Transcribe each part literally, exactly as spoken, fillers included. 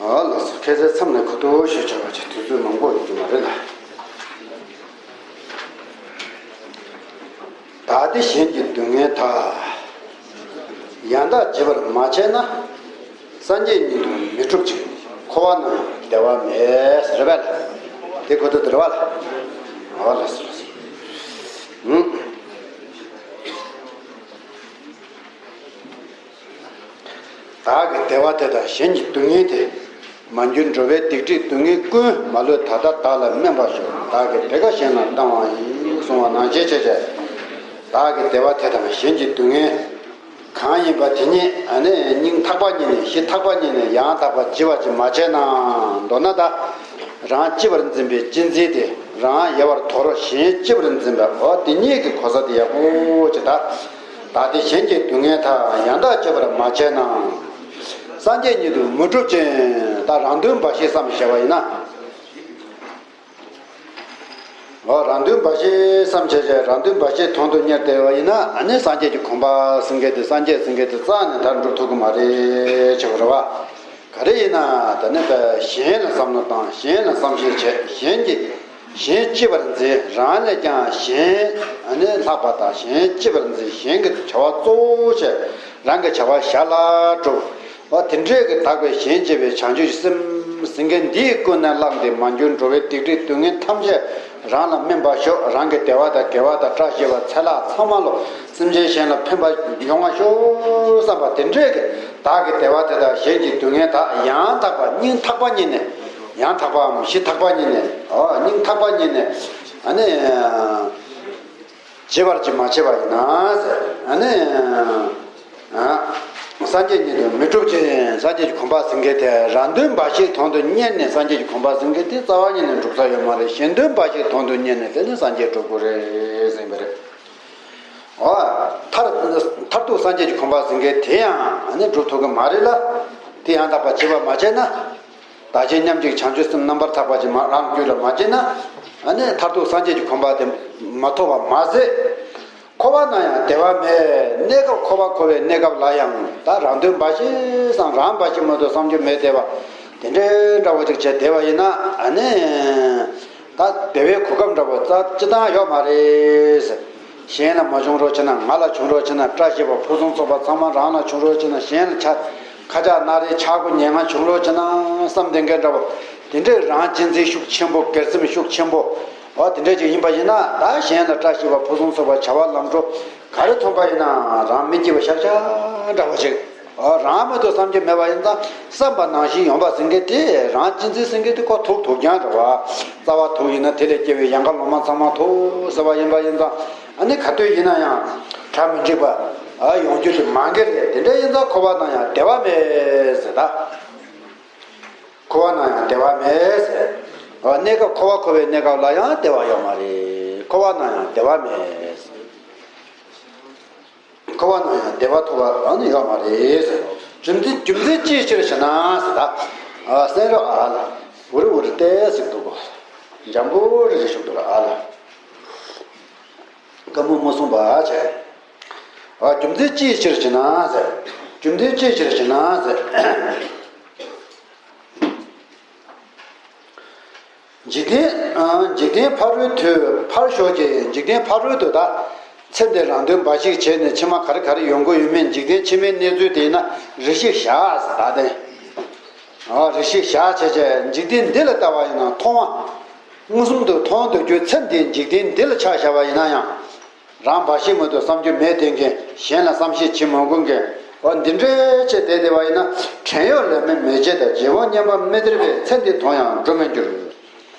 ཨ་ལགས་སོ། ཁ་སང་མཚམས་ནས་ཁ་ཐུག་ཞུ་བྱ་བ་ཅིག་དུས་ཚོད་མང་པོ་ཡོད་ཀྱི་མ་རེད་ལ། བདག་བདེ་གཞན་གྱི་སྡུག་བསྔལ་དག། ཡང་དག་བརྗེད་པར་མ་བྱས་ན། སངས་རྒྱས་ཉིད་དུ་མི་འགྲུབ་ཅིང་། འཁོར་བ་ན་ཡང་བདེ་བ་མེད། ཟེར་བས་ལ། དེ་གོ་ཐུབ་འདུག་བ་ལ། ཨ་ལགས་སོ་ལགས་སོ། ཨུམ། བདག་གི་བདེ་བ་དེ་དང་གཞན་གྱི་སྡུག་བསྔལ་དེ། མ་གྱུར་འགྲོ་བའི་སྡིག་སྒྲིབ་སྡུག་བསྔལ་ཀུན། མ་ལུས་ད་ལྟ་བདག་ལ་སྨན་པར་ཤོག། བདག་གིས་བདེ་དགའ་གཞན་ལ་བཏང་བ་ཡིན། གསུངས་པ་ནང་བཞིན་བྱས་བྱས། བདག་གི་བདེ་བ་དེ་དང་གཞན་གྱི་སྡུག་བསྔལ་གང་ཡིན་པ་དེ་ཉིད་ཨ་ནི་སྙིང་ཐག་པ་ཉིད་ནས་གཞི་ཐག་པ་ཉིད་ནས་ཡང་དག་པར་བརྗེད་པ་ཅིག་མ་བྱས་ན། མདོར་ན་ད་རང་གཅེས་པར་འཛིན་པའི་གཅེས་འཛིན་དེ་རང་ཡལ་བར་དོར། གཞན་གཅེས་པར་འཛིན་པ། འོ་དེ་གཉིས་ཀྱི་གོ་ས་དེ་ཡག་པོ་ཅིག་ད། བདག་བདེ་གཞན་གྱི་སྡུག་བསྔལ་དག། ཡང་དག་བརྗེད་པར་མ་བྱས་ན། སངས་རྒྱས་ཉིད་དུ་མི་འགྲུབ་ཅིང་། ད་རང་དོན་འབའ་ཞིག་བསམ་བྱས་པ་ཡིན་ན། འོ་རང་དོན་འབའ་ཞིག་བསམ་བྱས་བྱས་རང་དོན་འབའ་ཞིག་དོན་དུ་གཉེར་བསྡད་པ་ཡིན་ན། ཨ་ནི་སངས་རྒྱས་ཀྱི་གོ་འཕང་ཟེར་མཁན་དེ། སངས་རྒྱས་ཟེར་མཁན་དེ་རྩ་ནས་ད་འགྲུབ་ཐུབ་ཀྱི་མ་རེད་བྱས་པ་རེད་བ། ག་རེ་ཡིན་ན་ད་ནི་ད་གཞན་ལ་བསམ་བློ་བཏང་། གཞན་ལ་བསམ་ཤེས་བྱས། གཞན་གྱི་གཞན་གཅེས་པར་འཛིན། རང་ལས་ཀྱང་གཞན་ཨ་ནི་ལྷག་པ་དང་། གཞན་གཅེས་པར་འཛིན། གཞན་གྱི་བྱ་བ་གཙོ་བོ་བྱས། རང་གི་བྱ་བ་ཞར་ལ་སྒྲུབ། འོ་དེ་འདྲས་ཀྱི་དག་པའི་གཞན་གཅེས་པའི་བྱང་ཆུབ་སེམས་ཟེར་མཁན་འདིས་ཀུན་ནས་བསླངས་ཏེ། མ་གྱུར་འགྲོ་བའི་སྡིག་སྒྲིབ་སྡུག་བསྔལ་ཐམས་ཅད་རང་ལ་སྨིན་པར་ཤོག། རང་གི་བདེ་བ་དང་དགེ་བ་དང་བཀྲ་ཤིས་པ་ཚེ་ལྷག་ཚང་མ་ལོ། སེམས་ཅན་གཞན་ལ་ཕན་པ་ཡོང་བར་ཤོག་བསམ་པ་དེ་འདྲས་ཀྱི། བདག་གི་བདེ་བ་དེ་དག་གཞན་གྱི་སྡུག་བསྔལ་དག། ཡང་དག་པ་སྙིང་ཐག་པ་ཉིད་ནས། ཡང་དག་པའམ་གཞི་ཐག་པ་ཉིད་ནས། འོ་སྙིང་ཐག་པ་ཉིད་ནས་ཨ་ནི་བརྗེད་པར་ཅིག་མ་བྱས་པ་ཡིན་ན་ཟེར། ཨ་ནི་ཨ་སངས་རྒྱས་ཉིད་དུ་མི་འགྲུབ་ཅིང་། སངས་རྒྱས་ཀྱི་གོ་འཕང་ཟེར་མཁན་དེ་རང་དོན་འབའ་ཞིག་དོན་དུ་གཉེར་ནས་སངས་རྒྱས་ཀྱི་གོ་འཕང་ཟེར་མཁན་དེ་རྩ་བ་ཉིད་ནས་འགྲུབ་ས་ཡོད་མ་རེད། གཞན་དོན་འབའ་ཞིག་དོན་དུ་གཉེར་ནས་དེ་ནི་སངས་རྒྱས་འགྲུབ་དགོས་རེད་ཟེར་བ་རེད། འོ། མཐར་མཐར་ཐུག་སངས་རྒྱས་ཀྱི་གོ་འཕང་ཟེར་མཁན་དེ་ཡང་ཨ་ནི་འགྲུབ་ཐུབ་ཀྱི་མ་རེད་ལ། དེ་ཡང་དག་པར་བྱེད་པ་མ་བྱས་ན། བདག་གཞན་མཉམ་གཅིག་བྱང་ཆུབ་སེམས་རྣམ་པར་དག་པ་ཅིག་མ་རང་རྒྱུད་ལ་མ་སྐྱེས་ན། ཨ་ནི་མཐར་ཐུག་སངས་རྒྱས་ཀྱི་གོ་འཕང་དེ་མ་ཐོབ་པ་མ་ཟད། འཁོར་བ་ན་ཡང་བདེ་བ་མེད། གནས་སྐབས་འཁོར་བ་འཁོར་བའི་གནས་སྐབས་ལ་ཡང་ད་རང་དོན་འབའ་ཞིག་བསམ། རང་འབའ་ཞིག་མ་གཏོགས་བསམ་རྒྱུ་མེད་བསྡད་པ། དེ་འདྲའི་འདྲ་བོ་ཅིག་བྱས་བསྡད་པ་ཡིན་ན་ཨ་ནི། ད་བདེ་བའི་གོ་སྐབས་འདྲ་བོ་རྩ་སྤྱིར་བཏང་ཡོད་མ་རེད། གཞན་ལ་མ་བྱུང་རོགས་བྱས་ན་ང་ལ་བྱུང་རོགས་བྱས་ན། བཀྲ་ཤིས་པ་ཕུན་སུམ་ཚོགས་པ་ཚང་མ་རང་ལ་བྱུང་རོགས་བྱས་ན། གཞན་ལ་ཆ་ཁ་ཆག་སྣ་རལ་ཆག་སྒོ་ཉེན་ཁ་བྱུང་རོགས་བྱས་ན་བསམ་བསྡད་མཁན་འདྲ་བོ། དེ་འདྲའི་རང་གཅེས་འཛིན་ཤུགས་ཆེན་པོ། སྒེར་སེམས་ཤུགས་ཆེན་པོ། འོ་དེ་འདྲ་ཅིག་ཡིན་པ་ཡིན་ན། ད་གཞན་ལ་བཀྲ་ཤིས་པ་ཕུན་སུམ་ཚོགས་པ་བྱ་བ་ལམ་འགྲོ་ག་རེ་མཐོང་པ་ཡིན་ན་རང་མི་སྐྱིད་པ་ཤག་ཤག་འདྲ་བོ་ཅིག་འོ་རང་མ་གཏོགས་བསམ་རྒྱུ་མེད་པ་ཡིན་ཙང་། བསམ་པ་ནང་བཞིན་ཡོང་བ་ཟེར་མཁན་དེ། རང་གཅེས་འཛིན་ཟེར་མཁན་དེ་ཁོ་ཐུག་ཐུག་རྐྱང་རེད་བ། རྩ་བ་ཐུག་ཡིན་ན་དེ་ལས་སྐྱེ་བའི་ཡན་ག་ལོ་མ་ཚང་མ་ཐུག་ཟེར་བ་ཡིན་པ་ཡིན་ཙང་། ཨ་ནི་ག་དུས་ཡིན་ན་ཡང་གྲ་མི་འགྲིག་པ་ཨ་ཡོང་རྒྱུ་དེ་མང་གི་རེད། དེ་འདྲ་ཡིན་ཙང་འཁོར་བ་ན་ཡང་བདེ་བ་མེད་ཟེར་ད། འཁོར་བ་ན་ཡང་བདེ་བ་མེད་ཟེར། འོ་གནས་སྐབས་འཁོར་བ་འཁོར་བའི་གནས་སྐབས་ལ་ཡང་བདེ་བ་ཡོད་མ་རེད། འཁོར་བ་ན་ཡང་བདེ་བ་མེད་ཟེར། འཁོར་བ་ན་ཡང་བདེ་བ་ཐོབ་པ་ཨ་ནི་ཡོད་མ་རེད་ཟེར། རྒྱུ་མཚན་རྒྱུ་མཚན་ཅིའི་ཕྱིར་ཞེ་ན་ཟེར་ད། ཨ་སེང་རོ་ཨ་ལ། འུ་རུ་འུ་རུ་ཏེ་ཟེར་འདུག་གོ། འཇམ་པོ་རི་རི་ཞུགས་འདུག་ཨ་ལ། བཀའ་མོལ་མ་གསུངས་པ་བྱས། ཨ་རྒྱུ་མཚན་ཅིའི་ཕྱིར་ཞེ་ན་ཟེར། རྒྱུ་མཚན་ཅིའི་ཕྱིར་ཞེ་ན་ཟེར། འཇིག་རྟེན། ཨ། འཇིག་རྟེན་ཕ་རོལ་དུ་ཕར་ཞོག་ཅིག་འཇིག་རྟེན་ཕ་རོལ་དུ་ད། ཚེ་འདི་རང་དོན་འབའ་ཞིག་བྱས་ནས་ཕྱི་མ་ག་རེ་ག་རེ་ཡོང་གི་ཡོད་མེད། འཇིག་རྟེན་ཕྱི་མའི་གནས་ཚུལ་དེ་ཡིན་ན་རེ་ཞིག་བཞག་ཟེར་ད་དེ། ཨ་རེ་ཞིག་བཞག་བྱས་བྱས་འཇིག་རྟེན་འདི་ལ་ལྟ་བ་ཡིན་ན་མཐོང་བ། མངོན་སུམ་དུ་མཐོང་འདོད་རྒྱུ་ཚེ་འདིའི་འཇིག་རྟེན་འདི་ལ་ཆ་བཞག་པ་ཡིན་ན་ཡང་། རང་འབའ་ཞིག་མ་གཏོགས་བསམ་རྒྱུ་མེད་བསྡད་མཁན། གཞན་ལ་བསམ་ཤེས་བྱེད་མ་དགོས་མཁན། འོ་འདི་འདྲའི་ཆེད་དེ་བསྡད་པ་ཡིན་ན། བྲན་གཡོག་ལས་མེད་མེ་ལྕེ་དང་། རྗེ་བོ་སྙེམས་པ་མི་སྟེར་བས། ཚེ་འདི་དོན་ཡང་འགྲུབ་མི་འགྱུར།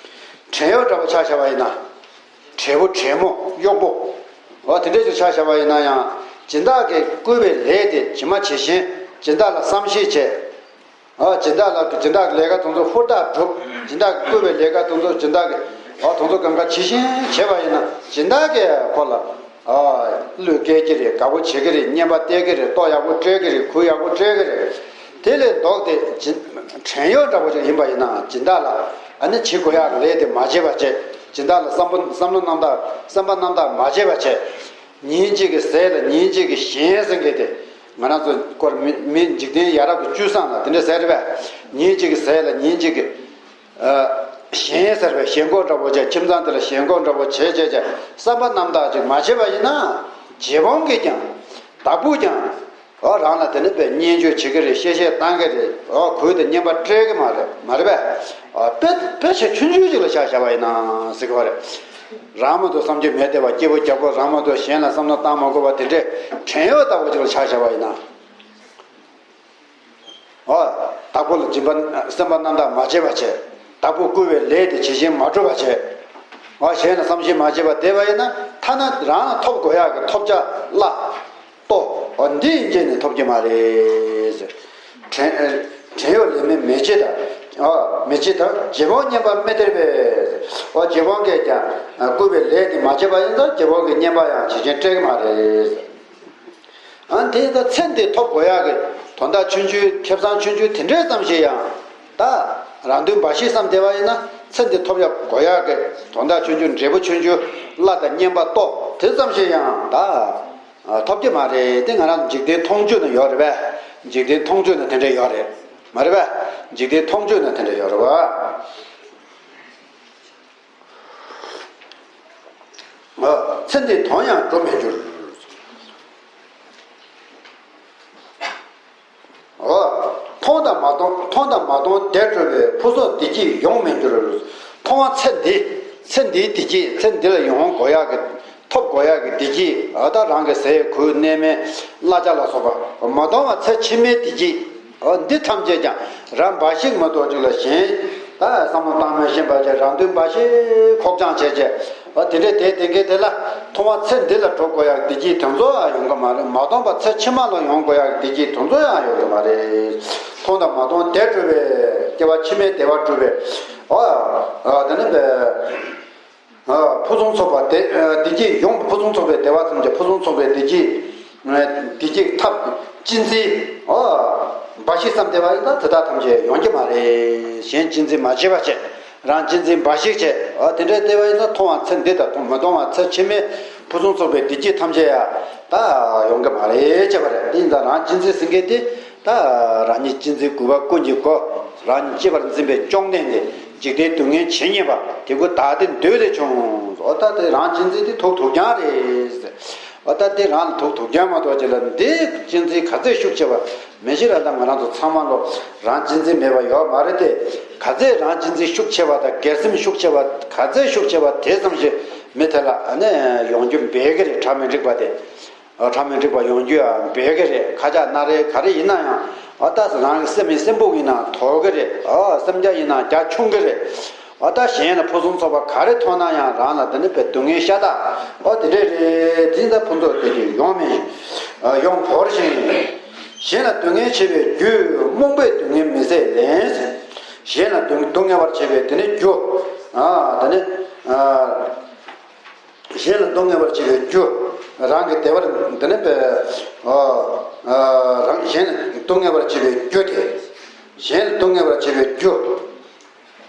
བྲན་གཡོག་འདྲ་བོ་ཆ་བཞག་པ་ཡིན་ན། བྲེལ་པོ་བྲེལ་མོ་གཡོག་པོ། འོ་དེ་འདྲའི་ཅིག་ཆ་བཞག་པ་ཡིན་ན་ཡང་། སྦྱིན་བདག་གིས་བསྐུལ་བའི་ལས་དེ་ཇི་མ་ཇི་བཞིན་སྦྱིན་བདག་ལ་བསམ་ཤེས་བྱས། ཨ་སྦྱིན་བདག་ལ་སྦྱིན་བདག་གི་ལས་ཀ་དེ་ཚོ་ཧུར་ཐག་སྒྲུབ། སྦྱིན་བདག་གིས་བསྐུལ་བའི་ལས་ཀ་དེ་ཚོ་སྦྱིན་བདག་གིས་ཨ་དེ་ཚོ་གང་ག་ཇི་བཞིན་བྱས་པ་ཡིན་ན། སྦྱིན་བདག་གིས་ཁོ་ལ་ཨ་བློས་བཀལ་གྱི་རེད། དགའ་པོ་བྱེད་ཀྱི་རེད། བསྙེན་པ་གཏད་ཀྱི་རེད། ལྟོ་ཡག་པོ་སྤྲད་ཀྱི་རེད། གོས་ཡག་པོ་སྤྲད་ཀྱི་རེད། དེ་ལས་ལྡོག་སྟེ་སྦྱིན་བྲན་གཡོག་འདྲ་པོ་ཅིག་ཡིན་པ་ཡིན་ན། སྦྱིན་བདག་ལ་ཨ་ནི་བྱེད་དགོས་ཡག་ལས་དེ་མ་བྱས་པ་བྱས། སྦྱིན་བདག་ལ་བསམ་པ་བསམ་བློ་རྣམ་དག་སེམས་པ་རྣམ་དག་མ་བྱས་པ་བྱས། ཉིན་གཅིག་གི་ཟས་ལ་ཉིན་གཅིག་གི་ཞེན་ཟེར་མཁན་དེ། ང་རང་ཚོ་སྐོར་མི་མི་འཇིག་རྟེན་ཡ་རབས་ཀྱི་སྤྱོད་བཟང་ལ་དེ་འདྲ་ཟེར་རེད་པས། ཉིན་གཅིག་གི་ཟས་ལ་ཉིན་གཅིག་གི་ཨ་ཞེན་ཟེར་བའི་ཞེན་ཁོག་འདྲ་པོ་བྱས། ཁྱིམ་ཚང་དེ་ལ་ཞེན་ཁོག་འདྲ་པོ་བྱས་བྱས་བྱས་བསམ་པ་རྣམ་དག་ཅིག་མ་བྱས་པ་ཡིན་ན། རྗེ་འབངས་ཀྱིས་ཀྱང་། བདག་པོས་ཀྱང་། ཨོ་རང་ལ་དེ་ནི་དཔེ་བརྙས་བཅོས་བྱེད་ཀྱི་རེད། གཤེ་གཤེ་བཏང་གི་རེད། ཨོ་གུས་དང་བསྙེན་པ་སྤྲད་ཀྱི་མ་རེད། མ་རེད་པས། ཨོ་དཔེ་དཔེ་ཆ་ཆུང་ཆུང་ཅིག་ལ་ཆ་བཞག་པ་ཡིན་ན་ཟེར་གྱི་བ་རེད། རང་མ་གཏོགས་བསམ་རྒྱུ་མེད་བསྡད་པ། སྐྱིད་པོ་རྒྱག་དགོས། རང་མ་གཏོགས་གཞན་ལ་བསམ་བློ་བཏང་མ་དགོས་པ་དེ་འདྲའི་བྲན་གཡོག་ལྟ་བུ་ཅིག་ལ་ཆ་བཞག་པ་ཡིན་ན། ཨོ། བདག་པོ་ལ་སྦྱིན་པ་སེམས་པ་རྣམ་དག་མ་བྱས་པ་བྱས། བདག་པོས་བསྐུལ་བའི་ལས་དེ་ཇི་བཞིན་མ་སྒྲུབ་པ་བྱས། ཨོ་གཞན་ལ་བསམ་ཤེས་མ་བྱས་པ་བསྡད་པ་ཡིན་ན། ཐ་ན་རང་ལ་ཐོབ་དགོས་ཡག་གི་ཐོབ་བྱ་སླ་ལྟོ། ཨོ་འདི་ཡིན་གཅིག་ནས་ཐོབ་ཀྱི་མ་རེད། བྲན་བྲན་གཡོག་ལས་མེད་མི་འཇིགས་དང་། ཨོ་མི་འཇིགས་དང་། རྗེ་འབངས་བསྙེན་པ་མི་སྟེར་བས། ཨོ་རྗེ་འབངས་ཀྱིས་ཀྱང་བསྐུལ་བའི་ལས་དེ་མ་བྱས་པ་ཡིན་ཙང་། རྗེ་འབངས་ཀྱི་བསྙེན་པ་ཡང་ཇི་བཞིན་སྤྲད་ཀྱི་མ་རེད། ཨ་དེ་ད་ཚེ་འདི་ཐོབ་དགོས་ཡག་གི་དོན་དག་ཆུང་ཆུང་། ཁེ་བཟང་ཆུང་ཆུང་དེ་འདྲའི་ཙམ་ཞིག་ཡང་ད་རང་དོན་འབའ་ཞིག་བསམ་བསྡད་པ་ཡིན་ན། ཚེ་འདི་ཐོབ་ཡག་དགོས་ཡག་གི་དོན་དག་ཆུང་ཆུང་། འབྲས་བུ་ཆུང་ཆུང་སླ་དང་སྙན་པ་ལྟོ་དེ་ཙམ་ཞིག་ཡང་ད་ཐོབ་ཀྱི་མ་རེད། དེ་ང་རང་འཇིག་རྟེན་མཐོང་ཆོས་ན་ཡོད་རེད་པས། འཇིག་རྟེན་མཐོང་ཆོས་ན་དེ་འདྲ་ཡོད་རེད། མ་རེད་པས། འཇིག་རྟེན་མཐོང་ཆོས་ན་དེ་འདྲ་ཡོད་རེད་པ། ཚེ་འདིའི་དོན་ཡང་འགྲུབ་མི་འགྱུར། མཐོང་དང་མ་མཐོང་། མཐོང་དང་མ་མཐོང་བདེ་འགྲོ་བའི། ཕུན་སུམ་བདེ་སྐྱིད་ཡོང་མི་འགྱུར། མཐོང་བ་ཚེ་འདི། ཚེ་འདིའི་བདེ་སྐྱིད། ཚེ་འདི་ལ་ཡོང་དགོས་ཡག་གི། ཐོབ་དགོས་ཡག་གི་བདེ་སྐྱིད། ཨ་ད་རང་གི་ཟས་གོས་གནས་མལ་གླ་ཆ་ལ་སོགས་པ། མ་མཐོང་བ་ཚེ་ཕྱི་མའི་བདེ་སྐྱིད། ཨོ་འདི་ཐམས་ཅད་ཀྱང་རང་འབའ་ཞིག་མ་གཏོགས་ཅིག་ལ་གཞན་ད་བསམ་བློ་བཏང་མ་ཤེས་པ་བྱས། རང་དོན་འབའ་ཞིག་ཁོག་བཅངས་བྱས་བྱས། ཨོ་དེ་འདྲའི་དེ་དེ་འགའི་དེ་ལ་མཐོང་བ་ཚེ་འདི་ལ་འགྲོ་དགོས་ཡག་བདེ་སྐྱིད་དེ་ཚོ་ཡང་ཡོང་གི་མ་རེད། མ་མཐོང་བ་ཚེ་ཕྱི་མ་ལ་ཡོང་དགོས་ཡག་བདེ་སྐྱིད་དེ་ཚོ་ཡང་ཡོང་གི་མ་རེད། མཐོང་དང་མ་མཐོང་བདེ་འགྲོ་བའི། སྐྱེ་བ་ཕྱི་མའི་བདེ་བ་སྒྲུབ་པའི། ཨོ་ཨོ་དེ་ནི་བས། ཕུན་སུམ་ཚོགས་པ་བདེ་བདེ་སྐྱིད་ཡོང་། ཕུན་སུམ་ཚོགས་པའི་བདེ་བ་ཐམས་ཅད། ཕུན་སུམ་ཚོགས་པའི་བདེ་སྐྱིད། བདེ་སྐྱིད་ཐབས་གཅེས་འཛིན། འབའ་ཞིག་བསམ་བསྡད་པ་ཡིན་ན་དེ་དག་ཐམས་ཅད་ཡོང་གི་མ་རེད། གཞན་གཅེས་འཛིན་མ་བྱས་པ་བྱས། རང་གཅེས་འཛིན་འབའ་ཞིག་བྱས། དེ་འདྲའི་བསྡད་པ་ཡིན་ན་མཐོང་བ་ཚེ་འདི་དང་། མཐོང་མ་མཐོང་བ་ཚེ་ཕྱི་མའི་ཕུན་སུམ་ཚོགས་པའི་བདེ་སྐྱིད་ཐམས་ཅད་ཡང་ད་ཡོང་གི་མ་རེད་བྱས་པ་རེད། དེ་ཡིན་ཙང་རང་གཅེས་འཛིན་ཟེར་མཁན་དེ། ད་རང་ཉིད་གཅེས་འཛིན་དགོས་པ་ཀུན་གྱི་སྒོ། རང་ཉིད་གཅེས་པར་འཛིན་པའི་གཅོང་ནད་ནི། འཇིག་རྟེན་སྡུག་བསྔལ་ཇི་སྙེད་པ། དེ་ཀུན་བདག་བདེ་འདོད་དེ་བྱུང་། འོ་ད་དེ་རང་གཅེས་འཛིན་དེ་དུག་དུག་རྐྱང་རེད། འོ་ད་དེ་རང་ལ་དུག་དུག་རྐྱང་མ་གཏོགས་ཅིག་ལ་འདི་གཅེས་འཛིན་ག་ཚད་ཤུགས་ཆེ་བ། མི་ཤེས་ར། ད་ང་རང་ཚོ་ཚང་མ་ལོ་རང་གཅེས་འཛིན་མེད་པ་ཡོད་མ་རེད་དེ། ག་ཚད་རང་གཅེས་འཛིན་ཤུགས་ཆེ་བ་དང་སྒེར་སེམས་ཤུགས་ཆེ་བ་ག་ཚད་ཤུགས་ཆེ་བ་དེ་ཙམ་ཞིག་མི་དེ་ལ་ཨ་ནི་ཡོང་རྒྱུ་འབད་གི་རེད། གྲ་མི་འགྲིག་པ་དེ། ཨ་གྲ་མི་འགྲིག་པ་ཡོང་རྒྱུ་ཡང་འབད་གི་རེད། ཁ་ཆག་སྣ་རལ་ག་རེ་ཡིན་ན་ཡང་། ཨ་ད་རང་གི་སེམས་ཡིན་སེམས་པོ་ཡིན་ན་དོག་གི་རེད། ཨ་སེམས་རྒྱ་ཡིན་ན་རྒྱ་ཆུང་གི་རེད། ཨ་ད་གཞན་ལ་ཕུན་སུམ་ཚོགས་པ་ག་རེ་མཐོང་ན་ཡང་། རང་ལ་དེ་ནི་བས་སྡུག་བསྔལ་ཤ་སྟག། ཨ་དེ་འདྲས་རེད། དེ་ད་ཕུན་ཚོགས་དེ་དུས་ཡོང་མི་ཡོང་བོར་ཞིང་། གཞན་ལ་སྡུག་བསྔལ་བྱེད་པའི་རྒྱུ། རྨོངས་པས་སྡུག་བསྔལ་མི་བཟད་ལན། གཞན་ལ་སྡུག་སྡུག་བསྔལ་བར་བྱེད་པའི་དེ་ནི་རྒྱུ། ཨ་དེ་ནི་ཨ། གཞན་ལ་སྡུག་བསྔལ་བར་བྱེད་པའི་རྒྱུ། རང་གི་བདེ་བར་འདི་ནི་པའི། ཨ་ཨ་རང་གཞན་ལ་སྡུག་བསྔལ་བར་བྱེད་པའི་རྒྱུ་དེ། གཞན་ལ་སྡུག་བསྔལ་བར་བྱེད་པའི་རྒྱུ།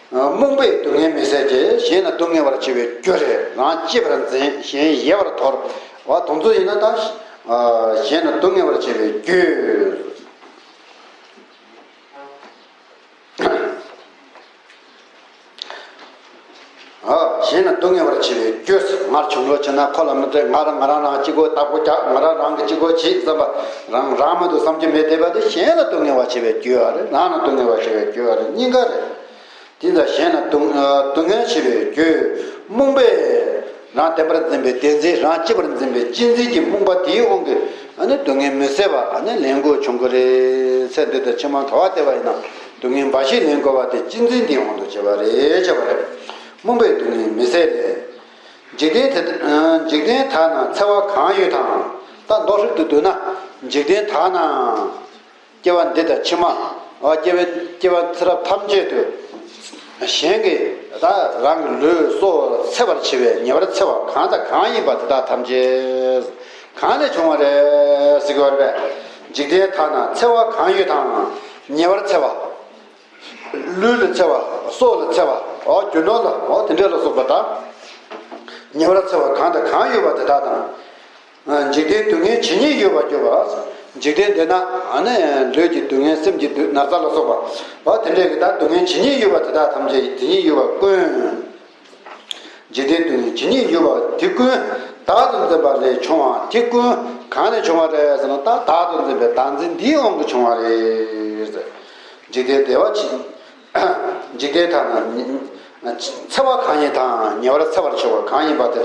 ཨ་རྨོངས་པས་སྡུག་བསྔལ་མི་བཟད་ཅེས། གཞན་ལ་སྡུག་བསྔལ་བར་བྱེད་པའི་རྒྱུ་རེད། རང་གཅེས་པར་འཛིན། གཞན་ཡལ་བར་དོར་བ་དེ་ཚོ་ཡིན་ན་ད། ཨ་གཞན་ལ་སྡུག་བསྔལ་བར་བྱེད་པའི་རྒྱུ། ཨ་གཞན་ལ་སྡུག་བསྔལ་བར་བྱེད་པའི་རྒྱུ། སྔར་བྱུང་ལོ་ཆེ་ན་ཁོ་ལ་མི་སྟེར། ང་རང་ང་རང་རང་གཅིག་པོ་བདག་པོ་རྒྱག། ང་རང་རང་གི་གཅིག་པོ་བྱེད་བསམ་པ། རང་རང་མ་གཏོགས་བསམ་རྒྱུ་མེད་བསྡད་པ་དེ་གཞན་ལ་སྡུག་བསྔལ་བར་བྱེད་པའི་རྒྱུ་ཨ་རེད། རང་ལ་སྡུག་བསྔལ་བར་བྱེད་པའི་རྒྱུ་ཨ་རེད། གཉིས་ཀ་རེད། དེ་ལྟར་གཞན་ལ་སྡུག་སྡུག་བསྔལ་བྱེད་པའི་རྒྱུ། རྨོངས་པས། རང་བདེན་པར་འཛིན་པའི་བདེན་འཛིན། རང་གཅེས་པར་འཛིན་པའི་གཅེས་འཛིན་གྱི་རྨོངས་པ་དེའི་དབང་གིས་ཨ་ནི་སྡུག་བསྔལ་མི་བཟད་པ་ཨ་ནི་ལེན་དགོས་བྱུང་གི་རེད། ཚེ་འདི་དང་ཕྱི་མ་ག་པར་བལྟས་པ་ཡིན་ན་སྡུག་བསྔལ་འབའ་ཞིག་ལེན་དགོས་པ་དེ་གཅེས་འཛིན་འདིའི་དབང་དུ་བྱས་པ་རེད། བྱས་པ་རེད། རྨོངས་པས་སྡུག་བསྔལ་མི་བཟད་ལས། འཇིག་རྟེན་དེ་འཇིག་རྟེན་དག་ན་འཚེ་བ་གང་ཡོད་དང་། ད་མདོར་བསྡུས་བསྡུས་ན། འཇིག་རྟེན་དག་ན། སྐྱེ་བ་འདི་དང་ཕྱི་མ། ཨ་སྐྱེ་བའི་སྐྱེ་བ་ཚེ་རབས་ཐམས་ཅད་དུ། གཞན་གྱིས་ད་རང་གི་ལུས་སྲོག་འཚེ་བར་བྱེད་པའི་ཉེ་བར་འཚེ་བ་གང་དང་གང་ཡིན་པ་དེ་དག་ཐམས་ཅད། གང་ལས་བྱུང་བ་རེད་ཟེར་གྱི་ཡོད་རེད་པས། འཇིག་རྟེན་དག་ན་འཚེ་བ་གང་ཡོད་དང་། ཉེ་བར་འཚེ་བ། ལུས་ལ་འཚེ་བ། སྲོག་ལ་འཚེ་བ། ཨོ་རྒྱུ་ནོར་ལ་ཨོ་དེ་འདྲས་ལ་སོགས་པ་དང་། ཉེ་བར་འཚེ་བ་གང་དང་གང་ཡོད་པ་དེ་དག་དང་། འཇིག་རྟེན་སྡུག་བསྔལ་ཇི་སྙེད་ཡོད་པར་གྱུར་པ། འཇིག་རྟེན་འདི་ན་ཨ་ནི་ལུས་ཀྱི་སྡུག་བསྔལ། སེམས་ཀྱི་སྡུག་ན་ཚ་ལ་སོགས་པ། འོ་དེ་འདྲས་ཀྱི་ད་སྡུག་བསྔལ་ཇི་སྙེད་ཡོད་པ་དེ་དག་ཐམས་ཅད་དེ་སྙེད་ཡོད་པ་ཀུན། འཇིག་རྟེན་སྡུག་བསྔལ་ཇི་སྙེད་ཡོད་པ་དེ་ཀུན་བདག་ཏུ་འཛིན་པ་ལས་བྱུང་བ། དེ་ཀུན་གང་ལས་བྱུང་བ་རེད་ཟེར་ན། ད་བདག་ཏུ་འཛིན་པའི་བདག་འཛིན་འདིའི་དབང་གིས་བྱུང་བ་རེད། འཇིག་རྟེན་བདེ་བ་ཇི། འཇིག་རྟེན་ཐ་ན་འཚེ་བ་གང་ཡིན་དང་། ཉེ་བར་འཚེ་བར་བྱེད་པ་གང་ཡིན་པ་དེ་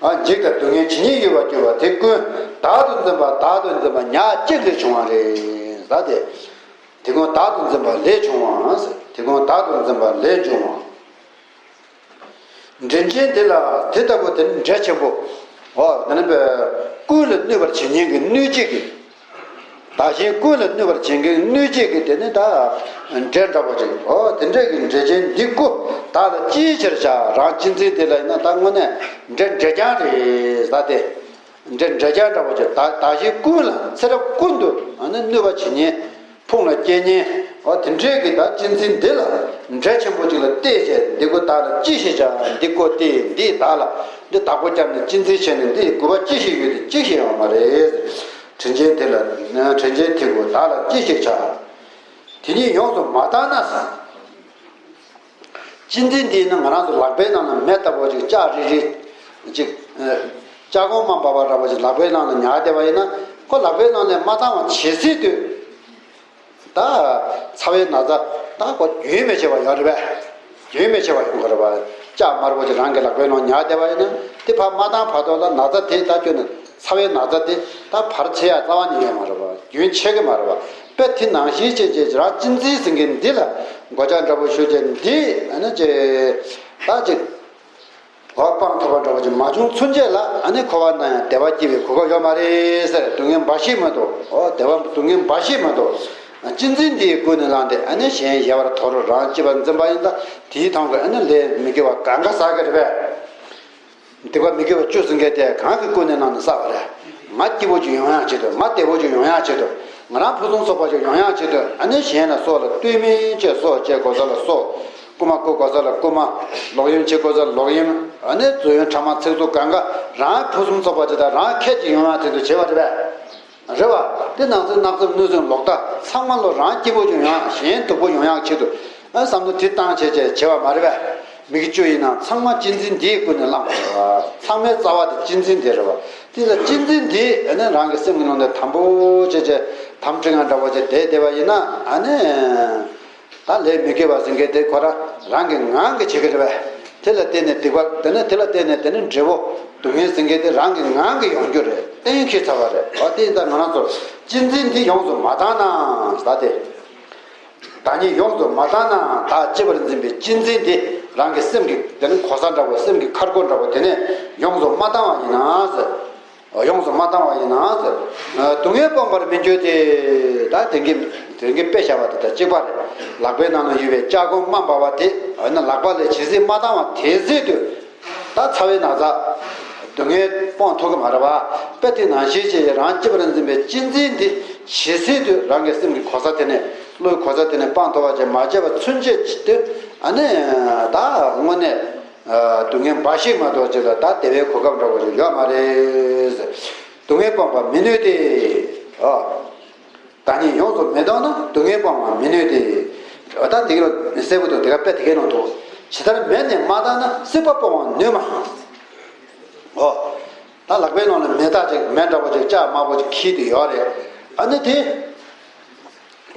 དང་། འཇིག་དང་སྡུག་བསྔལ་ཇི་སྙེད་ཡོད་པར་གྱུར་པ་དེ་ཀུན་བདག་ཏུ་འཛིན་པ། བདག་ཏུ་འཛིན་པ་ཉག་གཅིག་ལས་བྱུང་བ་རེད། ད་དེ་དེ་ཀུན་བདག་ཏུ་འཛིན་པ་ལས་བྱུང་བ། དེ་ཀུན་བདག་ཏུ་འཛིན་པ་ལས་བྱུང་བ། འདྲེན་བྱེད་འདི་ལ་དེ་ལྟ་བུ་དེ་ནི་འདྲེ་ཆེན་པོ། འོ་དེ་ནི་ཀུན་ལ་གནོད་པར་བྱེད་མཁན་གྱི་གནོད་བྱེད་ཀྱི། བདག་གཞན་ཀུན་ལ་གནོད་པར་བྱེད་མཁན་གནོད་བྱེད་ཀྱི་དེ་ནི་ད་འདྲེ་འདྲ་པོ་ཅིག། འོ་དེ་འདྲ་གི་འདྲེ་ཅན་འདི་ཀུན་བདག་ལ་ཅིའི་ཕྱིར་བྱ། རང་གཅེས་འཛིན་དེ་ལ་ཡིན་ན་ད་དངོས་གནས་འདྲེ་འདྲེ་རྐྱང་རེད་ཟེར་ཏེ། འདྲེ་འདྲེ་རྐྱང་འདྲ་པོ་ཅིག། བདག་བདག་གཞན་ཀུན་ལ་ཚེ་རབས་ཀུན་ཏུ་ཨ་ནི་གནོད་པ་བྱེད་མཁན། ཕུང་ལ་སྐྱེ་མཁན། འོ་དེ་འདྲའི་གི་ད་གཅེས་འཛིན་འདི་ལ། འདྲེ་ཆེན་པོ་ཅིག་ལ་གཏད་བྱས། འདི་ཀོ་བདག་ལ་ཅི་ཞིག་བྱ། འདི་ཀོ་སྟེ་འདིས་བདག་ལ། འདི་བདག་པོ་བརྒྱབ་ནས་གཅེས་འཛིན་བྱས་ནས་འདི་ཡི་དགོས་པ་ཅི་ཞིག་ཡོད་དེ་ཅི་ཞིག་ཡོད་མ་རེད། དྲིན་ཅན་དེ་ལ། དྲིན་ཅན་དེ་ཀོ་བདག་ལ་ཅི་ཞིག་བྱ། དེ་ཉིད་ཡོངས་སུ་མ་བཏང་ན། གཅེས་འཛིན་འདི་ནི་ང་རང་ཚོ་ལག་པའི་ནང་ན་མེ་ལྟ་བུ་ཅིག་ལྕགས་རིལ་རིལ་ཅིག། ལྕགས་གོང་མ་འབར་བ་འདྲ་བོ་ཅིག་ལག་པའི་ནང་ན་ཉར་བསྡད་པ་ཡིན་ན། ཁོ་ལག་པའི་ནང་ནས་མ་བཏང་བ་ཇི་སྲིད་དུ། ད་ཚ་བའི་ན་ཚ་ད་ཁོ་རྒྱུན་མི་ཆད་པ་ཡོད་རེད་པས། རྒྱུན་མི་ཆད་པ་ཡོང་གི་རེད་པ། ལྕགས་དམར་པོ་ཅིག་རང་གི་ལག་པའི་ནང་ཉར་བསྡད་པ་ཡིན་ན། དེ་ཕར་མ་བཏང་བར་དུ་ལ་ན་ཚ་དེ་ད་ཁྱོན་ནས། ཚ་བའི་ན་ཚ་དེ་ད་བར་ཆད་ཡ་རྩ་བ་ནས་ཡོད་མ་རེད་པ། རྒྱུན་ཆད་ཀྱི་མ་རེད་པ། དཔེ་དེ་ནང་བཞིན་བྱས་བྱས་རང་གཅེས་འཛིན་ཟེར་མཁན་འདི་ལ་གོ་ཆ་འདྲ་པོ་ཞུ་བྱས་འདི་ཨ་ནི་ཅེ་ད་ཅིག་འོ་སྤང་ཐུབ་པ་འདྲ་པོ་ཅིག་མ་བྱུང་ཚུན་ཆད་ལ་ཨ་ནི་འཁོར་བ་ན་ཡང་བདེ་བ་སྐྱེ་བའི་གོ་སྐབས་ཡོད་མ་རེད་ཟེར། སྡུག་བསྔལ་འབའ་ཞིག་མ་གཏོགས། འོ་བདེ་བ་སྡུག་བསྔལ་འབའ་ཞིག་མ་གཏོགས། གཅེས་འཛིན་འདི་ཀུན་ནས་བསླངས་ཏེ་ཨ་ནི་གཞན་ཡལ་བར་དོར། རང་གཅེས་པར་འཛིན་པ་ཡིན་ད། དེའི་དོན་གྱི་ཨ་ནི་ལས་མི་དགེ་བ་གང་ག་བསགས་ཀྱི་རེད་པས། སྡིག་པ་མི་དགེ་བ་བཅུ་ཟེར་མཁན་དེ་གང་གི་ཀུན་ནས་བསླངས་ནས་བསགས་པ་རེད། ང་སྐྱིད་པོ་ཅིག་ཡོང་ཡག་ཆེད་དུ། ང་བདེ་པོ་ཅིག་ཡོང་ཡག་ཆེད་དུ། ང་རང་ཕུན་སུམ་ཚོགས་པ་ཅིག་ཡོང་ཡག་ཆེད་དུ། ཨ་ནི་གཞན་ལ་སྲོག་ལ་ལྟོས་མིན་བཅས་སྲོག་བཅད་དགོས་ས་ལ་སྲོག། རྐུ་མ་རྐུ་དགོས་ས་ལ་རྐུ་མ། ལོག་གཡེམ་བྱེད་དགོས་ས་ལ་ལོག་གཡེམ། ཨ་ནི་རྫུན་ཕྲ་མ་ཚིག་རྩུབ་གང་ག་རང་ཕུན་སུམ་ཚོགས་པ་ཅིག་དང་རང་ཁྱད་ཅིག་ཡོང་ཡག་ཆེད་དུ་བྱེད་པ་རེད་པས། རེད་བ། དེ་ནང་ཚན་སྣག་ཚ་གནོད་འཚེ་ལོག་ལྟ་ཚང་མ་ལོ་རང་སྐྱིད་པོ་ཅིག་ཡོང་ཡག་གཞན་སྡུག་པོ་ཡོང་ཡག་ཆེད་དུ། ཨ་བསམ་བློ་དེ་བཏང་བྱས་བྱས་བྱེད་པ་མ་རེད་པས། མི་དགེ་བཅུ་ཡིན་ན་ཚང་མ་གཅེས་འཛིན་འདིའི་ཀུན་ནས་བསླངས་པ་རེད་བ། ཚང་མའི་རྩ་བ་དེ་གཅེས་འཛིན་དེ་རེད་བ། དེ་ལ་གཅེས་འཛིན་འདི་ཨ་ནི་རང་གི་སེམས་ཀྱི་ནང་དུ་དམ་པོ་བྱས་བྱས་དམ་ཁྲིད་ང་འདྲ་བོ་བྱས་བསྡད་བསྡད་པ་ཡིན་ན། ཨ་ནི། ད་ལས་མི་དགེ་བ་ཟེར་མཁན་དེ་ཁོ་རང་རང་གི་ངང་གིས་བྱེད་ཀྱི་རེད་པས། དེ་ལ་བརྟེན་ནས་སྡིག་པ། དེ་ནས་དེ་ལ་བརྟེན་ནས་དེ་ནི་འབྲས་བུ་སྡུག་བསྔལ་ཟེར་མཁན་དེ་རང་གི་ངང་གིས་ཡོང་རྒྱུ་རེད། གཏན་འཁེལ་ཚར་བ་རེད། འོ་དེ་ཡིན་ཙང་ང་རང་ཚོ་གཅེས་འཛིན་འདི་ཡོངས་སུ་མ་བཏང་ན་ཟེར་ཏེ། བདག་ཉིད་ཡོངས་སུ་མ་བཏང་ན། བདག་གཅེས་པར་འཛིན་པའི་གཅེས་འཛིན་འདི་རང་གི་སེམས་ཀྱི་དེ་ནི་གོ་ས་འདྲ་བོ། སེམས་ཀྱི་ཁ་སྒོ་འདྲ་བོ་དེ་ནས་ཡོངས་སུ་མ་བཏང་བ་ཡིན་ན་ཟེར། ཡོངས་སུ་མ་བཏང་བ་ཡིན་ན་ཟེར། སྡུག་བསྔལ་སྤོང་བར་མི་འགྱུར་ཏེ། ད་དེང་གི་དེང་གི་དཔེ་བཞག་པ་དེ་དང་གཅིག་པ་རེད། ལག་པའི་ནང་ན་ཡོད་པའི་ལྕགས་གོང་མ་འབར་བ་དེ་ཨ་ནི་ལག་པ་ལས་ཇི་སྲིད་མ་བཏང་བ་དེ་སྲིད་དུ། ད་ཚ་བའི་ན་ཚ་སྡུག་བསྔལ་སྤོང་ཐུབ་ཀྱི་མ་རེད་བ། དཔེ་དེ་ནང་བཞིན་བྱས་རང་གཅེས་པར་འཛིན་པའི་གཅེས་འཛིན་དེ་ཇི་སྲིད་དུ་རང་གི་སེམས་ཀྱི་གོ་ས་དེ་ནས། བློའི་གོ་ས་དེ་ནས་སྤང་ཐུབ་པ་ཅིག་མ་བྱས་པ་ཚུན་ཆད་ཅིག་དུ། ཨ་ནི་ད་དངོས་གནས། སྡུག་བསྔལ་འབའ་ཞིག་མ་གཏོགས་ཅིག་ལ་ད་བདེ་བའི་གོ་སྐབས་འདྲ་བོ་ཞིག་ཡོད་མ་རེད། སྡུག་བསྔལ་སྤོང་བར་མི་ནུས་ཏེ། ཨ། བདག་ཉིད་ཡོངས་སུ་མི་གཏོང་ན། སྡུག་བསྔལ་སྤོང་བར་མི་ནུས་ཏེ། ཨ་ད་དེ་གི་ལ་གསལ་པོ་འདུག་དེ་ག་དཔེ་དེ་གའི་ནང་འདུག་ཇི་ལྟར་མེ་ནི་མ་བཏང་ན། སྲེག་པ་སྤོང་བར་ནུས་མ་ཡིན། ཨོ། ད་ལག་པའི་ནང་ལ་མེ་སྟག་ཅིག་མེ་འདྲ་བོ་ཅིག་ལྕགས་དམར་པོ་ཅིག་འཁྱིལ་ཏེ་ཡོད་རེད། ཨ་ནི་དེ།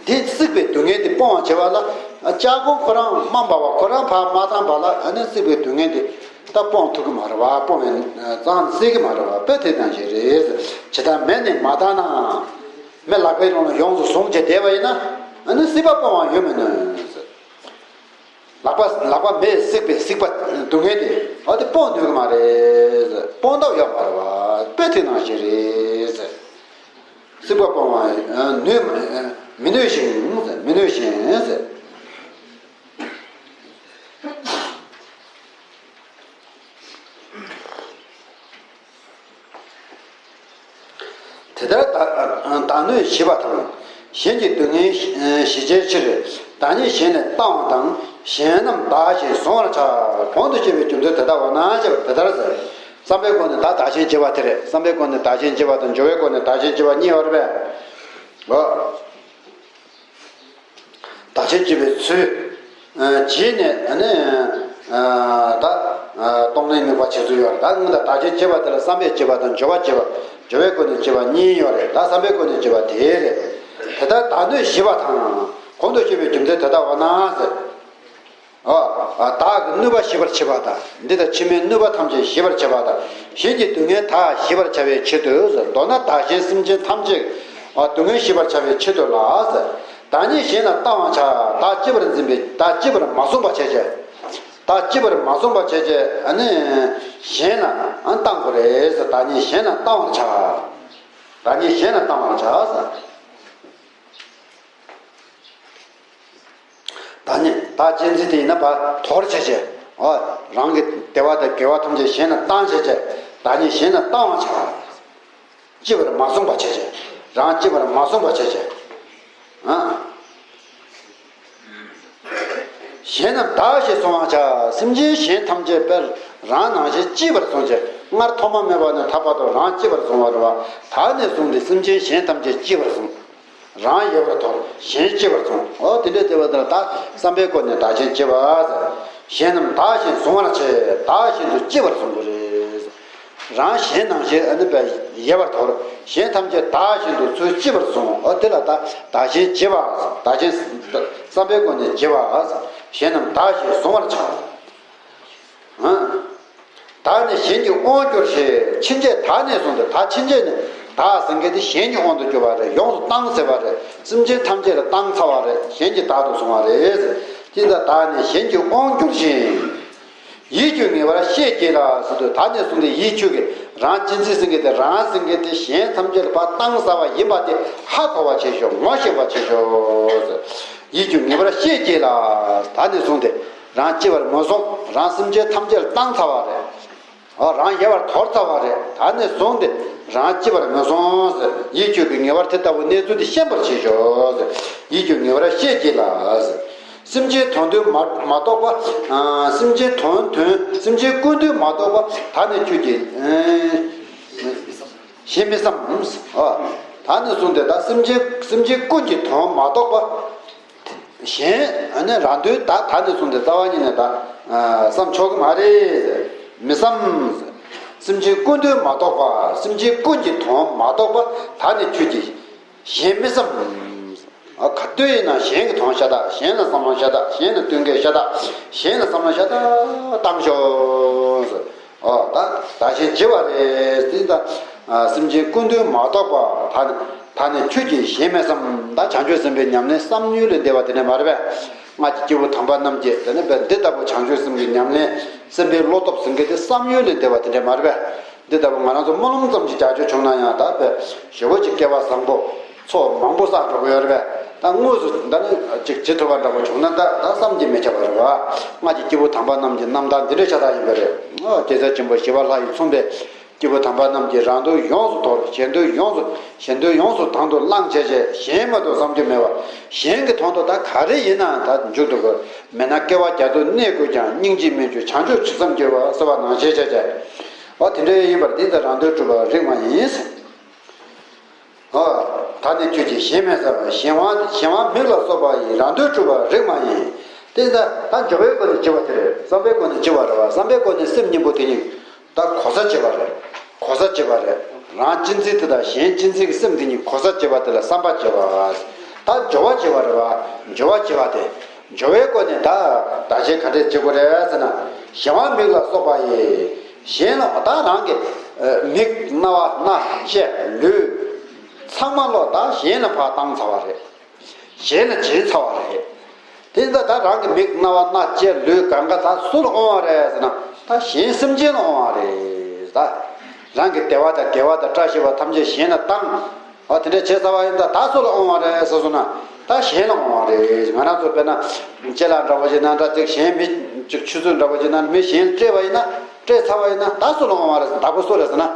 དེ་བསྲེགས་པའི་སྡུག་བསྔལ་དེ་སྤོང་བར་བྱེད་པ་ལ། ལྕགས་གོང་ཁོ་རང་མ་འབར་བ། ཁོ་རང་ཕར་མ་བཏང་བ་ལ། ཨ་ནི་བསྲེགས་པའི་སྡུག་བསྔལ་དེ་ད་སྤོང་ཐུབ་ཀྱི་མ་རེད་བ། སྤོང་བའི་རྩ་བ་ནས་སྲེག་གི་མ་རེད་བ། དཔེ་དེ་ནང་བཞིན་རེད། ཇི་ལྟར་མེ་ནི་མ་བཏང་ན། མེ་ལག་པའི་ནང་ལ་ཡོངས་སུ་བཟུང་བྱས་བསྡད་པ་ཡིན་ན། ཨ་ནི་སྲེག་པ་སྤོང་བ་ཡོད་མི་ནུས། ལག་པ་ལག་པ་མེས་བསྲེགས་པའི་སྲེག་པ་སྡུག་བསྔལ་དེ། ཨ་དེ་སྤོང་ནུས་ཀྱི་མ་རེད། སྤོང་ཐབས་ཡོད་མ་རེད་བ། དཔེ་དེ་ནང་བཞིན་རེད། སྲེག་པ་སྤོང་བ་ནུས་མི་ནུས་ཤིང་། མི་ནུས་ཤིང་། དེ་ལྟར་བདག་བདག་གནོད་ཞི་བ་དང་། གཞན་གྱི་སྡུག་བསྔལ་ཞི་བྱའི་ཕྱིར། བདག་ཉིད་གཞན་ལས་བཏང་བ་དང་། གཞན་རྣམས་བདག་ཞེས་གཟུང་བར་བྱ། གོང་དུ་བཤད་པའི་རྒྱུ་མཚན་དེ་ལྟ་བས་ན་ཞེས་པ་དེ་ལྟར་ཟེར། བསམ་པའི་སྒོ་ནས་བདག་བདག་གཞན་བརྗེ་བ་དེ་རེད། བསམ་པའི་སྒོ་ནས་བདག་གཞན་བརྗེ་བ་དང་། སྦྱོར་བའི་སྒོ་ནས་བདག་གཞན་བརྗེ་བ་གཉིས་ཡོད་རེད་པས། ལོ། བདག་གཞན་གཅེས་པའི་ཚུལ། ཨ་བྱས་ནས་ཨ་ནི་ཨ་ད་ཨ་གཏོང་ལེན་དམིགས་པ་བྱེད་ཚུལ་ཡོད་རེད། ད་སྔོན་ད་བདག་གཞན་གཅེས་པ་དེ་ལ་བསམ་པས་གཅེས་པ་དང་སྦྱོར་བས་གཅེས་པ། སྦྱོར་བའི་སྒོ་ནས་གཅེས་པ་གཉིས་ཡོད་རེད། ད་བསམ་པའི་སྒོ་ནས་གཅེས་པ་དེ་རེད། དེ་ལྟར་བདག་གནོད་ཞི་བ་དང་། གོང་དུ་བཤད་པའི་རྒྱུ་མཚན་དེ་ལྟ་བ་ན་ཟེར། ཨ་བདག་གི་གནོད་པ་ཞི་བར་བྱེད་པ་དང་། འདི་དང་ཕྱི་མའི་གནོད་པ་ཐམས་ཅད་ཞི་བར་བྱེད་པ་དང་། གཞན་གྱི་སྡུག་བསྔལ་དག་ཞི་བར་བྱ་བའི་ཆེད་དུ། མདོར་ན་བདག་གཞན་སེམས་ཅན་ཐམས་ཅད་ཀྱི་སྡུག་བསྔལ་ཞི་བར་བྱ་བའི་ཆེད་དུ་ལ། བདག་ཉིད་གཞན་ལ་བཏང་བར་བྱ། བདག་གཅེས་པར་འཛིན་པའི། བདག་གཅེས་པར་མ་བཟུང་བ་བྱས་བྱས། བདག་གཅེས་པར་མ་བཟུང་བ་བྱས་བྱས་ཨ་ནི་གཞན་ལ་བཏང་དགོས་རེད། བདག་ཉིད་གཞན་ལ་བཏང་བར་བྱ། བདག་ཉིད་གཞན་ལ་བཏང་བར་བྱ། བདག་ཉིད་བདག་གཅེས་འཛིན་དེ་ཡིན་ན་ཕར་དོར་བྱས་བྱས། ཨོ། རང་གི་བདེ་བ་དང་དགེ་བ་ཐམས་ཅད་གཞན་ལ་བཏང་བྱས་བྱས། བདག་ཉིད་གཞན་ལ་བཏང་བར་བྱ། གཅེས་པར་མ་བཟུང་བ་བྱས་བྱས། རང་གཅེས་པར་མ་བཟུང་བ་བྱས་བྱས། ཨ། གཞན་རྣམས་བདག་ཞེས་བཟུང་བར་བྱ། སེམས་ཅན་གཞན་ཐམས་ཅད་དཔེར་རང་ནང་བཞིན་གཅེས་པར་བཟུང་བྱས། སྔར་ཐོག་མ་མེད་པ་ནས་ད་བར་དུ་རང་གཅེས་པར་བཟུང་བ་རེད་བ། ད་ནས་བཟུང་སྟེ་སེམས་ཅན་གཞན་ཐམས་ཅད་གཅེས་པར་བཟུང་། རང་ཡལ་བར་དོར། གཞན་གཅེས་པར་བཟུང་། འོ་དེ་འདྲའི་བདེ་བ་དེ་ལ་ད་བསམ་པའི་སྒོ་ནས་བདག་གཞན་གཅེས་པ། གཞན་རྣམས་བདག་བཞིན་བཟུང་བར་བྱེད། བདག་བཞིན་དུ་གཅེས་པར་བཟུང་དགོས་རེད། རང་གཞན་ནང་བཞིན་ཨ་ནི་པའི་ཡལ་བར་དོར། གཞན་ཐམས་ཅད་བདག་བཞིན་དུ་ཚུར་གཅེས་པར་བཟུང་། འོ་དེ་ལ་ད་བདག་གཞན་གཅེས་པ། བདག་གཞན་བསམ་པའི་སྒོ་ནས་གཅེས་པ། གཞན་རྣམས་བདག་བཞིན་བཟུང་བར་བྱ། ཨ། བདག་ནི་གཞན་གྱི་དབང་གྱུར་ཞིང་། ཕྱིན་ཆད་བདག་ནས་བཟུང་སྟེ། ད་ཕྱིན་ཆད་ནི་བདག་ཟེར་མཁན་དེ་གཞན་གྱི་དབང་དུ་གྱུར་པ་རེད། ཡོངས་སུ་བཏང་ཟེར་བ་རེད། སེམས་ཅན་ཐམས་ཅད་ལ་བཏང་ཚར་བ་རེད། གཞན་གྱིས་བདག་ཏུ་བཟུང་བ་རེད། དེ་ལྟར་བདག་ནི་གཞན་གྱི་དབང་གྱུར་ཞིང་། ཡིད་ཀྱིས་ངེས་པར་ཤེས་བགྱིད་ལ་ཟེར་དུས། ད་ནས་བཟུང་སྟེ་ཡིད་ཁྱོད་ཀྱིས་རང་གཅེས་འཛིན་ཟེར་མཁན་དེ། རང་ཟེར་མཁན་དེ་གཞན་ཐམས་ཅད་ལ་ཕར་བཏང་ཚར་བ་ཡིན་པ་དེ་ཧ་གོ་བ་བྱེད་ཤོག། ངོ་ཤེས་པ་བྱེད་ཤོག། ཡིད་ཀྱིས་ངེས་པར་ཤེས་བགྱིད་ལ། ད་ནས་བཟུང་སྟེ། རང་གཅེས་པར་མི་བཟུང་། རང་སེམས་ཅན་ཐམས་ཅད་ལ་བཏང་ཚར་བ་རེད། ཨོ། རང་ཡལ་བར་དོར་ཚར་བ་རེད། ད་ནས་བཟུང་སྟེ་རང་གཅེས་པར་མི་བཟུང་ཟེར། ཡིད་ཁྱོད་ཀྱིས་ངེས་པར་དེ་ལྟ་བུའི་གནས་ཚུལ་དེ་ཤེས་པར་བྱེད་ཤོག་ཟེར། ཡིད་ཀྱིས་ངེས་པར་ཤེས་བགྱིད་ལ་ཟེར། སེམས་ཅན་དོན་དུ་མ་མ་གཏོགས་པ། ཨ། སེམས་ཅན་དོན་དོན། སེམས་ཅན་ཀུན་དོན་མ་གཏོགས་པ། ད་ནི་ཁྱོད་ཀྱིས། ཨ། གཞན་མི་བསམ། ཨོ། ད་ནས་བཟུང་སྟེ་ད་སེམས་ཅན་སེམས་ཅན་ཀུན་གྱི་དོན་མ་གཏོགས་པ། གཞན་ཨ་ནི་རང་དོན་ད་ད་ནས་བཟུང་སྟེ་རྩ་བ་ཉིད་ནས་ད་ཨ་བསམ་ཆོག་གི་མ་རེད། མི་བསམ། སེམས་ཅན་ཀུན་དོན་མ་གཏོགས་པ། སེམས་ཅན་ཀུན་གྱི་དོན་མ་གཏོགས་པ། ད་ནི་ཁྱོད་ཀྱིས་གཞན་མི་བསམ། ཨ། ག་དུས་ཡིན་ན་གཞན་གྱི་དོན་ཤ་སྟག། གཞན་ལ་བསམ་བློ་ཤ་སྟག། གཞན་ལ་བསྟུན་མཁས་ཤ་སྟག། གཞན་ལ་བསམ་བློ་ཤ་སྟག་བཏང་ཤོག། ཨོ། ད་བདག་གཞན་བརྗེ་བ་རེད། དེ་ད་ཨ་སེམས་ཅན་ཀུན་དོན་མ་གཏོགས་པ། ད་ནི་ད་ནི་ཁྱོད་ཀྱིས་གཞན་མི་བསམ། ད་བྱང་ཆུབ་སེམས་དཔའི་ཉམས་ལེན་བསམ་ཡུལ་ལས་འདས་པ་དེ་འདྲ་མ་རེད་པས། སྔགས་ཀྱི་སྐྱེས་བུ་དམ་པ་རྣམས་ཀྱིས་དེ་ནི་པས་འདི་ལྟ་བུ་བྱང་ཆུབ་སེམས་ཀྱི་ཉམས་ལེན། སེམས་དཔའི་བློ་སྟོབས་ཟེར་མཁན་དེ་བསམ་ཡུལ་ལས་འདས་པ་དེ་འདྲ་མ་རེད་པས། འདི་ལྟ་བུ་ང་རང་ཚོ་སྨོན་ལམ་ཙམ་གྱིས་རྒྱག་རྒྱུ་བྱུང་ན་ཡང་། ད་པས་ཞེ་པོ་ཅིག་སྐལ་བ་བཟང་པོ། ཚོགས་མང་པོ་བསགས་འགྲོ་གི་ཡོད་རེད་པས། ད་དངོས་སུ་ད་ནི་ཅིག་བྱེད་ཐུབ་པ་འདྲ་པོ་བྱུང་ན། ད་ད་བསམ་གྱིས་མི་ཁྱབ་པ་རེད་པ། སྔགས་ཀྱི་སྐྱེས་བུ་དམ་པ་རྣམས་ཀྱི་རྣམ་ཐར་འདི་འདྲའི་ཤ་སྟག་ཡིན་པ་རེད། ཨོ། རྒྱལ་སྲས་ཆེན་པོ་ཞི་བ་ལྷ་ཡིས་མཚོན་པའི་སྐྱེས་བུ་དམ་པ་རྣམས་ཀྱིས་རང་དོན་ཡོངས་སུ་དོར། གཞན་དོན་ཡོངས་སུ། གཞན་དོན་ཡོངས་སུ་དང་དུ་བླངས་བྱས་བྱས། གཞན་མ་གཏོགས་བསམ་རྒྱུ་མེད་པ། གཞན་གྱི་དོན་དུ་ད་ག་རེ་ཡིན་ན་ད་མཇུག་ཏུ་དགོས། མེད་ན་བསྐལ་པ་རྒྱ་མཚོར་གནས་དགོས་ཀྱང་། སྙིང་རྗེས་སྨོས་ཅི་བྱང་ཆུབ་ཅི་བསམ་གྱིས་པ་ཟེར་བ་ནང་བཞིན་བྱས་བྱས། ཨོ། དེ་འདྲ་ཡིན་པར་འདི་ལྟར་རང་དོན་སྒྲུབ་པར་རིགས་མ་ཡིན། ཨོ། ད་ནི་ཁྱོད་ཀྱིས་གཞན་མི་བསམ། གཞན་དབང་གཞན་དབང་མིག་ལ་སོགས་པ་ཡིས། རང་དོན་སྒྲུབ་པར་རིགས་མ་ཡིན། དེ་ལྟར་ད་སྦྱོར་བའི་སྒོ་ནས་བྱེད་པ་དེ་རེད། བསམ་པའི་སྒོ་ནས་བྱེད་པ་རེད་པ། བསམ་པའི་སྒོ་ནས་སེམས་གཉིས་པོ་དེ་གཉིས་ད་གོ་ས་བྱེད་པ་རེད། གོ་ས་བྱེད་པ་རེད། རང་གཅེས་འཛིན་དེ་དང་གཞན་གཅེས་འཛིན་གྱི་སེམས་དེ་གཉིས་གོ་ས་བྱེད་པ་དེ་ལ་བསམ་པ་བྱེད་པ། ད་སྦྱོར་བ་བྱེད་པ་རེད་པ། སྦྱོར་བ་བྱེད་པ་དེ། སྦྱོར་བའི་སྒོ་ནས་ད་བདག་གཞན་ག་འདྲས་བྱེད་དགོས་རེད་ཟེར་ན། གཞན་དབང་མིག་ལ་སོགས་པ་ཡིས། གཞན་ལ་ད་རང་གི་ཨ་མིག་རྣ་བ་སྣ་ལྕེ་ལུས་ཚང་མ་ལོ་ད་གཞན་ལ་ཕར་བཏང་ཚར་བ་རེད། གཞན་ལ་བྱིན་ཚར་བ་རེད། དེ་ལྟར་ད་རང་གི་མིག་རྣ་བ་སྣ་ལྕེ་ལུས་གང་ག་ད་སུ་ལ་དབང་བ་རེད་ཟེར་ན། ད་གཞན་སེམས་ཅན་ལ་དབང་བ་རེད། ད་རང་གི་བདེ་བ་དང་དགེ་བ་དང་བཀྲ་ཤིས་པ་ཐམས་ཅད་གཞན་ལ་བཏང་། ཨོ། དེ་འདྲ་བྱས་ཚར་བ་ཡིན་ད། ད་སུ་ལ་དབང་བ་རེད་ཟེར་སོང་ན། ད་གཞན་ལ་དབང་བ་རེད། ང་རང་ཚོ་དཔེར་ན་ལྕེ་ལ་འདྲ་བོ་ཞིག་ན་འདྲ། ཅིག་གཞན་མི་ཅིག་ཆུ་ཚོད་འདྲ་བོ་ཞིག་ན་མི་གཞན་སྤྲད་པ་ཡིན་ན། སྤྲད་ཚར་བ་ཡིན་ན་ད་སུ་ལ་དབང་བ་རེད། བདག་པོ་སུ་རེད་ཟེར་ན།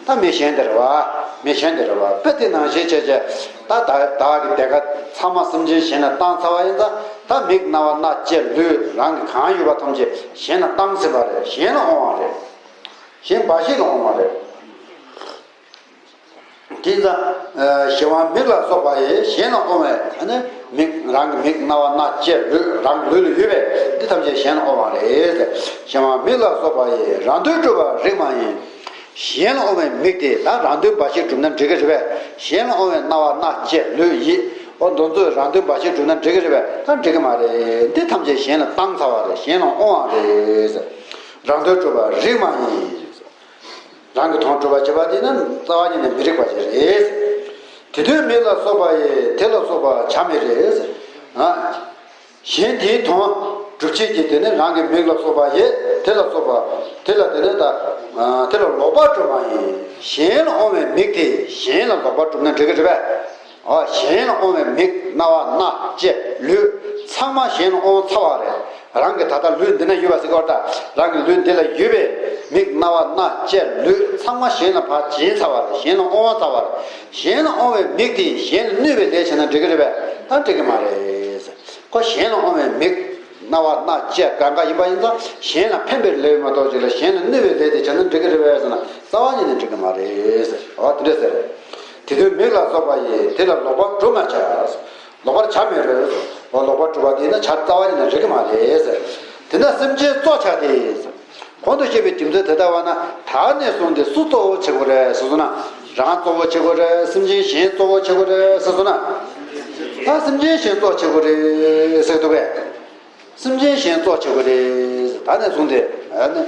ད་མི་གཞན་དེ་རེད་པ། མི་གཞན་དེ་རེད་པ། དཔེ་དེ་ནང་བཞིན་བྱས་བྱས། ད་བདག་བདག་གི་བདེ་དགའ་ཚང་མ་སེམས་ཅན་གཞན་ལ་བཏང་ཚར་བ་ཡིན་ད། ད་མིག་རྣ་བ་སྣ་ལྕེ་ལུས་རང་གི་གང་ཡོད་པ་ཐམས་ཅད་གཞན་ལ་བཏང་ཟིན་པ་རེད། གཞན་ལ་དབང་བ་རེད། གཞན་འབའ་ཞིག་ལ་དབང་བ་རེད། དེ་ཙང་གཞན་དབང་མིག་ལ་སོགས་པ་ཡིས། གཞན་ལ་དབང་བའི་ཨ་ནི་མིག། རང་གི་མིག། རྣ་བ། སྣ། ལྕེ། ལུས། རང་གི་ལུས་ལ་ཡོད་པའི་འདི་ཐམས་ཅད་གཞན་ལ་དབང་བ་རེད། གཞན་དབང་མིག་ལ་སོགས་པ་ཡིས། རང་དོན་སྒྲུབ་པ་རིགས་མ་ཡིན། གཞན་ལ་དབང་བའི་མིག་དེ་ད་རང་དོན་འབའ་ཞིག་བསྒྲུབ་ན་འགྲིག་གི་རེད་པས། གཞན་ལ་དབང་བའི་རྣ་བ། སྣ། ལྕེ། ལུས། ཡིད། འོ་འདི་ཚོས་རང་དོན་འབའ་ཞིག་བསྒྲུབ་ན་འགྲིག་གི་རེད་པས། ད་འགྲིག་གི་མ་རེད། འདི་ཐམས་ཅད་གཞན་ལ་བཏང་ཚར་བ་རེད། གཞན་ལ་དབང་བ་རེད། རང་དོན་སྒྲུབ་པ་རིགས་མ་ཡིན། རང་གི་དོན་སྒྲུབ་པར་བྱེད་པ་དེ་ནི་རྩ་བ་ཉིད་ནས་མི་རིགས་པ་ཞིག་རེད། དེ་དོན་མིག་ལ་སོགས་པ་ཡིས། དེ་ལ་སོགས་པ་བྱ་མི་རིགས། ཨ། གཞན་དེའི་དོན་སྒྲུབ་བྱེད་ཀྱི་དེ་ནི་རང་གི་མིག་ལ་སོགས་པ་ཡིས། དེ་ལ་སོགས་པ། དེ་ལ་དེ་ནི་ད། ཨ། དེ་ལ་ལོག་པར་སྒྲུབ་མ་ཡིན། གཞན་ལ་དབང་བའི་མིག་དེ་གཞན་ལ་ལོག་པར་སྒྲུབ་ན་འགྲིག་གི་རེད་པས། ཨ། གཞན་ལ་དབང་བའི་མིག། རྣ་བ། སྣ། ལྕེ། ལུས། ཚང་མ་གཞན་ལ་དབང་ཚར་བ་རེད། རང་གི་ད་ལྟ་ལུས་འདི་ན་ཡོད་པ་ཟེར་གོ་ད། རང་གི་ལུས་འདི་ལ་ཡོད་པའི་མིག། རྣ་བ། སྣ། ལྕེ། ལུས་ཚང་མ་གཞན་ལ་ཕར་སྦྱིན་ཚར་བ་རེད། གཞན་ལ་དབང་བ་ཚར་བ་རེད། གཞན་ལ་དབང་བའི་མིག་དེ་གཞན་ལ་གནོད་པའི་ལས་བྱས་ན་འགྲིག་གི་རེད་པས། ད་འགྲིག་གི་མ་རེད། ཁོ་གཞན་ལ་དབང་བའི་མིག། རྣ་བ། སྣ། ལྕེ་གང་ག་ཡིན་པ་ཡིན་ཙང་གཞན་ལ་ཕན་པའི་ལས་མ་གཏོགས་ཅིག་ལ་གཞན་ལ་གནོད་པའི་ལས་དེ་བྱས་ན་འགྲིག་གི་རེད་པས་ཟེར་ན། རྩ་བ་ཉིད་ནས་འགྲིག་གི་མ་རེད་ཟེར། འོ་དེ་འདྲ་ཟེར། དེ་དོན་མིག་ལ་སོགས་པ་ཡིས། དེ་ལ་ལོག་པར་སྒྲུབ་མ་བྱ། ལོག་པར་བྱ་མི་རུང་། འོ་ལོག་པར་སྒྲུབ་པ་དེ་ནི་བྱ་རྩ་བ་ཉིད་ནས་རིགས་ཀྱི་མ་རེད་ཟེར། དེ་ན་སེམས་ཅན་གཙོ་བྱ་སྟེ། གོང་དུ་བཤད་པའི་རྒྱུ་མཚན་དེ་ལྟ་བ་ན། ད་ནས་བཟུང་སྟེ་སུ་གཙོ་བོ་བྱེད་དགོས་རེད་ཟེར་སོང་ན། རང་གཙོ་བོ་བྱེད་དགོས་རེད། སེམས་ཅན་གཞན་གཙོ་བོ་བྱེད་དགོས་རེད་ཟེར་སོང་ན། ད་སེམས་ཅན་གཞན་གཙོ་བྱེད་དགོས་རེད་ཟེར་འདུག་གས། སེམས་ཅན་གཞན་གཙོ་བྱེད་དགོས་རེད། ད་ནས་བཟུང་སྟེ། ཨ་ནི།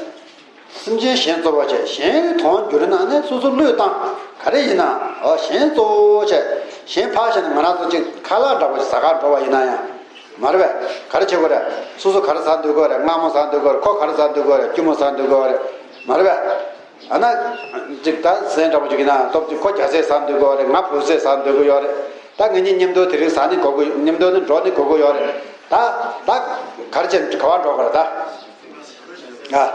སེམས་ཅན་གཞན་གཙོ་བོ་བྱས། གཞན་གྱི་དོན་འགྱུར་ན་ནི་སོ་སོ་བློས་བཏང་། ག་རེ་ཡིན་ན། འོ་གཞན་གཙོ་བོ་བྱས། གཞན་ཕར་བཞག་ན་ང་རང་ཚོ་གཅིག་ཁ་ལག་འདྲ་པོ་ཞིག་ཟ་གར་འགྲོ་བ་ཡིན་ན་ཡང་། མ་རེད་པས། ག་རེ་བྱེད་དགོས་རེད། སོ་སོ་ག་རེ་ཟ་འདོད་དགོས་རེད། མངར་མོ་ཟ་འདོད་དགོས་རེད། ཁོ་ག་རེ་ཟ་འདོད་དགོས་རེད། སྐྱུར་མོ་ཟ་འདོད་དགོས་རེད། མ་རེད་པས། ཨ་ན། གཅིག་ད་ཟན་འདྲ་པོ་ཅིག་ཡིན་ན་སྟོབས་ཀྱིས་ཁོ་རྒྱ་ཟས་ཟ་འདོད་དགོས་རེད། ང་བོད་ཟས་ཟ་འདོད་དགོས་ཡོད་རེད། ད་ང་གཉིས་མཉམ་དུ་དེ་རིང་ཟ་ནི་དགོས་ཀྱི། མཉམ་དུ་ནི་འགྲོ་ནི་དགོས་ཀྱི་ཡོད་རེད། ད་ད་ག་རེ་བྱས་ག་པར་འགྲོ་དགོས་རེད་ད། ཨ།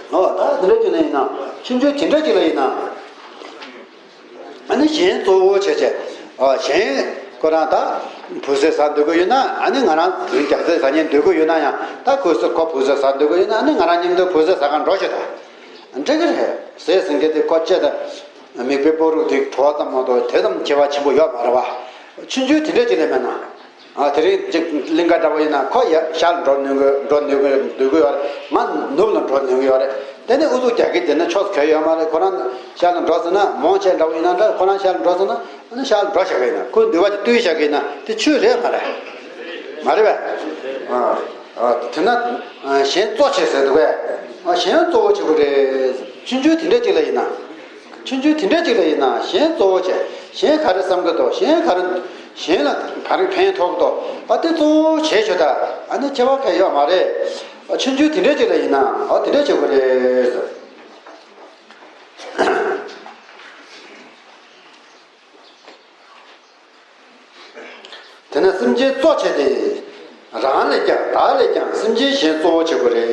ཨོ་ད་དེ་འདྲ་བྱས་ན་ཡིན་ན། ཆུང་ཆུང་དེ་འདྲ་ཅིག་ལ་ཡིན་ན། ཨ་ནི་གཞན་གཙོ་བོ་བྱས་བྱས། ཨ་གཞན་ཁོ་རང་ད་བོད་ཟས་ཟ་འདོད་ཀྱི་ཡོད་ན། ཨ་ནི་ང་རང་དེ་རིང་རྒྱ་ཟས་ཟ་སྙིང་འདོད་ཀྱི་ཡོད་ན་ཡང་། ད་ཁོས་ཁོ་བོད་ཟས་ཟ་འདོད་ཀྱི་ཡོད་ན། ཨ་ནི་ང་རང་མཉམ་དུ་བོད་ཟས་ཟ་གར་འགྲོ་ཤོག་ད། འགྲིག་གི་རེད། ཟས་ཟིན་གྱི་དེ་ཁོ་ལྕེ་དང་མིག་པའི་སྤོ་རུག་དེ་བྲོ་བ་ཙམ་མ་གཏོགས་དེ་ཙམ་ཁྱད་པར་ཆེན་པོ་ཡོད་མ་རེད་བ། ཆུང་ཆུང་དེ་འདྲ་ཅིག་ལས་མེད་ན། ཨ་དེ་རིང་ཅིག་གླིང་ག་འདྲ་པོ་ཡིན་ན་ཁོ་ཡ་ཤར་ལ་འགྲོ་ནུས་གི། འགྲོ་ནུས་གི་འདོད་གི་ཡོད་རེད། ང་ནུབ་ལ་འགྲོ་ནུས་གི་ཡོད་རེད། དེ་ནས་ཨུ་ཚུགས་རྒྱག་གི་དེ་ན་ཕྱོགས་གང་ཡོད་མ་རེད། ཁོ་རང་ཤར་ལ་འགྲོ་ཟེར་ན། མོ་ཆེ་འདྲ་པོ་ཡིན་ན་འདྲ། ཁོ་རང་ཤར་ལ་འགྲོ་ཟེར་ན། ཨ་ནི་ཤར་ལ་འགྲོ་བཞག་གི་ཡིན་ན། ཁོས་འདོད་པ་ཅིག་བཏོན་བཞག་གི་ཡིན་ན་དེ་ཆོས་རེད་མ་རེད། མ་རེད་པས། ཨ་ཨ་དེ་ན་ཨ་གཞན་གཙོ་བྱེད་ཟེར་འདུག་པས། ཨ་གཞན་གཙོ་བོ་བྱེད་དགོས་རེད། ཆུང་ཆུང་དེ་འདྲ་ཅིག་ལ་ཡིན་ན། ཆུང་ཆུང་དེ་འདྲ་ཅིག་ལ་ཡིན་ན་གཞན་གཙོ་བོ་བྱེད། གཞན་ག་རེ་བསམ་གི་འདུག་གཞན་ག་རེ། གཞན་ལ་ག་རེ་ཕན་ཐོགས་གི་འདུག་ཨ་དེ་གཙོ་བོ་བྱེད་ཆོག་ད། ཨ་ནི་ཁྱད་པར་གང་ཡོད་མ་རེད། ཨ་ཆུང་ཆུང་དེ་འདྲ་ཅིག་ལ་ཡིན་ན། ཨ་དེ་འདྲ་བྱེད་དགོས་རེད། དེ་ནས་སེམས་ཅན་གཙོ་བྱས་ཏེ། རང་ལས་ཀྱང་བདག་ལས་ཀྱང་སེམས་ཅན་གཞན་གཙོ་བོ་བྱེད་དགོས་རེད།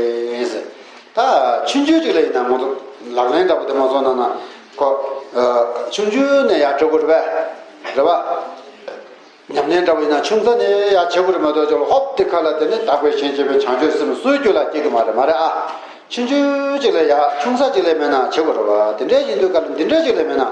ད་ཆུང་ཆུང་ཅིག་ལ་ཡིན་ན་ང་ཚོ་ལག་ལེན་འདྲ་པོ་དེ་མ་སོང་ན་ན་ཁོ། ཨ་ཆུང་ཆུང་ནས་ཡར་འགྲོ་དགོས་རེད་པས། རེད་པ། ཉམས་ལེན་འདྲ་པོ་ཡིན་ན་ཆུང་ས་ནས་ཡར་བྱེད་དགོས་རེད་མ་གཏོགས་ཅོག་ལ་ཧོབ་དེ་ཁ་ལ་དེ་ནས་བདག་པས་གཞན་གཅེས་པའི་བྱང་ཆུབ་སེམས་སུ་རྒྱུད་ལ་སྐྱེ་གི་མ་རེད། མ་རེད་ཨ། ཆུང་ཆུང་ཅིག་ལ་ཡར། ཆུང་ས་ཅིག་ལ་མེད་ན་བྱེད་དགོས་རེད་པ། དེ་འདྲ་ཡིན་དུས་ག་ལ་འདི་འདྲ་ཅིག་ལ་མེད་ན།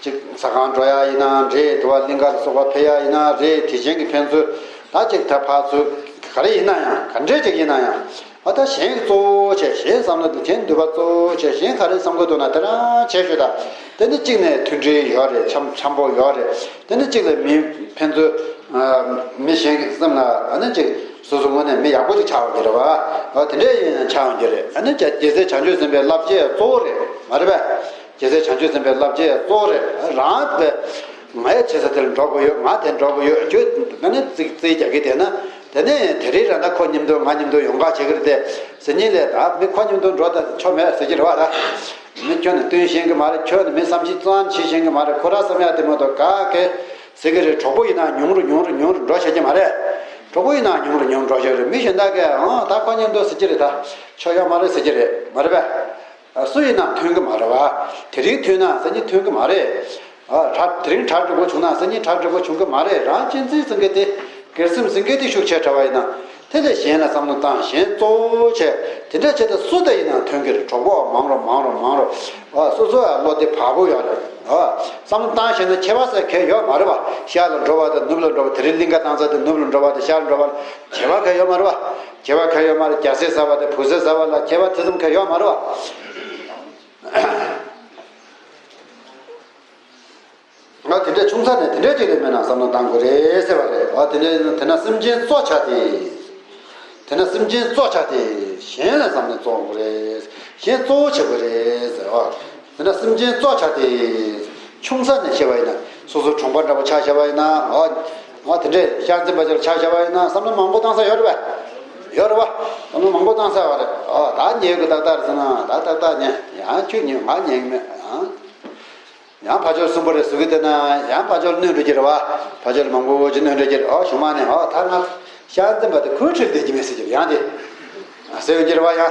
ཅིག་ཟ་ཁང་འགྲོ་ཡ་ཡིན་ན་རེད། དུ་བ་གླིང་ག་ལ་སོགས་པ་ཕེབས་ཡ་ཡིན་ན་རེད། དེ་བཞིན་གྱི་ཕན་ཚུན་ད་ཅིག་ད་ཕར་ཚུར་ག་རེ་ཡིན་ན་ཡང་། ག་འདྲས་ཅིག་ཡིན་ན་ཡང་། ཨ་ད་གཞན་གྱི་གཙོ་བོ་བྱས། གཞན་བསམ་བློ་འདི། གཞན་འདོད་པ་གཙོ་བོ་བྱས། གཞན་ག་རེ་བསམ་གྱི་འདུག་ན་དེ་རང་བྱས་ཤོག་ད། དེ་ནི་གཅིག་ནས་མཐུན་སྒྲིལ་ཡོད་རེད། འཆམ་འཆམ་པོ་ཡོད་རེད། དེ་ནི་གཅིག་ལ་མི་ཕན་ཚུན། ཨ་མི་གཞན་གྱི་སེམས་ལ། ཨ་ནི་ཅིག་སོ་སོ་ངོས་ནས་མི་ཡག་པོ་ཅིག་ཆགས་ཡོང་གི་རེད་པ། ཨ་དེ་འདྲས་ཡིན་ན་ཆགས་ཡོང་གི་རེད། ཨ་ནི་རྒྱལ་སྲས་བྱང་ཆུབ་སེམས་དཔའི་བསླབ་བྱའི་གཙོ་བོ་རེད། མ་རེད་པས། རྒྱལ་སྲས་བྱང་ཆུབ་སེམས་དཔའི་བསླབ་བྱའི་གཙོ་བོ་རེད། རང་དེ་ང་ཡ་བྱེད་ས་དེ་ལ་འགྲོ་དགོས་ཡོད། ང་དེ་འགྲོ་དགོས་ཡོད་ཁྱོད་ཨ་ནི་རྩིས་རྩིས་རྒྱག་གི་བསྡད་ན། དེ་ནས་དེ་རིང་ར་ད་ཁོ་མཉམ་དུ་ང་མཉམ་དུ་ཡོང་ག་བྱེད་ཀྱི་རེད་དེ་ཟེར་མཁན་ལས། ད་མི་ཁོ་མཉམ་དུ་འགྲོ་ད་ཆོ་མེད་ཟེར་གྱི་རེད་པ། ད་མི་ཁྱོད་ནི་སྟོན་ཤེས་ཀྱི་མ་རེད། ཁྱོད་ནི་མི་བསམ་ཤེས་ཙམ་བྱེད་ཤེས་ཀྱི་མ་རེད། ཁོ་ར་བསམ་ཡ་དེ་མ་གཏོགས་ག་གེ་ཟེར་གྱི་རེད། གྲོགས་པོ་ཡིན་ན་ཉུང་རུ་ཉུང་རུ་ཉུང་རུ་འགྲོ་ཤེས་ཀྱི་མ་རེད། གྲོགས་པོ་ཡིན་ན་ཉུང་རུ་ཉུང་རུ་འགྲོ་ཤེས་རེད། མི་གཞན་དག་གིས་ཨང་ད་ཁོ་མཉམ་དུ་ཟེར་གྱི་རེད། ད་ཆོ་ཡོད་མ་རེད་ཟེར་གྱི་རེད། མ་རེད་པས། སུ་ཡིན་ནའང་མཐུན་གྱི་མ་རེད་པ། དེ་རིང་མཐུན་ན་སང་ཉིན་མཐུན་གྱི་མ་རེད། ཨ་གྲ་དེ་རིང་གྲ་འགྲིག་པོ་བྱུང་ན་སང་ཉིན་གྲ་འགྲིག་པོ་བྱུང་གི་མ་རེད། རང་གཅེས་འཛིན་ཟེར་མཁན་དེ། སྒེར་སེམས་ཟེར་མཁན་དེ་ཤུགས་ཆེ་དྲགས་པ་ཡིན་ན། དེ་ལས་གཞན་ལ་བསམ་བློ་བཏང་། གཞན་གཙོ་བོ་བྱས། དེ་འདྲ་བྱས་ཏེ་སུ་དང་ཡིན་ན་ཐོན་གྱི་རེད། གྲོགས་པོ་མང་རུང་མང་རུང་མང་རུང་། ཨ། སོ་སོ་ཡང་བློ་བདེ་བག་ཕེབས་ཡོང་རེད། ཨ། བསམ་བློ་བཏང་ཤེས་ན་ཁྱད་པར་ཟེར་གང་ཡང་ཡོད་མ་རེད་པ། ཤར་ལ་འགྲོ་བ་དང་ནུབ་ལ་འགྲོ་བ། དེ་རིང་གླིང་ག་བཏང་ས་དེ་ནུབ་ལ་འགྲོ་བ་དང་ཤར་ལ་འགྲོ་བ་ལ་ཁྱད་པར་གང་ཡང་ཡོད་མ་རེད་པ། ཁྱད་པར་གང་ཡང་ཡོད་མ་རེད། རྒྱ་སེ་ཟ་བ་དང་བོད་ཟས་ཟ་བ་ལ་ཁྱད་པར་དེ་ཙམ་གང་ཡང་ཡོད་མ་རེད་པ། ང་དེ་འདྲ་ཆུང་ས་ནས་དེ་འདྲ་ཅིག་ལས་མེད་ན་བསམ་བློ་བཏང་དགོས་རེད་ཟེར་བ་རེད། ཨ། དེ་འདྲ་དེ་ན་སེམས་ཅན་གཙོ་ཆ་དེ། དེ་ན་སེམས་ཅན་གཙོ་ཆ་དེ། གཞན་ལ་བསམ་ནས་གཙོ་དགོས་རེད། གཞན་གཙོ་བོ་བྱེད་དགོས་རེད་ཟེར་བ། དེ་ན་སེམས་ཅན་གཙོ་ཆ་དེ། ཆུང་ས་ནས་བཤད་པ་ཡིན་ན་སོ་སོ་གྲོང་པ་འདྲ་པོ་ཆ་བཞག་པ་ཡིན་ན། ཨ། ཨ། དེ་འདྲས་ཤ་འཛིན་པ་ཅིག་ལ་ཆ་བཞག་པ་ཡིན་ན་བསམ་བློ་མང་པོ་བཏང་ས་ཡོད་རེད་པས། ཡོད་རེད་པ། བསམ་བློ་མང་པོ་བཏང་ས་ཡོད་རེད། ཨ། ད་ཉལ་དགོས་ཏག་ཏག་རེད་ཟེར་ན་ད་ཏག་ཏག་ཉལ། ཡང་ཁྱོད་ཉལ། ང་ཉལ་གི་མེད། ཨ། ཡང་ཕར་ཕྱོགས་གསོན་པོ་རེད་ཟེར་གི་བསྡད་ན་ཡང་ཕར་ཕྱོགས་གནོན་འགྲོ་གི་རེད་པ། ཕར་ཕྱོགས་ལ་མང་པོ་ཅིག་གནོན་འགྲོ་གི་རེད། ཨོ། གཞུག་མ་ནས། ཨོ། ད་ང་ཤ་འཛིན་པ་དེ་ཁོའི་ཁྲིར་བསྡད་ཀྱི་མེད་ཟེར་གྱི་རེད། ཡང་དེ་ཟེར་ཡོང་གི་རེད་པ། ཡང་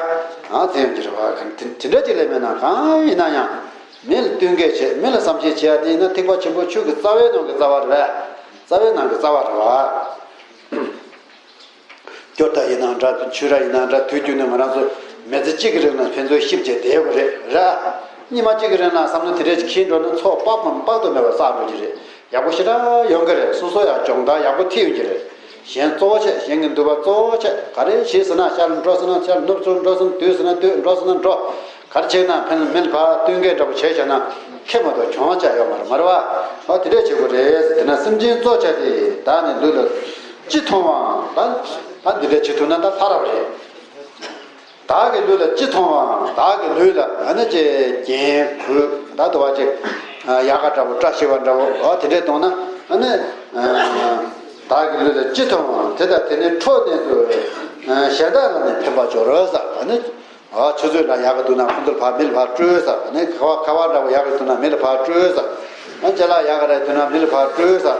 ཨ་ཟེར་ཡོང་གི་རེད་པ། དེ་དེ་འདྲ་ཅིག་ལས་མེད་ན་གང་ཡིན་ན་ཡང་མི་ལ་བསྟུན་མཁས་བྱེད། མི་ལ་བསམ་ཤེས་བྱེད་ཡ་དེ་ཡིན་ན་ཐེག་པ་ཆེན་པོ་ཆོས་ཀྱི་རྩ་བའི་ནང་གི་རྩ་བ་རེད་པས། རྩ་བའི་ནང་གི་རྩ་བ་རེད་པ། སྐྱོར་དང་ཡིན་ན་འདྲ། ཆུ་ར་ཡིན་ན་འདྲ། དུས་རྒྱུན་ནས་ང་རང་ཚོ་མི་ཚེ་གཅིག་གི་རིང་ལ་ཕན་ཚུན་གཤིབ་བྱས་བསྡད་དགོས་རེད། ར། ཉི་མ་གཅིག་གི་རིང་ལ་བསམ་བློ་དེ་འདྲས་ཅིག་འཁྱེར་འགྲོ་ན་ཚོགས་དཔག་དཔག་ཏུ་མེད་པ་བསགས་འགྲོ་གི་རེད། ཡག་པོ་ཞེ་དྲག་ཡོང་གི་རེད། སོ་སོ་ཡང་སྦྱོང་བརྡར་ཡག་པོ་ཐེབས་ཡོང་གི་རེད། གཞན་གཙོ་བོ་བྱས། གཞན་གྱི་འདོད་པ་གཙོ་བོ་བྱས། ག་རེ་བྱེད་ཟེར་ན་ཤར་ལ་འགྲོ་ཟེར་ན་ཤར། ནུབ་ཚུར་འགྲོ་ཟེར་ན། སྡོད་ཟེར་ན་སྡོད། འགྲོ་ཟེར་ན་འགྲོ། ག་རེ་བྱས་ན་ཕན་མི་ལ་ཕར་བསྟུན་མཁས་འདྲ་པོ་བྱས་བྱས་ན་ཁེ་མ་གཏོགས་གྱོང་ཆག་ཡོད་མ་རེད། མ་རེད་པ། ཨོ། དེ་འདྲས་བྱེད་དགོས་རེད། དེ་ན་སེམས་ཅན་གཙོ་བྱས་ཏེ། བདག་ནི་ལུས་ལ་ཅི་མཐོང་བའང་། ད་ད་འདི་འདྲས་བྱེད་ཐུབ་ན་ད་ལྷ་རབ་རེད། བདག་གི་ལུས་ལ་ཅི་མཐོང་བའང་། བདག་གི་ལུས་ལ་ཨ་ནི་ཅིག་རྒྱན་གོས་ད་དུ་བ་ཅིག་ཡག་ག་འདྲ་པོ། བཀྲ་ཤིས་པ་འདྲ་པོ། ཨོ། དེ་འདྲས་གཏོང་ན་ཨ་ནི། བདག་གི་ལུས་ལ་ཅི་མཐོང་བའང་། དེ་དག་དེ་ནི་ཁྲོ་གནས་སུ། གཞན་དག་ལ་ནི་ཕན་པར་སྦྱོར་ཟེར། ཨ་ནི། ཨ། ཆུ་ཚོད་འདྲ་ཡག་ག་འདུག་ན་ཁོ་ཚོར་ཕར་མི་ལ་ཕར་སྤྲོད་ཟེར། ཨ་ནི་ཁ་བ་ཁ་བ་འདྲ་པོ་ཡག་ག་འདུག་ན་མི་ལ་ཕར་སྤྲོད་ཟེར། ཨ། ཅ་ལག་ཡག་ག་རེ་འདུག་ན་མི་ལ་ཕར་སྤྲོད་ཟེར།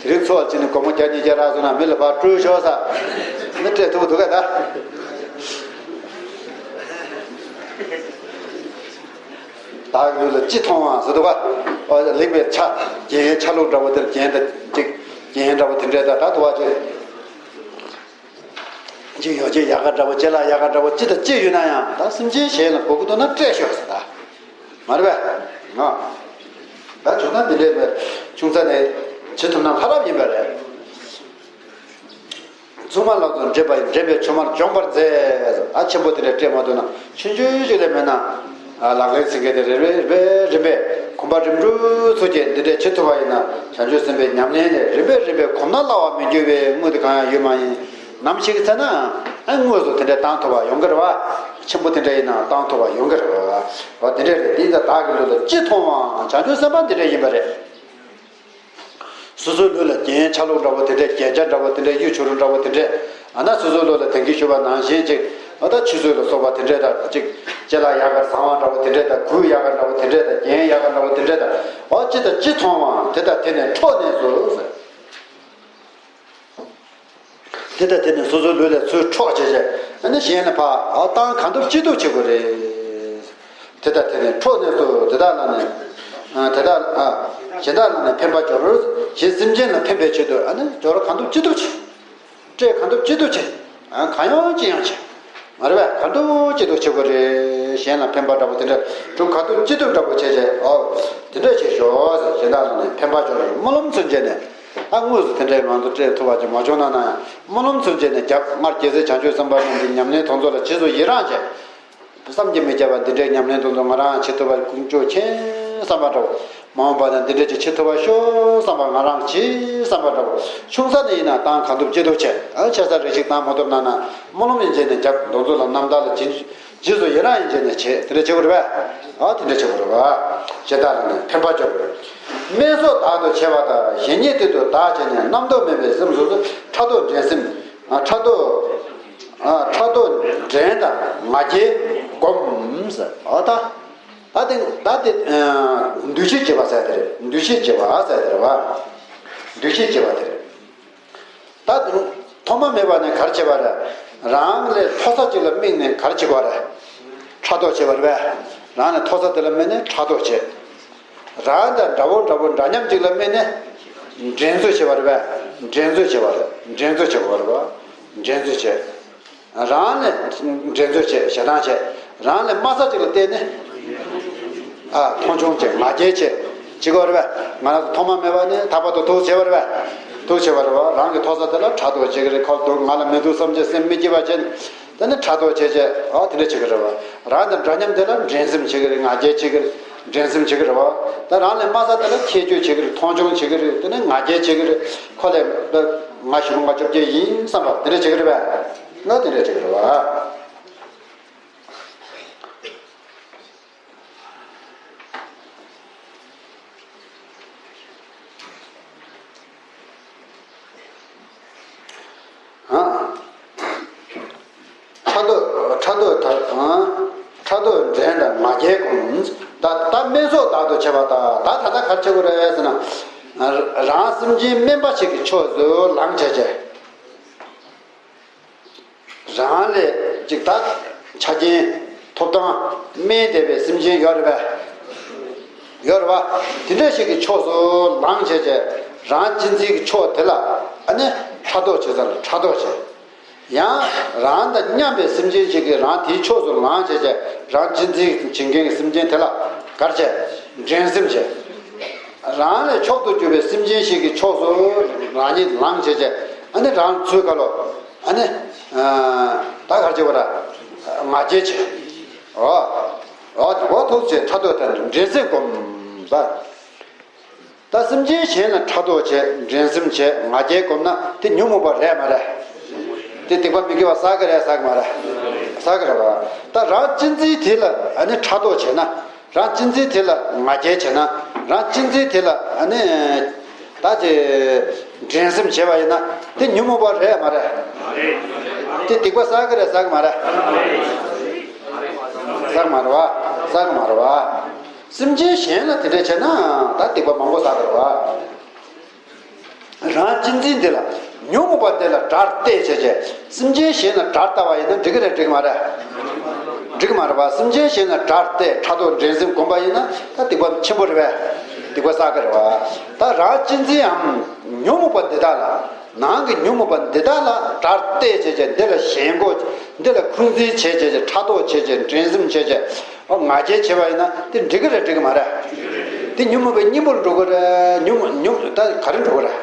དེ་རིང་འཚོ་བ་ཅིག་ནི་སྒོར་མོ་བརྒྱ་ཉིས་བརྒྱ་རག་སོང་ན་མི་ལ་ཕར་སྤྲོད་ཤོག་ཟེར། ཨ་ནི་སྤྲད་ཐུབ་འདུག་ག་ད། བདག་གི་ལུས་ལ་ཅི་མཐོང་བའང་ཟེར་འདུག་ག། ཨ། ལེགས་པའི་ཆ། རྒྱན་ཆ་ལུགས་འདྲ་པོ་དེར་རྒྱན་དང་ཅིག་རྒྱན་འདྲ་པོ་དེ་འདྲས་ད་ད་དུ་བ་ཅིག་ཅིག་ཡོ་བྱད་ཡག་ག་འདྲ་པོ། ཅ་ལག་ཡག་ག་འདྲ་པོ་ཅི་དང་ཅི་ཡོད་ན་ཡང་ད་སེམས་ཅན་གཞན་ལ་དགོས་ཀྱི་འདུག་ན་སྤྲད་ཤོག་ཟེར་ད། མ་རེད་པས། ཨ། ད་བྱུང་ན་འདི་འདྲས་ཆུང་ས་ནས་བྱེད་ཐུབ་ན་ལྷ་རབ་ཡིན་པ་རེད། མཚུངས་མ་ལག་ཏུ་འདྲེན་པ་ཡིས། འདྲེན་པའི་ཆུང་མར་འཇོམས་པར་མཛད། ཨ། ཆེན་པོ་དེ་འདྲས་སྤྲད་མ་ཐུབ་ན་ཆུང་ཆུང་ཞིག་ལས་མེད་ན། ཨ། ལག་ལེན་ཟིན་མཁན་དེ་རིམ་པས་རིམ་པས་གོམ་པ་རིམ་གྲོ་ཚུལ་གྱིས་འདི་འདྲས་བྱེད་ཐུབ་པ་ཡིན་ན། བྱང་ཆུབ་སེམས་དཔའི་ཉམས་ལེན་ལས་རིམ་པས་རིམ་པས་གོམས་ན་སླ་བར་མི་འགྱུར་བའི་དངོས་དེ་གང་ཡང་ཡོད་མ་ཡིན་ནམ་ཞིག་ཟེར་ན། ཨ། དངོས་སུ་དེ་འདྲས་བཏང་ཐུབ་པ་ཡོང་གི་རེད་པ། ཆེན་པོ་དེ་འདྲས་ཡིན་ན་བཏང་ཐུབ་པ་ཡོང་གི་རེད་པ། འོ། དེ་འདྲས་རེད། དེ་ཡིན་ཙང་བདག་གི་ལུས་ལ་ཅི་མཐོང་བའང་། བྱང་ཆུབ་སེམས་དཔའ་འདི་འདྲས་ཡིན་པ་རེད། སོ་སོའི་ལུས་ལ་རྒྱན་ཆ་ལུགས་འདྲ་པོ་དེ་འདྲས། རྒྱན་ཆ་འདྲ་པོ་དེ་འདྲས། གཡུ་བྱུ་རུ་འདྲ་པོ་དེ་འདྲས། ཨ་ན་སོ་སོའི་ལུས་ལ་དེང་གི་ཞུས་པ་ནང་བཞིན་ཅིག་ཨ། ད་ཆུ་ཚོད་ལ་སོགས་པ་དེ་འདྲས་དང་ཅིག་ཅ་ལག་ཡག་ག་བཟང་བ་འདྲ་པོ་དེ་འདྲས་དང་། གོས་ཡག་ག་འདྲ་པོ་དེ་འདྲས་དང་། རྒྱན་ཡག་ག་འདྲ་པོ་དེ་འདྲས་དང་། འོ། ཅི་དང་ཅི་མཐོང་བའང་། དེ་དག་དེ་ནི་ཁྲོ་གནས་སུ་ཟེར། དེ་དག་དེ་ནི་སོ་སོའི་ལུས་ལ་ཚུར་འཕྲོག་བྱས་བྱས། ཨ་ནི་གཞན་ལ་ཕར། ཨ། བཏང་གང་ཐུབ་ཅི་ཐུབ་བྱེད་དགོས་རེད། དེ་དག་དེ་ནི་ཁྲོ་གནས་སུ། དེ་དག་ལ་ནི། ཨ། དེ་དག་ཨ། གཞན་དག་ལ་ནི་ཕན་པར་སྦྱོར། གཞན་སེམས་ཅན་ལ་ཕན་པའི་ཆེད་དུ། ཨ་ནི་སྦྱོར་གང་ཐུབ་ཅི་ཐུབ་བྱེད། སྤྲད་གང་ཐུབ་ཅི་ཐུབ་བྱེད། ཨ། གང་ཡོང་ཅི་ཡོང་བྱེད། མ་རེད་པས། གང་ཐུབ་ཅི་ཐུབ་བྱེད་དགོས་རེད། གཞན་ལ་ཕན་པ་འདྲ་པོ་དེ་འདྲ་སྒྲུབ་གང་ཐུབ་ཅི་ཐུབ་འདྲ་པོ་བྱས་བྱས། ཨོ། དེ་འདྲ་བྱེད་ཤོག་ཟེར། གཞན་དག་ལ་ནི་ཕན་པར་སྦྱོར། སྨོན་ལམ་ཚུན་ཆད་ནས། ཨ། དངོས་སུ་དེ་འདྲའི་ང་ཚོ་སྤྲད་ཐུབ་པ་ཅིག་མ་བྱུང་ན་ན་ཡང་། སྨོན་ལམ་ཚུན་ཆད་ནས་རྒྱབ། སྔར་རྒྱལ་སྲས་བྱང་ཆུབ་སེམས་དཔའ་རྣམས་ཀྱི་ཉམས་ལེན་དེ་ཚོ་ལ་རྗེས་སུ་ཡི་རང་བྱས། བསམ་གྱིས་མི་ཁྱབ་པ་འདི་འདྲའི་ཉམས་ལེན་དེ་ཚོ་ང་རང་བྱེད་ཐུབ་པ་དཀོན་མཆོག་མཁྱེན་བསམ་པ་འདྲ་པོ། མ་འོངས་པ་ན་འདི་འདྲ་ཅིག་བྱེད་ཐུབ་པ་ཤོག་བསམ་པ། ང་རང་གིས་བསམ་པ་འདྲ་པོ། ཆུང་ས་ནས་ཡིན་ན་བཏང་གང་ཐུབ་ཅི་ཐུབ་བྱས། ཨ། ཆེ་ས་རེ་ཞིག་བཏང་མ་ཐུབ་ན་ན་སྨོན་ལམ་ཡིན་བྱས་ནས་རྒྱབ། དེ་ཚོ་ལ་རྣམ་དག་ལ་རྗེས། རྗེས་སུ་ཡི་རང་ཡིན་བྱས་ནས་བྱེད། དེ་འདྲ་བྱེད་དགོས་རེད་པས། ཨ། དེ་འདྲ་བྱེད་དགོས་རེད་པ། ཇི་ལྟར་ནས་ཕན་པ་སྦྱོར་དགོས་རེད། དམན་སོགས་བདག་ཏུ་ཆེ་བ་དང་། གཞན་ཉིད་དེ་དུ་བདག་བྱས་ནས། རྣམ་རྟོག་མེད་པའི་སེམས་སོ་སོ། ཕྲག་དོག་འགྲན་སེམས། ཨ། ཕྲག་དོག་ཨ། ཕྲག་དོག་འགྲན་དང་ང་རྒྱལ་སྒོམ་ཟེར། ཨ། ད་ད་དེ་ད་དེ། ཨ། འདུ་ཤེས་བྱེད་པ་ཟེར་དེ་རེད། འདུ་ཤེས་བྱེད་པ་ཟེར་དེ་རེད་པ། འདུ་ཤེས་བྱེད་པ་དེ་རེད། ད་ཐོག་མ་མེད་པ་ནས་ག་རེ་བྱེད་པ་རེད། རང་ལས་མཐོ་ས་ཅིག་ལ་དམིགས་ནས་ག་རེ་བྱེད་པ་རེད། ཕྲག་དོག་བྱེད་པ་རེད་པས། རང་ལས་མཐོ་ས་དེ་ལ་དམིགས་ནས་ཕྲག་དོག་བྱེད། རང་དང་འདྲ་བོ་འདྲ་བོ་འདྲ་མཉམ་ཅིག་ལ་དམིགས་ནས་འགྲན་རྩོད་བྱེད་པ་རེད་པས། འགྲན་རྩོད་བྱེད་པ་རེད། འགྲན་རྩོད་བྱེད་པ་རེད་པ། འགྲན་རྩོད་བྱེད། རང་ལས་འགྲན་རྩོད་བྱེད། ཞེ་སྡང་བྱེད། རང་ལས་དམའ་ས་ཅིག་ལ་བལྟས་ནས། ཨ། མཐོང་ཆུང་བྱེད། ང་རྒྱལ་བྱེད། བྱེད་ཀྱི་ཡོད་རེད་པས། ང་རང་ཚོ་ཐོག་མ་མེད་པ་ནས་ད་བར་དུ་ཐུགས་ཆེ་བ་རེད་པས། ཐུགས་ཆེ་བ་རེད་པ། རང་གི་མཐོ་ས་དེ་ལ་ཕྲག་དོག་བྱེད་ཀྱི་རེད། ཁོ་ལ་སྡུག་ང་ལ་མི་སྡུག་བསམ་བྱེད། སེམས་མི་སྐྱིད་པ་བྱེད། དེ་ནི་ཕྲག་དོག་བྱེད་བྱེད། ཨོ་དེ་འདྲ་བྱེད་ཀྱི་རེད་པ། རང་དང་འདྲ་མཉམ་དེ་ལ་འགྲན་སེམས་བྱེད་ཀྱི་རེད། ང་རྒྱལ་བྱེད་ཀྱི་རེད། འགྲན་སེམས་བྱེད་ཀྱི་རེད་པ། ད་རང་ལས་དམའ་ས་དེ་ལ་ཁྱད་གཅོད་བྱེད་ཀྱི་རེད། མཐོང་ཆུང་བྱེད་ཀྱི་རེད། དེ་ནི་ང་རྒྱལ་བྱེད་ཀྱི་རེད། ཁོ་ལས་ང་ཞེ་པོ་ང་སྐྱོབ་རྒྱལ་ཡིན་བསམ་པ་དེ་འདྲ་བྱེད་ཀྱི་རེད་པས། ང་དེ་འདྲ་བྱེད་ཀྱི་རེད་པ། ཨ། ཕྲག་དོག་ཕྲག་དོག་ད། ཨ། ཕྲག་དོག་འགྲན་དང་ང་རྒྱལ་སྒོམ། ད་ད་དམན་ཚོགས་བདག་ཏུ་བྱེད་པ་དང་། ད་ད་ལྟ་ག་རེ་བྱེད་དགོས་རེད་ཟེར་ན། རང་སེམས་ཅན་དམན་པ་ཞིག་གི་ཕྱོགས་སུ་ལངས་བྱས་བྱས། རང་ལས་ཅིག་ད་ཆ་རྐྱེན་ཐོབ་ཐང་དམན་བསྡད་པའི་སེམས་ཅན་ཡོད་རེད་པས། ཡོད་རེད་པ། དེ་འདྲ་ཞིག་གི་ཕྱོགས་སུ་ལངས་བྱས་བྱས། རང་གཅེས་འཛིན་གྱི་ཕྱོགས་དེ་ལ་ཨ་ནི་ཕྲག་དོག་བྱེད་ས་ལ་ཕྲག་དོག་བྱེད། ཡང་རང་དང་མཉམ་པའི་སེམས་ཅན་ཞིག་གིས་རང་དེའི་ཕྱོགས་སུ་ལངས་བྱས་བྱས། རང་གཅེས་འཛིན་བྱེད་མཁན་གྱི་སེམས་ཅན་དེ་ལ་ག་རེ་བྱེད། འགྲན་སེམས་བྱེད། རང་ལས་མཆོག་ཏུ་གྱུར་པའི་སེམས་ཅན་ཞིག་གི་ཕྱོགས་སུ་རང་ཉིད་ལངས་བྱས་བྱས། ཨ་ནི་རང་ཚུར་ཁ་ལོ། ཨ་ནི། ཨ། ད་ག་རེ་བྱེད་པ་ར། ང་རྒྱལ་བྱེད། ཨོ། ཨོ། ཨོ་ཐུགས་རྗེ་ཕྲག་དོག་དང་འགྲན་སེམས་སྒོམ་པ། ད་སེམས་ཅན་གཞན་ལ་ཕྲག་དོག་བྱེད། འགྲན་སེམས་བྱེད། ང་རྒྱལ་སྒོམ་ན་དེ་ཉོན་མོངས་པ་རེད་མ་རེད། དེ་སྡིག་པ་མི་དགེ་བ་བསགས་ཀྱི་རེད་བསགས་ཀྱི་མ་རེད། བསགས་ཀྱི་རེད་པ། ད་རང་གཅེས་འཛིན་དེ་ལ་ཨ་ནི་ཕྲག་དོག་བྱས་ན། རང་གཅེས་འཛིན་དེ་ལ་ང་རྒྱལ་བྱས་ན། རང་གཅེས་འཛིན་དེ་ལ་ཨ་ནི་ད་དེ་འགྲན་སེམས་བྱས་པ་ཡིན་ན་དེ་ཉོན་མོངས་པ་རེད་མ་རེད། དེ་སྡིག་པ་བསགས་ཀྱི་རེད་བསགས་ཀྱི་མ་རེད། བསགས་མ་རེད་པ། བསགས་མ་རེད་པ། སེམས་ཅན་གཞན་ལ་དེ་འདྲ་བྱས་ན་ད་སྡིག་པ་མང་པོ་བསགས་ཀྱི་རེད་པ། རང་གཅེས་འཛིན་དེ་ལ་ཉོན་མོངས་པ་དེ་ལ་དགྲར་བལྟས་བྱས་བྱས། སེམས་ཅན་གཞན་ལ་དགྲར་ལྟ་བ་ཡིན་ན་འགྲིག་གི་རེད་འགྲིག་གི་མ་རེད། འགྲིག་གི་མ་རེད་པ། སེམས་ཅན་གཞན་ལ་དགྲར་བལྟས་ཕྲག་དོག་འགྲན་སེམས་སྒོམ་པ་ཡིན་ན་ད་སྡིག་པ་ཆེན་པོ་རེད་པས། སྡིག་པ་བསགས་ཀྱི་རེད་པ། ད་རང་གཅེས་འཛིན་འམ་ཉོན་མོངས་པ་འདི་དག་ལ། ནང་གི་ཉོན་མོངས་པ་འདི་དག་ལ་དགྲར་བལྟས་བྱས་བྱས། འདི་ལ་ཞེན་ཁོག་འདི་ལ་འཁོན་འཛིན་བྱས་བྱས་བྱས། ཕྲག་དོག་བྱས་བྱས། འགྲན་སེམས་བྱས་བྱས། ཨོ་ང་རྒྱལ་བྱས་པ་ཡིན་ན་དེ་འགྲིག་གི་རེད་འགྲིག་གི་མ་རེད། དེ་ཉོན་མོངས་པའི་གཉེན་པོར་འགྲོ་གི་རེད། ཉོན་མོངས་ཉོན་ད་ག་རེ་འགྲོ་གི་རེད།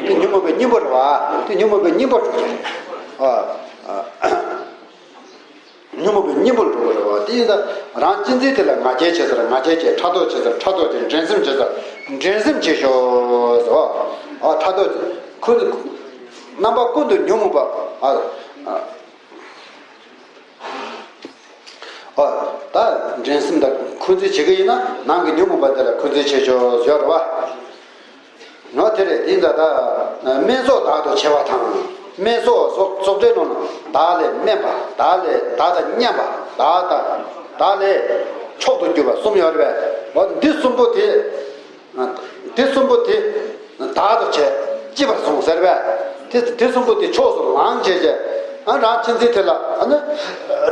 དེ་ཉོན་མོངས་པའི་གཉེན་པོ་རེད་པ། དེ་ཉོན་མོངས་པའི་གཉེན་པོར་འགྲོ་གི་རེད། ཨ། ཨ། ཉོན་མོངས་པའི་གཉེན་པོར་འགྲོ་གི་རེད་པ། དེ་ཡིན་ད་རང་གཅེས་འཛིན་དེ་ལ་ང་རྒྱལ་བྱེད་ས་ལ་ང་རྒྱལ་བྱེད། ཕྲག་དོག་བྱེད་ས་ལ་ཕྲག་དོག་བྱེད། འགྲན་སེམས་བྱེད་ས་ལ་འགྲན་སེམས་བྱེད་ཤོག་ཟེར་བ། ཨ། ཕྲག་དོག་ཁོ་རྣམ་པ་ཀུན་ཏུ་ཉོན་མོངས་པ། ཨ། ཨ། ཨོ། ད་འགྲན་སེམས་དང་འཁོན་འཛིན་བྱེད་ཀྱི་ཡིན་ན་ནང་གི་ཉོན་མོངས་པ་དེ་ལ་འཁོན་འཛིན་བྱེད་ཆོག་ཡོད་རེད་པ། ངོ་དེ་རེད། དེ་ད་ལྟ་དམན་ཚོགས་བདག་ཏུ་བྱེད་པ་དང་། དམན་ཚོགས་སོགས་ཚོགས་སྒྲའི་ནང་ན་བདག་ལས་དམན་པ། བདག་ལས་བདག་དང་མཉམ་པ། བདག་དང་བདག་ལས་མཆོག་ཏུ་གྱུར་པ་གསུམ་ཡོད་རེད་པས། འོ་འདི་གསུམ་པོ་དེ། འདི་གསུམ་པོ་དེ་བདག་ཏུ་བྱས་གཅེས་པར་བཟུང་ཟེར་བས། དེ་དེ་གསུམ་པོ་དེ་ཕྱོགས་སུ་ལངས་བྱས་བྱས། ཨ། རང་གཅེས་འཛིན་དེ་ལ་ཨ་ནི་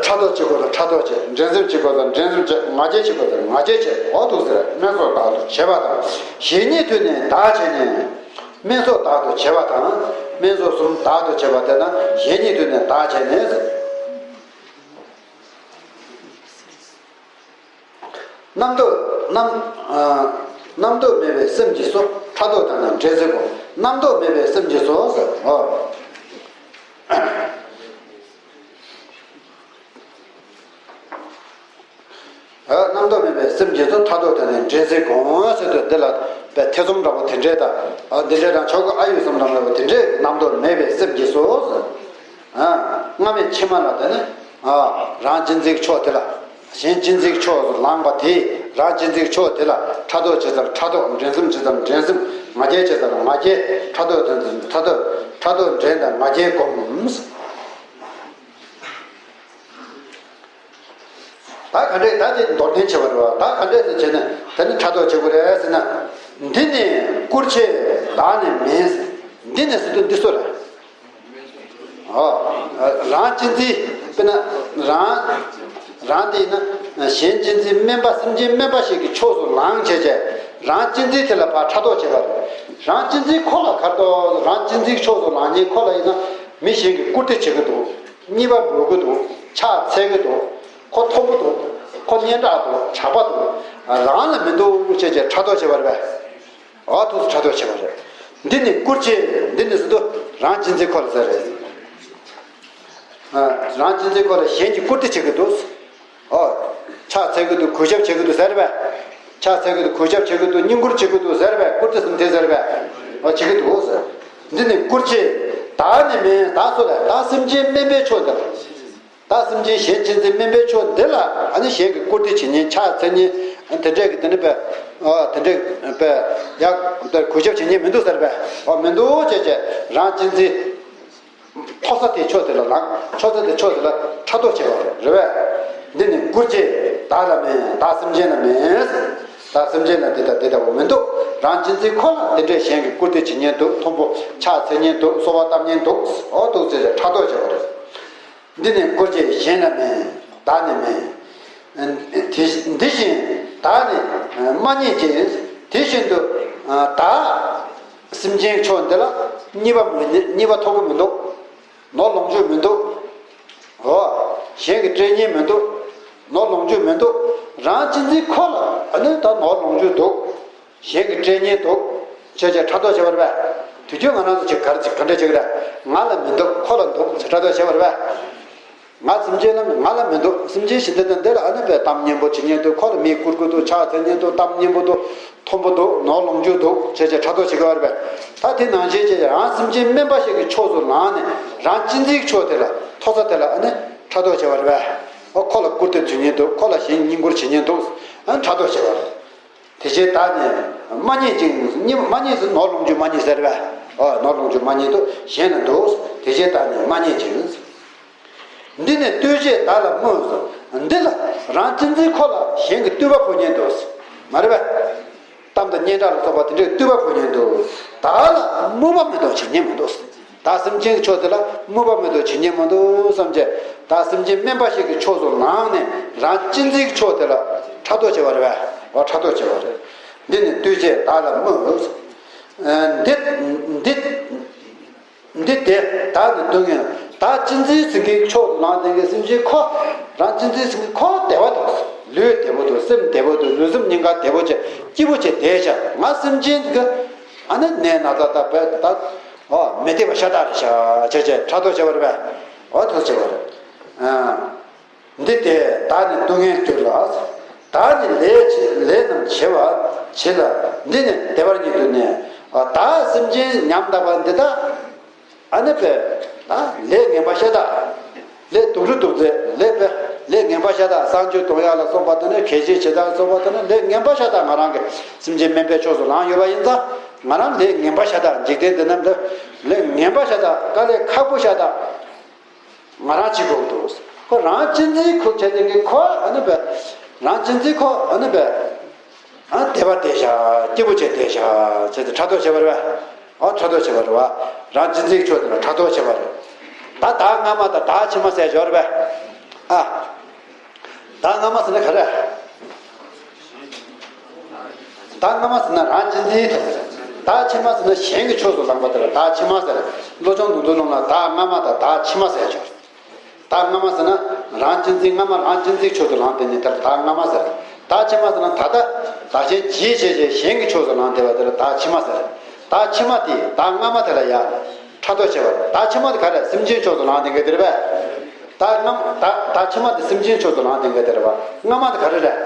ཕྲག་དོག་བྱེད་དགོས་ན་ཕྲག་དོག་བྱེད། འགྲན་སེམས་བྱེད་དགོས་ན་འགྲན་སེམས་བྱེད། ང་རྒྱལ་བྱེད་དགོས་ན་ང་རྒྱལ་བྱེད། འོ་འདུག་ཟེར། དམན་ཚོགས་བདག་ཏུ་བྱེད་པ་དང་། གཞན་ཉིད་དུ་ནི་བདག་བྱས་ནས། དམན་ཚོགས་བདག་ཏུ་བྱེད་པ་དང་། དམན་ཚོགས་གསུམ་བདག་ཏུ་བྱེད་པ་དེ་དང་། གཞན་ཉིད་དུ་ནི་བདག་བྱས་ནས། རྣམ་རྟོག་རྣམ། ཨ། རྣམ་རྟོག་མེད་པའི་སེམས་ཀྱིས་སོ། ཕྲག་དོག་དང་ནི་འགྲན་སེམས་སྒོམ། རྣམ་རྟོག་མེད་པའི་སེམས་ཀྱིས་སོ་ཟེར། ཨོ། ཨ། རྣམ་རྟོག་མེད་པའི་སེམས་ཀྱིས་སོ། ཕྲག་དོག་དང་ནི་འགྲན་སེམས་སྒོམ་ཟེར་དུས་འདི་ལ་དཔེ་ཐེ་ཚོམ་འདྲ་པོ་དེ་འདྲས་དང་། ཨ། འདི་འདྲས་རང་ཆོག་གི་ཨ་ཡོད་བསམ་འདྲ་པོ་དེ་འདྲས། རྣམ་རྟོག་མེད་པའི་སེམས་ཀྱིས་སོ་ཟེར། ཨ། སྔ་མའི་ཕྱི་མ་ལ་དེ་ནི། ཨ། རང་གཅེས་འཛིན་གྱི་ཕྱོགས་དེ་ལ། གཞན་གཅེས་འཛིན་གྱི་ཕྱོགས་སུ་ལངས་པ་དེས་རང་གཅེས་འཛིན་གྱི་ཕྱོགས་དེ་ལ་ཕྲག་དོག་བྱེད་ས་ལ་ཕྲག་དོག་འགྲན་སེམས་བྱེད་ས་ལ་འགྲན་སེམས། ང་རྒྱལ་བྱེད་ས་ལ་ང་རྒྱལ། ཕྲག་དོག་དང་ཕྲག་དོག་ཕྲག་དོག་འགྲན་དང་ང་རྒྱལ་སྒོམ། ད་ག་འདྲས་ད་དེ་མདོར་བསྟན་བྱེད་པ་རེད་བ། ད་ག་འདྲས་དེ་བྱས་ན་ད་ནི་ཕྲག་དོག་བྱེད་དགོས་རེད་ཟེར་ན། འདི་ནི་བཀུར་བྱའི་བདག་ནི་མིན། འདི་ནི་ཟེར་དུས་འདི་སུ་རེད། ཨོ། རང་གཅེས་འཛིན། དཔེར་ན་རང་། རང་དེ་ཡིན་ན་གཞན་གཅེས་འཛིན་དམན་པ། སེམས་ཅན་དམན་པ་ཞིག་གི་ཕྱོགས་སུ་ལངས་བྱས་བྱས། རང་གཅེས་འཛིན་དེ་ལ་ཕར་ཕྲག་དོག་བྱེད་པ་རེད། རང་གཅེས་འཛིན་ཁོ་ལ་ག་རེ་འདུག་རང་གཅེས་འཛིན་ཕྱོགས་སུ་ལངས་མཁན་ཁོ་ལ་ཡིན་ན། མི་གཞན་གྱིས་བཀུར་སྟི་བྱེད་ཀྱི་འདུག་གཉིས་པ་འབོད་ཀྱི་འདུག་ཕྱག་འཚལ་གྱི་འདུག་ཁོ་མཐོན་པོ་འདུག་ཁོ་སྙན་གྲགས་འདུག་གྲགས་པ་འདུག་རང་ལ་མི་འདུག་ཅེས་ཀྱི་ཕྲག་དོག་བྱེད་པ་རེད་པས། འོ་ཐུགས་སུ་ཕྲག་དོག་བྱེད་པ་རེད། འདི་ནི་བཀུར་སྟི། འདི་ནི་ཟེར་དུས་རང་གཅེས་འཛིན་ཁོ་ལ་ཟེར་རེད། རང་གཅེས་འཛིན་ཁོ་ལ་གཞན་གྱིས་བཀུར་སྟི་བྱེད་ཀྱི་འདུག་ཨོ། ཕྱག་འཚལ་གྱི་འདུག་གུས་ཞབས་བྱེད་ཀྱི་འདུག་ཟེར་བས། ཕྱག་འཚལ་གྱི་འདུག་གུས་ཞབས་བྱེད་ཀྱི་འདུག་བསྙེན་བཀུར་བྱེད་ཀྱི་འདུག་ཟེར་བས། བཀུར་སྟི་ཟེར་དེ་ཟེར་བས། ཨོ་བྱེད་ཀྱི་འདུག་ཟེར། འདི་ནི་བཀུར་སྟི། བདག་ནི་དམན། བདག་སུ་ལ། བདག་སེམས་ཅན་དམན་པའི་ཕྱོགས་འདི་ལ། བདག་སེམས་ཅན་གཞན་གཅེས་འཛིན་དམན་པའི་ཕྱོགས་འདི་ལ་ཨ་ནི་གཞན་གྱིས་བཀུར་སྟི་བྱེད་ཉེན་ཕྱག་འཚལ་ཉེན་དེ་འདྲས་ཀྱི་དེ་ནི་པས། ཨོ་དེ་འདྲས་པས་ཡག་གུས་ཞབས་བྱེད་ཉེན་མི་འདུག་ཟེར་བས། ཨོ་མི་འདུག་ཅེས་བྱས་རང་གཅེས་འཛིན། མཐོ་ས་དེ་ཕྱོགས་དེ་ལ་ལངས། ཕྱོགས་ས་དེ་ཕྱོགས་དེ་ལ་ཕྲག་དོག་བྱེད་པ་རེད་པས། འདི་ནི་བཀུར་སྟི། བདག་ལ་མེད། བདག་སེམས་ཅན་ལ་མེད། བདག་སེམས་ཅན་ལ་འདི་ལྟ་འདི་ལྟ་བུ་མི་འདུག་རང་གཅེས་འཛིན་ཁོ་ལ་དེ་འདྲས་གཞན་གྱིས་བཀུར་སྟི་བྱེད་ཉེན་འདུག་མཐོན་པོ་ཕྱག་འཚལ་ཉེན་འདུག་གསོལ་བ་བཏབ་ཉེན་འདུག་ཨོ་འདུག་ཟེར་ཏེ་ཕྲག་དོག་བྱེད་པ་རེད། འདི་ནི་བཀུར་སྟི། གཞན་ལ་མེད། བདག་ནི་མེད། དེ་འདི་བཞིན་བདག་ནི་མ་མཉེས་ཅིང་། དེ་བཞིན་དུ་བདག་སེམས་ཅན་ཕྱོགས་འདི་ལ་གཉིས་པ་མི་གཉིས་པ་མཐོ་པོ་མི་འདུག་ནོར་ལོངས་སྤྱོད་མི་འདུག་འོ། གཞན་གྱིས་སྤྲད་ཉེན་མི་འདུག་ནོར་ལོངས་སྤྱོད་མི་འདུག་རང་གཅེས་འཛིན་ཁོ་ལ་ཨ་ནི་ད་ནོར་ལོངས་སྤྱོད་འདུག་གཞན་གྱིས་སྤྲད་ཉེན་འདུག་ཅེས་བྱས་ཕྲག་དོག་བྱེད་པ་རེད་པས། དུས་རྒྱུན་ང་རང་ཚོ་ཅིག་ག་རེ་ཅིག་ག་འདྲ་བྱེད་ཀྱི་རེད། ང་ལ་མི་འདུག་ཁོ་ལ་འདུག་ཅེས་ཕྲག་དོག་བྱེད་པ་རེད་པས། ང་སེམས་ཅན་ལ་ང་ལ་མི་འདུག་སེམས་ཅན་གཞན་དག་དང་འདི་ལ་ཨ་ནི་པས་གཏམ་སྙན་པོ་བྱེད་ཉེན་འདུག་ཁོ་ལ་མིས་བཀུར་གྱི་འདུག་ཕྱག་འཚལ་ཉེན་འདུག་གཏམ་སྙན་པོ་འདུག་མཐོན་པོ་འདུག་ནོར་ལོངས་སྤྱོད་འདུག་ཅེས་བྱས་ཕྲག་དོག་བྱེད་ཀྱི་ཡོད་རེད་པས། ད་དེ་ནང་བཞིན་བྱས་རང་སེམས་ཅན་དམན་པ་ཞིག་གི་ཕྱོགས་སུ་ལངས་ནས་རང་གཅེས་འཛིན་གྱི་ཕྱོགས་དེ་ལ་མཐོ་ས་དེ་ལ་ཨ་ནི་ཕྲག་དོག་བྱེད་པ་རེད་པས། ཨོ་ཁོ་ལ་བཀུར་སྟི་བྱེད་ཉེན་འདུག་ཁོ་ལ་གཞན་བསྙེན་བཀུར་བྱེད་ཉེན་འདུག་ཨ་ནི་ཕྲག་དོག་བྱེད་པ་རེད། དེ་བྱས་བདག་ནི་མ་མཉེས་ཅིང་། མ་མཉེས་ཟེར་ནོར་ལོངས་སྤྱོད་མ་མཉེས་ཟེར་བས། ཨོ་ནོར་ལོངས་སྤྱོད་མ་མཉེས་འདུག་གཞན་ལ་འདུག་དེ་བྱས་བདག་ནི་མ་མཉེས་ཅིང་། འདི་ནི་བསྟོད་བྱས་བདག་ལ་དམོད། འདི་ལ་རང་གཅེས་འཛིན་ཁོ་ལ་གཞན་གྱིས་བསྟོད་པ་ཕོག་ཉེན་འདུག་མ་རེད་པས། གཏམ་དང་སྙན་གྲགས་ལ་སོགས་པ་དེ་འདྲའི་བསྟོད་པ་ཕོག་ཉེན་འདུག་བདག་ལ་དམོད་པ་མེད་དོ་བྱེད་ཉེན་མི་འདུག་བདག་སེམས་ཅན་གྱི་ཕྱོགས་དེ་ལ་དམོད་པ་མེད་དོ་བྱེད་ཉེན་མི་འདུག་བསམ་བྱས་བདག་སེམས་ཅན་དམན་པ་ཞིག་གི་ཕྱོགས་སུ་ལངས་ནས་རང་གཅེས་འཛིན་གྱི་ཕྱོགས་དེ་ལ་ཕྲག་དོག་བྱེད་པ་རེད་པས། འོ་ཕྲག་དོག་བྱེད་པ་རེད། འདི་ནི་བསྟོད་བྱས་བདག་ལ་དམོད། འདི་འདི། འདི་དེ་བདག་ནི་སྡུག་བསྔལ། བདག་གཅེས་འཛིན་ཟིན་གྱི་ཕྱོགས་སུ་ལངས་ཏེ་གི་སེམས་ཅན་ཁོ། རང་གཅེས་འཛིན་ཟིན་གྱི་ཁོ་བདེ་བ་འདུག་ལུས་བདེ་པོ་འདུག་སེམས་བདེ་པོ་འདུག་ལུས་སེམས་གཉིས་ཀ་བདེ་པོ་བྱས་སྐྱིད་པོ་བྱས་བསྡད་ཤག་ང་སེམས་ཅན་གྱི་ཨ་ནི་ནད་ན་ཚ་དང་བས་ད་ཨོ་མི་བདེ་བ་ཤ་སྟག་རེད་ཤག་བྱས་བྱས་ཕྲག་དོག་བྱས་པ་རེད་པས། ཨོ་ཐུགས་བྱས་པ་རེད། ཨ། འདི་དེ་བདག་ནི་སྡུག་བསྔལ་གྱུར་ལ། བདག་ནི་ལས་ལས་རྣམས་བྱེད་པ་བྱེད་ལ། འདི་ནི་བདེ་བར་གཉིད་དུ་གནས། བདག་སེམས་ཅན་ཉམས་དག་པ་འདི་དག་ཨ་ནི་པས་ལས་ངན་པ་ཤ་སྟག་ལས་སྡུག་རུས་སྡུག་ཚད་ལས་པས་ལས་ངན་པ་ཤ་སྟག་གསང་སྤྱོད་གཏོང་ཡག་ལ་སོགས་པ་དེ་ནི་གལ་ཆེ་བྱེད་སྟངས་སོགས་པ་དེ་ནི་ལས་ངན་པ་ཤ་སྟག་ང་རང་གི་སེམས་ཅན་དམན་པའི་ཕྱོགས་སུ་ལངས་ཡོད་པ་ཡིན་ཙང་ང་རང་ལས་ངན་པ་ཤ་སྟག་འཇིག་རྟེན་འདི་ན་ལས་ངན་པ་ཤ་སྟག་དཀའ་ལས་ཁག་པོ་ཤ་སྟག་ང་རང་གཅིག་པོ་འདུག་ཁོ་རང་གཅེས་འཛིན་ཁོ་བྱས་ཏེ་གི་ཁོ་ཨ་ནི་བས། རང་གཅེས་འཛིན་ཁོ་ཨ་ནི་བས། ཨ་བདེ་བ་བདེ་ཤག་སྐྱིད་པོ་བྱས་བསྡད་ཤག་བྱས་ཏེ་ཕྲག་དོག་བྱེད་པ་རེད་བས། ཨ་ཕྲག་དོག་བྱེད་པ་རེད་བ། རང་གཅེས་འཛིན་ཕྱོགས་དེ་ལ་ཕྲག་དོག་བྱེད་པ་རེད། ད་བདག་སྔ་མ་དང་བདག་ཕྱི་མ་ཟེར་ཡོད་རེད་བས། ཨ། བདག་སྔ་མ་ཟེར་ན་ག་རེ། བདག་སྔ་མ་ཟེར་ན་རང་གཅེས་འཛིན་དེ་ཟེར། བདག་ཕྱི་མ་ཟེར་ན་གཞན་གྱི་ཕྱོགས་སུ་ལངས་པ་དེ་ལ་བདག་ཕྱི་མ་ཟེར། བློ་སྦྱོང་མདོ་ལུང་ལ་བདག་སྔ་མ་དང་བདག་ཕྱི་མ་ཟེར་ཡོད་རེད། བདག་སྔ་མ་ཟེར་ན་རང་གཅེས་འཛིན་སྔ་མ་རང་གཅེས་འཛིན་ཕྱོགས་སུ་ལངས་དེ་ནི་དེར་བདག་སྔ་མ་ཟེར། བདག་ཕྱི་མ་ཟེར་ན་ད་ལྟ་བདག་གཞན་བརྗེས་བྱས་བྱས་གཞན་གྱི་ཕྱོགས་སུ་ལངས་བསྡད་པ་དེར་བདག་ཕྱི་མ་ཟེར། བདག་ཕྱི་མ་དེ་བདག་སྔ་མ་དེ་ལ་ཡ་ཕྲག་དོག་བྱེད་པ་རེད། བདག་ཕྱི་མ་དེ་ག་རེ་སེམས་ཅན་ཕྱོགས་སུ་ལངས་བསྡད་མཁན་དེ་རེད་པས། བདག་སྔ་མ་བདག་བདག་ཕྱི་མ་དེ་སེམས་ཅན་ཕྱོགས་སུ་ལངས་བསྡད་མཁན་དེ་རེད་པ། སྔ་མ་དེ་ག་རེ་རེད།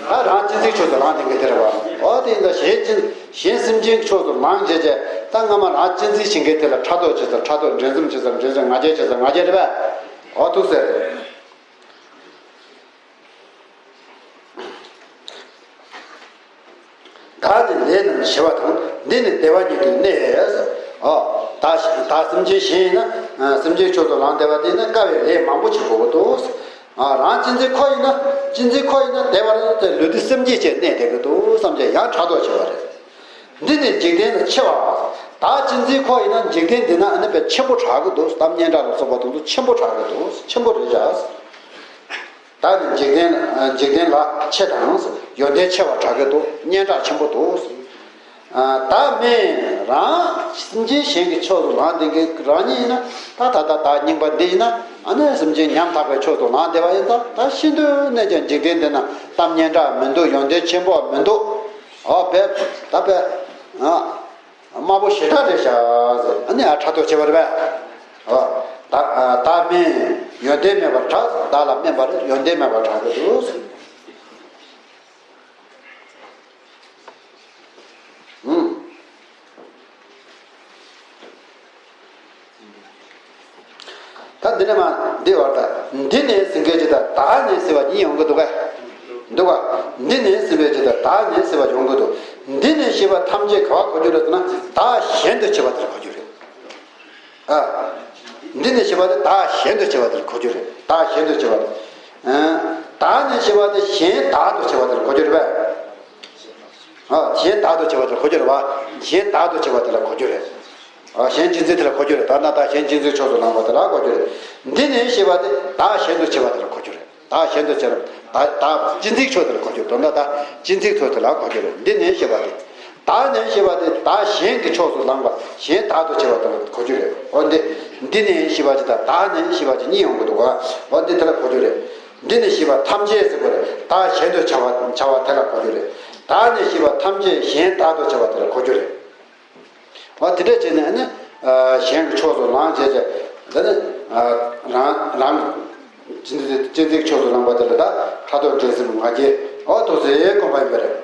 ད་རང་གཅེས་འཛིན་ཕྱོགས་སུ་ལངས་བསྡད་མཁན་དེ་རེད་པ། འོ་དེ་ཡིན་ད་གཞན་གཅེས། གཞན་སེམས་ཅན་ཕྱོགས་སུ་ལངས་བྱས་བྱས་ད་སྔ་མ་རང་གཅེས་འཛིན་བྱེད་མཁན་དེ་ལ་ཕྲག་དོག་བྱེད་ཚར་ཕྲག་དོག་འགྲན་སེམས་བྱེད་ཚར་འགྲན་སེམས་ང་རྒྱལ་བྱེད་ཚར་ང་རྒྱལ་རེད་པས། འོ་ཐུགས་ཟེར། བདག་ནི་ལས་རྣམས་བྱེད་པ་དང་། འདི་ནི་བདེ་བ་ཉིད་དུ་གནས། འོ། བདག་བདག་སེམས་ཅན་གཞན་ཡིན་ན་སེམས་ཅན་ཕྱོགས་སུ་ལངས་བསྡད་པ་དེ་ནི་དཀའ་བའི་ལས་མང་པོ་བྱེད་དགོས་ཀྱི་འདུག་ཨ། རང་གཅེས་འཛིན་ཁོ་ཡིན་ན་གཅེས་འཛིན་ཁོ་ཡིན་ན་བདེ་བར་ལུས་འདི་སེམས་བསྐྱེད་བྱས་གནས་བསྡད་ཀྱི་འདུག་བསམ་བྱས་ཡང་ཕྲག་དོག་བྱེད་པ་རེད། འདི་ནི་འཇིག་རྟེན་ལ་ཆེ་བ། བདག་གཅེས་འཛིན་ཁོ་ཡིན་ན་འཇིག་རྟེན་འདི་ན་ཨ་ནི་པའི་ཆེན་པོ་གྲགས་ཀྱི་འདུག་གཏམ་སྙན་གྲགས་ལ་སོགས་པ་དང་དུ་ཆེན་པོ་གྲགས་ཀྱི་འདུག་ཆེན་པོ་རེད་བྱ། བདག་ནི་འཇིག་རྟེན་འཇིག་རྟེན་ལ་ཆེ་དང་། ཡོན་ཏན་ཆེ་བ་གྲགས་ཀྱི་འདུག་སྙན་གྲགས་ཆེན་པོ་འདུག་བདག་མེད་ རང་སེམས་ཅན་གཞན་གྱི་ཕྱོགས་སུ་ལངས་བསྡད་མཁན་རང་ཉིད་ཡིན་ན། ད་ད་ད་བདག་རྙིང་པ་འདི་ཡིན་ན། ཨ་ནི་སེམས་ཅན་ཉམ་ཐག་པའི་ཕྱོགས་སུ་ལངས་བསྡད་པ་ཡིན་ཙང་། ད་ཤིན་ཏུ་ནས་ཀྱང་འཇིག་རྟེན་འདི་ན་གཏམ་སྙན་གྲགས་མི་འདུག་ཡོན་ཏན་ཆེན་པོ་མི་འདུག་ཨོ་བས་ད་བས་ཨ་དམའ་པོ་ཞེ་དྲག་རེད་ཤག་ཟེར། ཨ་ནི་ཨ་ཕྲག་དོག་བྱེད་པ་རེད་པས། ཨོ་ད་ཨ་བདག་སྨན་ཡོན་ཏན་མེད་པར་གྲགས། བདག་ལ་སྨན་པ་རེད་ཡོན་ཏན་མེད་པར་གྲགས་ཀྱི་འདུག་ཟེར། ཨུམ། ད་འདི་ནས་མ་འདི་བར་ད་འདི་ནས་ཟེར་མཁན་ཅིག་དང་བདག་ནས་ཟེར་བ་གཉིས་ཡོང་གི་འདུག་གས། འདུག་ག་འདི་ནས་ཟེར་བ་ཅིག་དང་བདག་ནས་ཟེར་བ་ཡོང་གི་འདུག་འདི་ནས་ཞེས་པ་ཐམས་ཅད་ག་བར་གོ་རྒྱུ་རེད་ཟེར་ན། བདག་གཞན་དུ་བྱེད་པ་དེར་གོ་རྒྱུ་རེད། ཨ། འདི་ནས་ཞེས་པ་དེ་བདག་གཞན་དུ་བྱེད་པ་དེར་གོ་རྒྱུ་རེད། བདག་གཞན་དུ་བྱེད་པ་དེ། ཨ། བདག་ནས་ཞེས་པ་དེ་གཞན་བདག་ཏུ་བྱེད་པ་དེར་གོ་རྒྱུ་རེད་པས། ཨ། གཞན་བདག་ཏུ་བྱེད་པ་དེར་གོ་རྒྱུ་རེད་པ། གཞན་བདག་ཏུ་བྱེད་པ་དེ་ལ་གོ་རྒྱུ་རེད། ཨ། གཞན་གཅེས་འཛིན་དེ་ལ་གོ་རྒྱུ་རེད། ད་ན་བདག་གཞན་གཅེས་འཛིན་ཕྱོགས་སུ་ལངས་པ་དེ་ལ་གོ་རྒྱུ་རེད། འདི་ནས་ཞེས་པ་དེ་བདག་གཞན་དུ་བྱེད་པ་དེ་ལ་གོ་རྒྱུ་རེད། བདག་གཞན་དུ་བྱེད་པ། བདག་བདག་གཅེས་འཛིན་ཕྱོགས་དེ་ལ་གོ་རྒྱུ་རེད། ད་ན་བདག་གཅེས་འཛིན་ཕྱོགས་དེ་ལ་གོ་རྒྱུ་རེད། འདི་ནས་ཞེས་པ་དེ། བདག་ནས་ཞེས་པ་དེ་བདག་གཞན་གྱི་ཕྱོགས་སུ་ལངས་པ། གཞན་བདག་ཏུ་བྱེད་པ་དེ་ལ་གོ་རྒྱུ་རེད། འོ་འདི། འདི་ནས་ཞེས་པ་ཅིག་དང་བདག་ནས་ཞེས་པ་ཅིག་གཉིས་ཡོང་གི་འདུག་ག་འོ་འདི་དེ་ལ་གོ་རྒྱུ་རེད། འདི་ནས་ཞེས་པ་ཐམས་ཅད་ཟེར་དགོས་རེད། བདག་གཞན་དུ་བྱ་བ་བྱ་བ་དེ་ལ་གོ་རྒྱུ་རེད། བདག་ནས་ཞེས་པ་ཐམས་ཅད་གཞན་བདག་ཏུ་བྱ་བ་དེ་ལ་གོ་རྒྱུ་རེད། འོ་དེ་འདྲ་བྱས་ནས་ནི། ཨ། གཞན་གྱི་ཕྱོགས་སུ་ལངས་བྱས་བྱས། འདི་ནི། ཨ། རང་རང་གཅེས་འཛིན་གཅེས་འཛིན་ཕྱོགས་སུ་ལངས་པ་དེ་ལ་ད་ཕྲག་དོག་འགྲན་སེམས་ང་རྒྱལ། འོ་ཐུག་ཚེ་སྐོམ་པ་ཡིན་པ་རེད།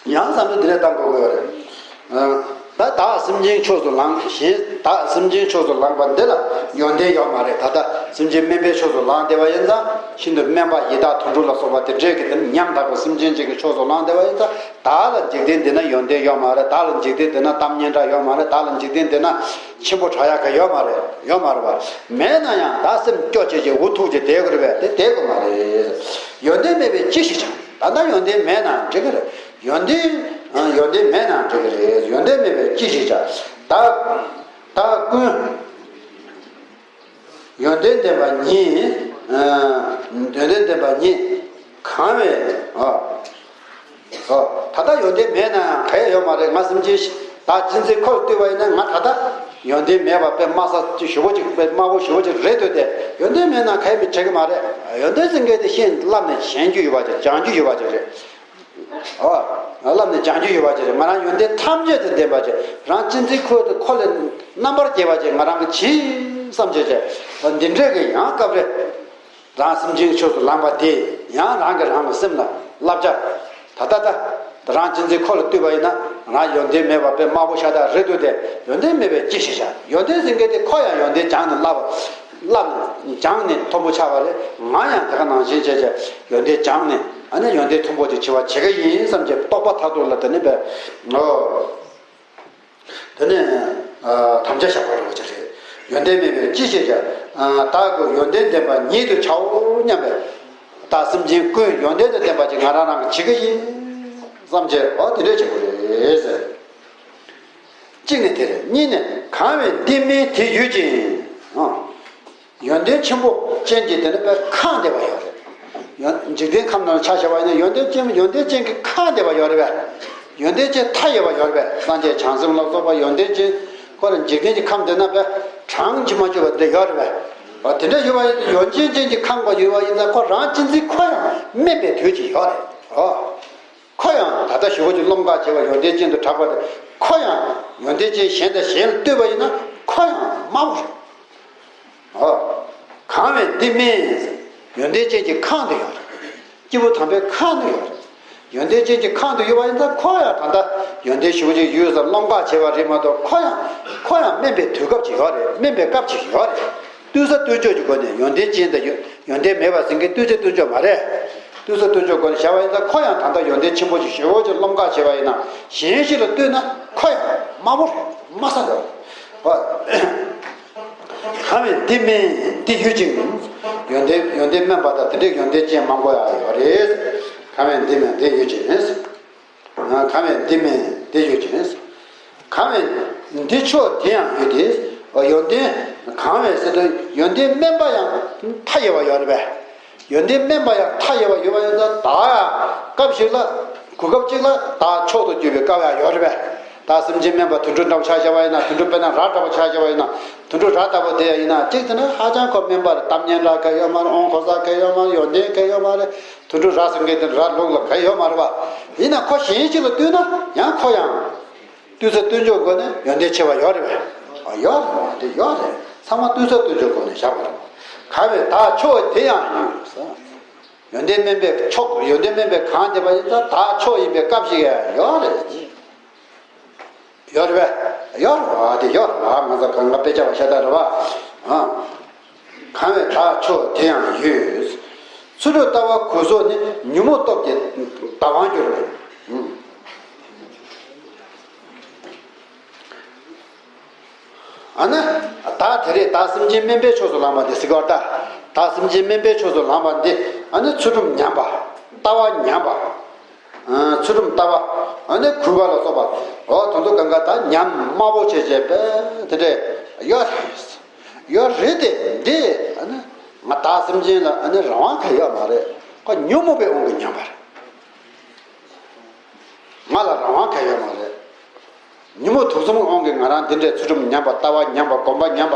ཡང་བསམ་བློ་འདི་འདྲ་བཏང་དགོས་ཀྱི་ཡོད་རེད། ཨ། ད་བདག་སེམས་ཅན་ཕྱོགས་སུ་ལངས། གཞན་བདག་སེམས་ཅན་ཕྱོགས་སུ་ལངས་པ་འདི་ལ་ཡོན་ཏན་ཡོད་མ་རེད། ད་ལྟ་སེམས་ཅན་དམན་པའི་ཕྱོགས་སུ་ལངས་བསྡད་པ་ཡིན་ཙང་། ཤིན་ཏུ་དམན་པ་ཡི་དྭགས་དུད་འགྲོ་ལ་སོགས་པ་དེ་འདྲས་ཀྱི་དེ་ཉམ་ཐག་པའི་སེམས་ཅན་ཅིག་གི་ཕྱོགས་སུ་ལངས་བསྡད་པ་ཡིན་ཙང་། བདག་ལ་འཇིག་རྟེན་འདི་ན་ཡོན་ཏན་ཡོད་མ་རེད། བདག་ལ་འཇིག་རྟེན་འདི་ན་གཏམ་སྙན་གྲགས་ཡོད་མ་རེད། བདག་ལ་འཇིག་རྟེན་འདི་ན་ཆེན་པོ་གྲགས་ཡག་ག་ཡོད་མ་རེད། ཡོད་མ་རེད་པ། མེད་ན་ཡང་ད་སེམས་སྐྱོ་བྱས་བྱས་འུ་ཐུག་བྱས་བསྡད་དགོས་རེད་པས། དེ་བསྡད་དགོས་མ་རེད། ཡོན་ཏན་མེད་པས་ཅི་ཞིག་བྱ། ད་ལྟ་ཡོན་ཏན་མེད་ན་འགྲིག་གི་རེད། ཡོན་ཏན་ཡོན་ཏན་མེད་ན་འགྲིག་གི་རེད། ཡོན་ཏན་མེད་པས་ཅི་ཞིག་བྱ། བདག་བདག་ཀུན། ཡོན་ཏན་ལྡན་པ་ཉིད། ཨ། ཡོན་ཏན་ལྡན་པ་ཉིད་གང་བས། ཨ། ཨ། ད་ལྟ་ཡོན་ཏན་མེད་ན་ཡང་ག་ཡེ་ཡོད་མ་རེད། ང་སེམས་ཅན་ཞིག་བདག་གཅེས་འཛིན་ཁོ་ལ་ལྟོས་པ་ཡིན་ན། ང་ད་ལྟ་ཡོན་ཏན་མེད་པ་དཔེ་དམའ་ས་ཞེ་པོ་ཅིག་དཔེ་དམའ་བོ་ཞེ་པོ་ཅིག་རེད་འདོད་དེ། ཡོན་ཏན་མེད་ན་ག་ཡེ་མི་བྱེད་གི་མ་རེད། ཡོན་ཏན་ཟེར་མཁན་དེ་ཤེས་བསླབས་ནས་ཤེས་རྒྱུ་ཡོད་པ་ཅིག་སྦྱང་རྒྱུ་ཡོད་པ་ཅིག་རེད། ཨོ། བསླབས་ནས་སྦྱང་རྒྱུ་ཡོད་པ་ཅིག་རེད། ང་རང་ཡོན་ཏན་ཐམས་ཅད་དང་ལྡན་པ་ཅིག་རང་གཅེས་འཛིན་ཁོ་ཁོ་ལས་རྣམ་པར་རྒྱལ་བ་ཅིག་ང་རང་གིས་བྱེད་བསམ་བྱས་བྱས། འདི་འདྲས་ཀྱི་ཡང་སྐབས་རེ་རང་སེམས་ཅན་ཕྱོགས་སུ་ལངས་པ་དེ་ཡང་རང་གིས་རང་གི་སེམས་ལ་བསླབ་བྱ། ད་ལྟ་ད་རང་གཅེས་འཛིན་ཁོ་ལ་ལྟོས་པ་ཡིན་ན། ང་ཡོན་ཏན་མེད་པ་དཔེ་དམའ་བོ་ཤ་སྟག་རེད་འདོད་དེ། ཡོན་ཏན་མེད་པས་ཅི་ཞིག་བྱ། ཡོན་ཏན་ཟེར་མཁན་དེ་ཁོ་ཡང་ཡོན་ཏན་སྦྱངས་ནས་བསླབ། བསླབས་ནས་སྦྱངས་ནས་མཐོན་པོ་ཆགས་པ་རེད། ང་ཡང་དེ་ག་ནང་བཞིན་བྱས་བྱས་ཡོན་ཏན་སྦྱངས་ནས། ཨ་ནི་ཡོན་ཏན་མཐོན་པོ་ཅིག་བྱེད་པ་བྱེད་ཀྱི་ཡིན་བསམ་གྱི་རྟོགས་པ་མཐར་ཐུག་ལ་དེ་ནི་བས། ཨོ། དེ་ནི། ཨ། དམ་བཅའ་བཞག་པ་རེད་བ་ཅིག་རེད། ཡོན་ཏན་མེད་པས་ཅི་ཞིག་བྱ། ཨ། བདག་ཀུན་ཡོན་ཏན་ལྡན་པ་ཉིད་དུ་བྱའོ་སྙམ་པས། བདག་སེམས་ཅན་ཀུན་ཡོན་ཏན་དང་ལྡན་པ་ཅིག་ང་རང་རང་གིས་བྱེད་ཀྱི་ཡིན་བསམ་བྱས། ཨོ་དེ་འདྲས་བྱེད་དགོས་རེད་ཟེར། གཅིག་ནི་དེ་རེད། གཉིས་ནི་གང་བས་འདི་དམན་དེ་ཡུད་ཅིང་། ཨ། ཡོན་ཏན་ཆེན་པོ་ཅན་གྱི་དེ་ནི་དཔེ་ཁེངས་བསྡད་པ་ཡོད་རེད། ཡོན། འཇིག་རྟེན་ཁམས་ནང་ཆ་བཞག་པ་ཡིན་ན་ཡོན་ཏན་ཅན། ཡོན་ཏན་ཅན་གྱིས་ཁེངས་བསྡད་པ་ཡོད་རེད་པས། ཡོན་ཏན་ཅན་མཐའ་ཡས་པ་ཡོད་རེད་པས། སངས་རྒྱས་བྱང་སེམས་ལ་སོགས་པ་ཡོན་ཏན་ཅན་ཁོ་རང་འཇིག་རྟེན་གྱི་ཁམས་འདི་ན་དཔེ་གྲངས་ཀྱིས་མ་ཆོད་པ་འདི་ཡོད་རེད་པས། འོ་དེ་འདྲ་ཡོད་པ་ཡིན་ན་ཡོན་ཏན་ཅན་གྱིས་ཁེངས་པ་ཡོད་པ་ཡིན་ཙང་ཁོ་རང་གཅེས་འཛིན་ཁོ་ཡང་དམན་པའི་དུས་ཀྱི་ཡོད་རེད། ཨོ། ཁོ་ཡང་ད་ལྟ་ཞེ་པོ་ཅིག་རླུང་ཁ་བྱེད་པ་ཡོན་ཏན་ཅན་དུ་གྲགས་པ་དེ། ཁོ་ཡང་ཡོན་ཏན་ཅན་གཞན་དང་གཞན་ལ་ལྟོས་པ་ཡིན་ན་ཁོ་ཡང་དམའ་བོ་རེད། ཨོ། གང་བས་འདི་དམན། ཡོན་ཏན་ཅན་གྱིས་ཁེངས་ཏེ་ཡོད་རེད། སྐྱེས་བུ་དམ་པས་ཁེངས་ཏེ་ཡོད་རེད། ཡོན་ཏན་ཅན་གྱིས་ཁེངས་ཏེ་ཡོད་པ་ཡིན་ན་ཁོ་ཡང་ད་ལྟ་ཡོན་ཏན་ཞེ་པོ་ཅིག་ཡོད་ས་རླུང་ཁ་བྱེད་པ་རེད་མ་གཏོགས། ཁོ་ཡང་ཁོ་ཡང་དམན་པའི་དུས་སྐབས་ཅིག་ཡོད་རེད། དམན་པའི་སྐབས་ཅིག་ཡོད་རེད། ལྟོས་ས་ལྟོས་འཇོག་གི་སྒོ་ནས་ཡོན་ཏན་ཅན་དང་ཡོན། ཡོན་ཏན་མེད་པ་ཟེར་མཁན་ལྟོས་ས་ལྟོས་འཇོག་མ་རེད། ལྟོས་ས་ལྟོས་འཇོག་སྒོ་ནས་བཞག་པ་ཡིན་ན་ཁོ་ཡང་ད་ལྟ་ཡོན་ཏན་ཆེན་པོ་ཞིག་ཞེ་པོ་ཅིག་རླུང་ཁ་བྱེད་པ་ཡིན་ན། གཞན་ཞིག་ལ་ལྟོས་ན་ཁོ་ཡང་དམའ་བོ་རེད། དམའ་ས་རེད། ཨ། གང་བས་འདི་དམན་འདི་ཡུད་ཅིང་། ཡོན་ཏན་ཡོན་ཏན་དམན་པ་དང་དེ་འདྲའི་ཡོན་ཏན་ཅན་མང་པོ་ཡང་ཡོད་རེད། གང་བས་འདི་དམན་འདི་ཡུད་ཅིང་། གང་བས་འདི་དམན་དེ་ཡོད་ཅིང་། གང་བས་འདི་ཆོས་དེ་ཡང་ཡོད་དེ། ཡོན་ཏན་གང་བས་ཟེར་དུས་ཡོན་ཏན་དམན་པ་ཡང་མཐའ་ཡས་པ་ཡོད་རེད་པས། ཡོན་ཏན་དམན་པ་ཡང་མཐའ་ཡས་པ་ཡོད་པ་ཡིན་ཙང་ད་སྐབས་ཤིག་ལ་གོ་སྐབས་གཅིག་ལ་ད་མཆོག་ཏུ་གྱུར་པའི་སྐལ་བ་ཡང་ཡོད་རེད་པས། ད་སེམས་ཅན་དམན་པ་དུད་འགྲོ་འདྲ་བོ་ཆ་བཞག་པ་ཡིན་ན། དུད་འགྲོ་དཔེར་ན་ར་འདྲ་བོ་ཆ་བཞག་པ་ཡིན་ན། དུད་འགྲོ་ར་ལྟ་བུ་དེ་ཡང་ཡིན་ན་གཅིག་དེ་ནི་ཧ་ཅང་ཁོ་དམན་པ་རེད། གཏམ་སྙན་གྲགས་གང་ཡོད་མ་རེད། དབང་གོ་ས་གང་ཡོད་མ་རེད། ཡོན་ཏན་གང་ཡོད་མ་རེད། དུད་འགྲོ་ར་ཟེར་མཁན་དེ་ར་ལུག་ལ་གང་ཡོད་མ་རེད་པ། ཡིན་ན་ཁོ་གཞན་ཞིག་ལ་བསྟུན་ན་ཡང་ཁོ་ཡང་། ལྟོས་ས་ལྟོས་འཇོག་སྒོ་ནས་ཡོན་ཏན་ཆེ་བ་ཡོད་རེད་པས། ཨ་ཡོད་རེད་པ། དེ་ཡོད་རེད། ཚང་མ་ལྟོས་ས་ལྟོས་འཇོག་སྒོ་ནས་བཞག་པ་རེད། གང་བས་ད་ཆོས་དེ་ཡང་ཡོད་ཟེར། ཡོན་ཏན་དམན་པའི་མཆོག་ཡོན་ཏན་དམན་པའི་གང་བསྡད་པ་ཡིན་ཙང་ད་མཆོག་ཡིན་པའི་སྐབས་ཤིག་ཡང་ཡོད་རེད། ཡོད་རེད་པས། ཡོད་རེད་པ། དེ་ཡོད་རེད་པ། ང་ཚོ་གང་ག་དཔེ་ཆ་བ་ཤ་སྟག་རེད་པ། ཨ། གང་བས་ད་ཆོས་དེ་ཡང་ཡོད། ཚུལ་ཁྲིམས་ལྟ་བ་གོས་སོགས་ནི། ཉོན་མོངས་སྟོབས་ཀྱིས་བདག་དབང་འགྱུར། ཨ་ནི། ད་དེ་རེད། ད་སེམས་ཅན་དམན་པའི་ཕྱོགས་སུ་ལངས་པ་དེ་ཟེར་གི་བ། ད་ད་སེམས་ཅན་དམན་པའི་ཕྱོགས་སུ་ལངས་པ་འདི། ཨ་ནི་ཚུལ་ཁྲིམས་ཉམས་པ། ལྟ་བ་ཉམས་པ། ཨ། ཚུལ་ཁྲིམས་ལྟ་བ། ཨ་ནི་གུས་པ་ལ་སོགས་པ། འོ་དེ་ཚོ་གང་ག་ད་ཉམས་དམའ་པོ་བྱས་བྱས་པས་དེ་འདྲས་ཡོད་རེད། ཡོད་རེད་དེ་འདི། ཨ་ནི་ང་ད་སེམས་ཅན་ལ་ཨ་ནི་རང་དབང་གང་ཡོད་མ་རེད། ཁོ་ཉོན་མོངས་པའི་དབང་གིས་ཉམས་པ་རེད། ང་ལ་རང་དབང་གང་ཡོད་མ་རེད། ཉོན་མོངས་དུག་གསུམ་དབང་གིས་ང་རང་འདི་འདྲའི་ཚུལ་ཁྲིམས་ཉམས་པ། ལྟ་བ་ཉམས་པ། གོམས་པ་ཉམས་པ།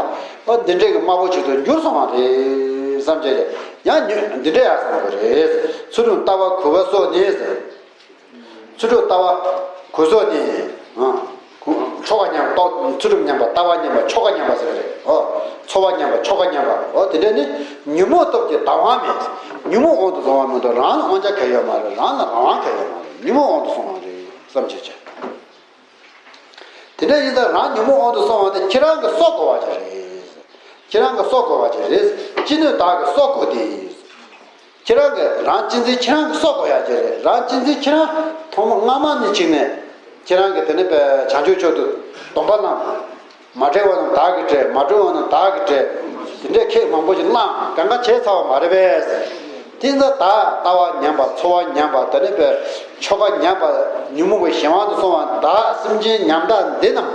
ཨ། འདི་འདྲའི་གི་དམའ་བོ་ཅིག་ཏུ་འགྱུར་སོང་བ་རེད་བསམ་བྱས་ཀྱང་ཡང་ཉོན་འདི་འདྲ་ཡང་སོང་བ་རེད། ཚུལ་ཁྲིམས་ལྟ་བ་གུས་པ་སོགས་ནི། ཚུལ་ཁྲིམས་ལྟ་བ་གུས་སོགས་ནི། ཨ། ཆོ་ག་ཉམས་པ། ཚུལ་ཁྲིམས་ཉམས་པ། ལྟ་བ་ཉམས་པ། ཆོ་ག་ཉམས་པ་ཟེར་བ་རེད། ཨོ། འཚོ་བ་ཉམས་པ། ཆོ་ག་ཉམས་པ། ཨོ་དེ་འདྲ་ནི་ཉོན་མོངས་སྟོབས་ཀྱིས་བདག་དབང་མེད། ཉོན་མོངས་དབང་དུ་སོང་བ་མ་གཏོགས་རང་ལ་དབང་ཆ་གང་ཡོད་མ་རེད། རང་ལ་རང་དབང་གང་ཡོད་མ་རེད། ཉོན་མོངས་དབང་དུ་སོང་བ་རེད་བསམ་བྱས་བྱས། དེ་འདྲ་ཡིན་ཙང་རང་ཉོན་མོངས་དབང་དུ་སོང་བ་དེ་ཁྱེད་རང་གི་སྲོག་གོ་བ་ཅིག་རེད། ཁྱེད་རང་གི་སྲོག་གོ་བ་ཅིག་རེད། ཅི་ནུས་བདག་གི་སྲོག་གོ་སྟེ། ཁྱེད་རང་གི་རང་གཅེས་འཛིན་ཁྱེད་རང་གི་སྲོག་གོ་ཡ་ཅིག་རེད། རང་གཅེས་འཛིན་ཁྱེད་རང་ཐོག་མ་སྔ་མ་ནས་བྱས་ནས་ཁྱེད་རང་གི་དེ་ནས་བྱང་ཆུབ་མཆོག་ཏུ་སྡོམ་པ་བླངས། མ་བསྒྲལ་བ་རྣམས་བདག་གིས་བསྒྲལ། མ་བསྒྲལ་བ་རྣམས་བདག་གིས་བསྒྲལ། དེ་འདྲའི་ཁེ་མང་པོ་ཞིག་བླངས། གང་ག་བྱས་ཚར་བ་མ་རེད་པས། དེ་ཚོ་ད་ལྟ་བ་ཉམས་པ། འཚོ་བ་ཉམས་པ། དེ་ནས་པའི་ཆོ་ག་ཉམས་པ། ཉོན་མོངས་པའི་གཞན་དབང་དུ་སོང་བ་བདག་སེམས་ཅན་ཉམས་དག་འདི་རྣམས་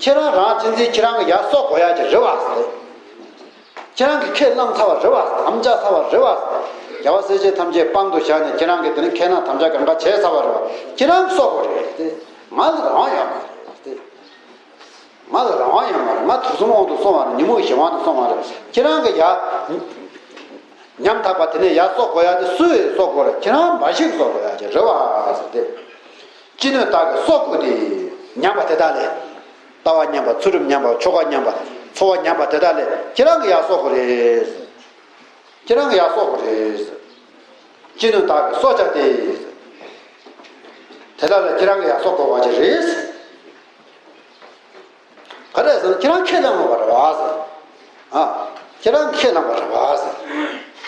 ཁྱེད་རང་རང་གཅེས་འཛིན་ཁྱེད་རང་གི་ཡར་གསོ་དགོས་ཡ་ཅིག་རེད་བ། ཁྱེད་རང་གིས་ཁས་བླངས་ཚར་བ་རེད་བ། དམ་བཅའ་ཚར་བ་རེད་བ། རྒྱལ་བ་སྲས་བཅས་ཐམས་ཅད་དཔང་དུ་བཞག་ནས་ཁྱེད་རང་གིས་དེ་ནས་ཁས་བླངས་དམ་བཅའ་གང་ག་བྱས་ཚར་བ་རེད་བ། ཁྱེད་རང་གིས་གསོ་དགོས་རེད་དེ། ང་ལ་རང་དབང་ཡོད་མ་རེད་དེ། ང་ལ་རང་དབང་ཡོད་མ་རེད། ང་དུག་གསུམ་དབང་དུ་སོང་བ་རེད། ཉོན་མོངས་གཞན་དབང་དུ་སོང་བ་རེད། ཁྱེད་རང་གི་ཡ། ཉམ་ཐག་པ་དེ་ནས་ཡར་གསོ་དགོས་ཡ་དེ་སུ་ཡིས་གསོ་དགོས་རེད། ཁྱེད་རང་འབའ་ཞིག་གསོ་དགོས་ཡ་ཅིག་རེད་བ་ཟེར་ཏེ། ཅི་ནུས་བདག་གི་སྲོག་གོ་སྟེ། ཉམས་པ་དེ་དག་ལས། ལྟ་བ་ཉམས་པ། ཚུལ་ཁྲིམས་ཉམས་པ། ཆོ་ག་ཉམས་པ། འཚོ་བ་ཉམས་པ་དེ་དག་ལས་ཁྱེད་རང་གི་ཡར་གསོ་དགོས་རེད། ཁྱེད་རང་གི་ཡར་གསོ་དགོས་རེད། ཅི་ནུས་བདག་གི་སྲོག་བཅད་དེ། དེ་དག་ལས་ཁྱེད་རང་གི་ཡར་གསོ་དགོས་པ་ཅིག་རེད། ག་རེ་ཟེར་ན་ཁྱེད་རང་ཁས་བླངས་པ་རེད་བ་ཟེར། ཨ། ཁྱེད་རང་ཁས་བླངས་པ་རེད་བ་ཟེར།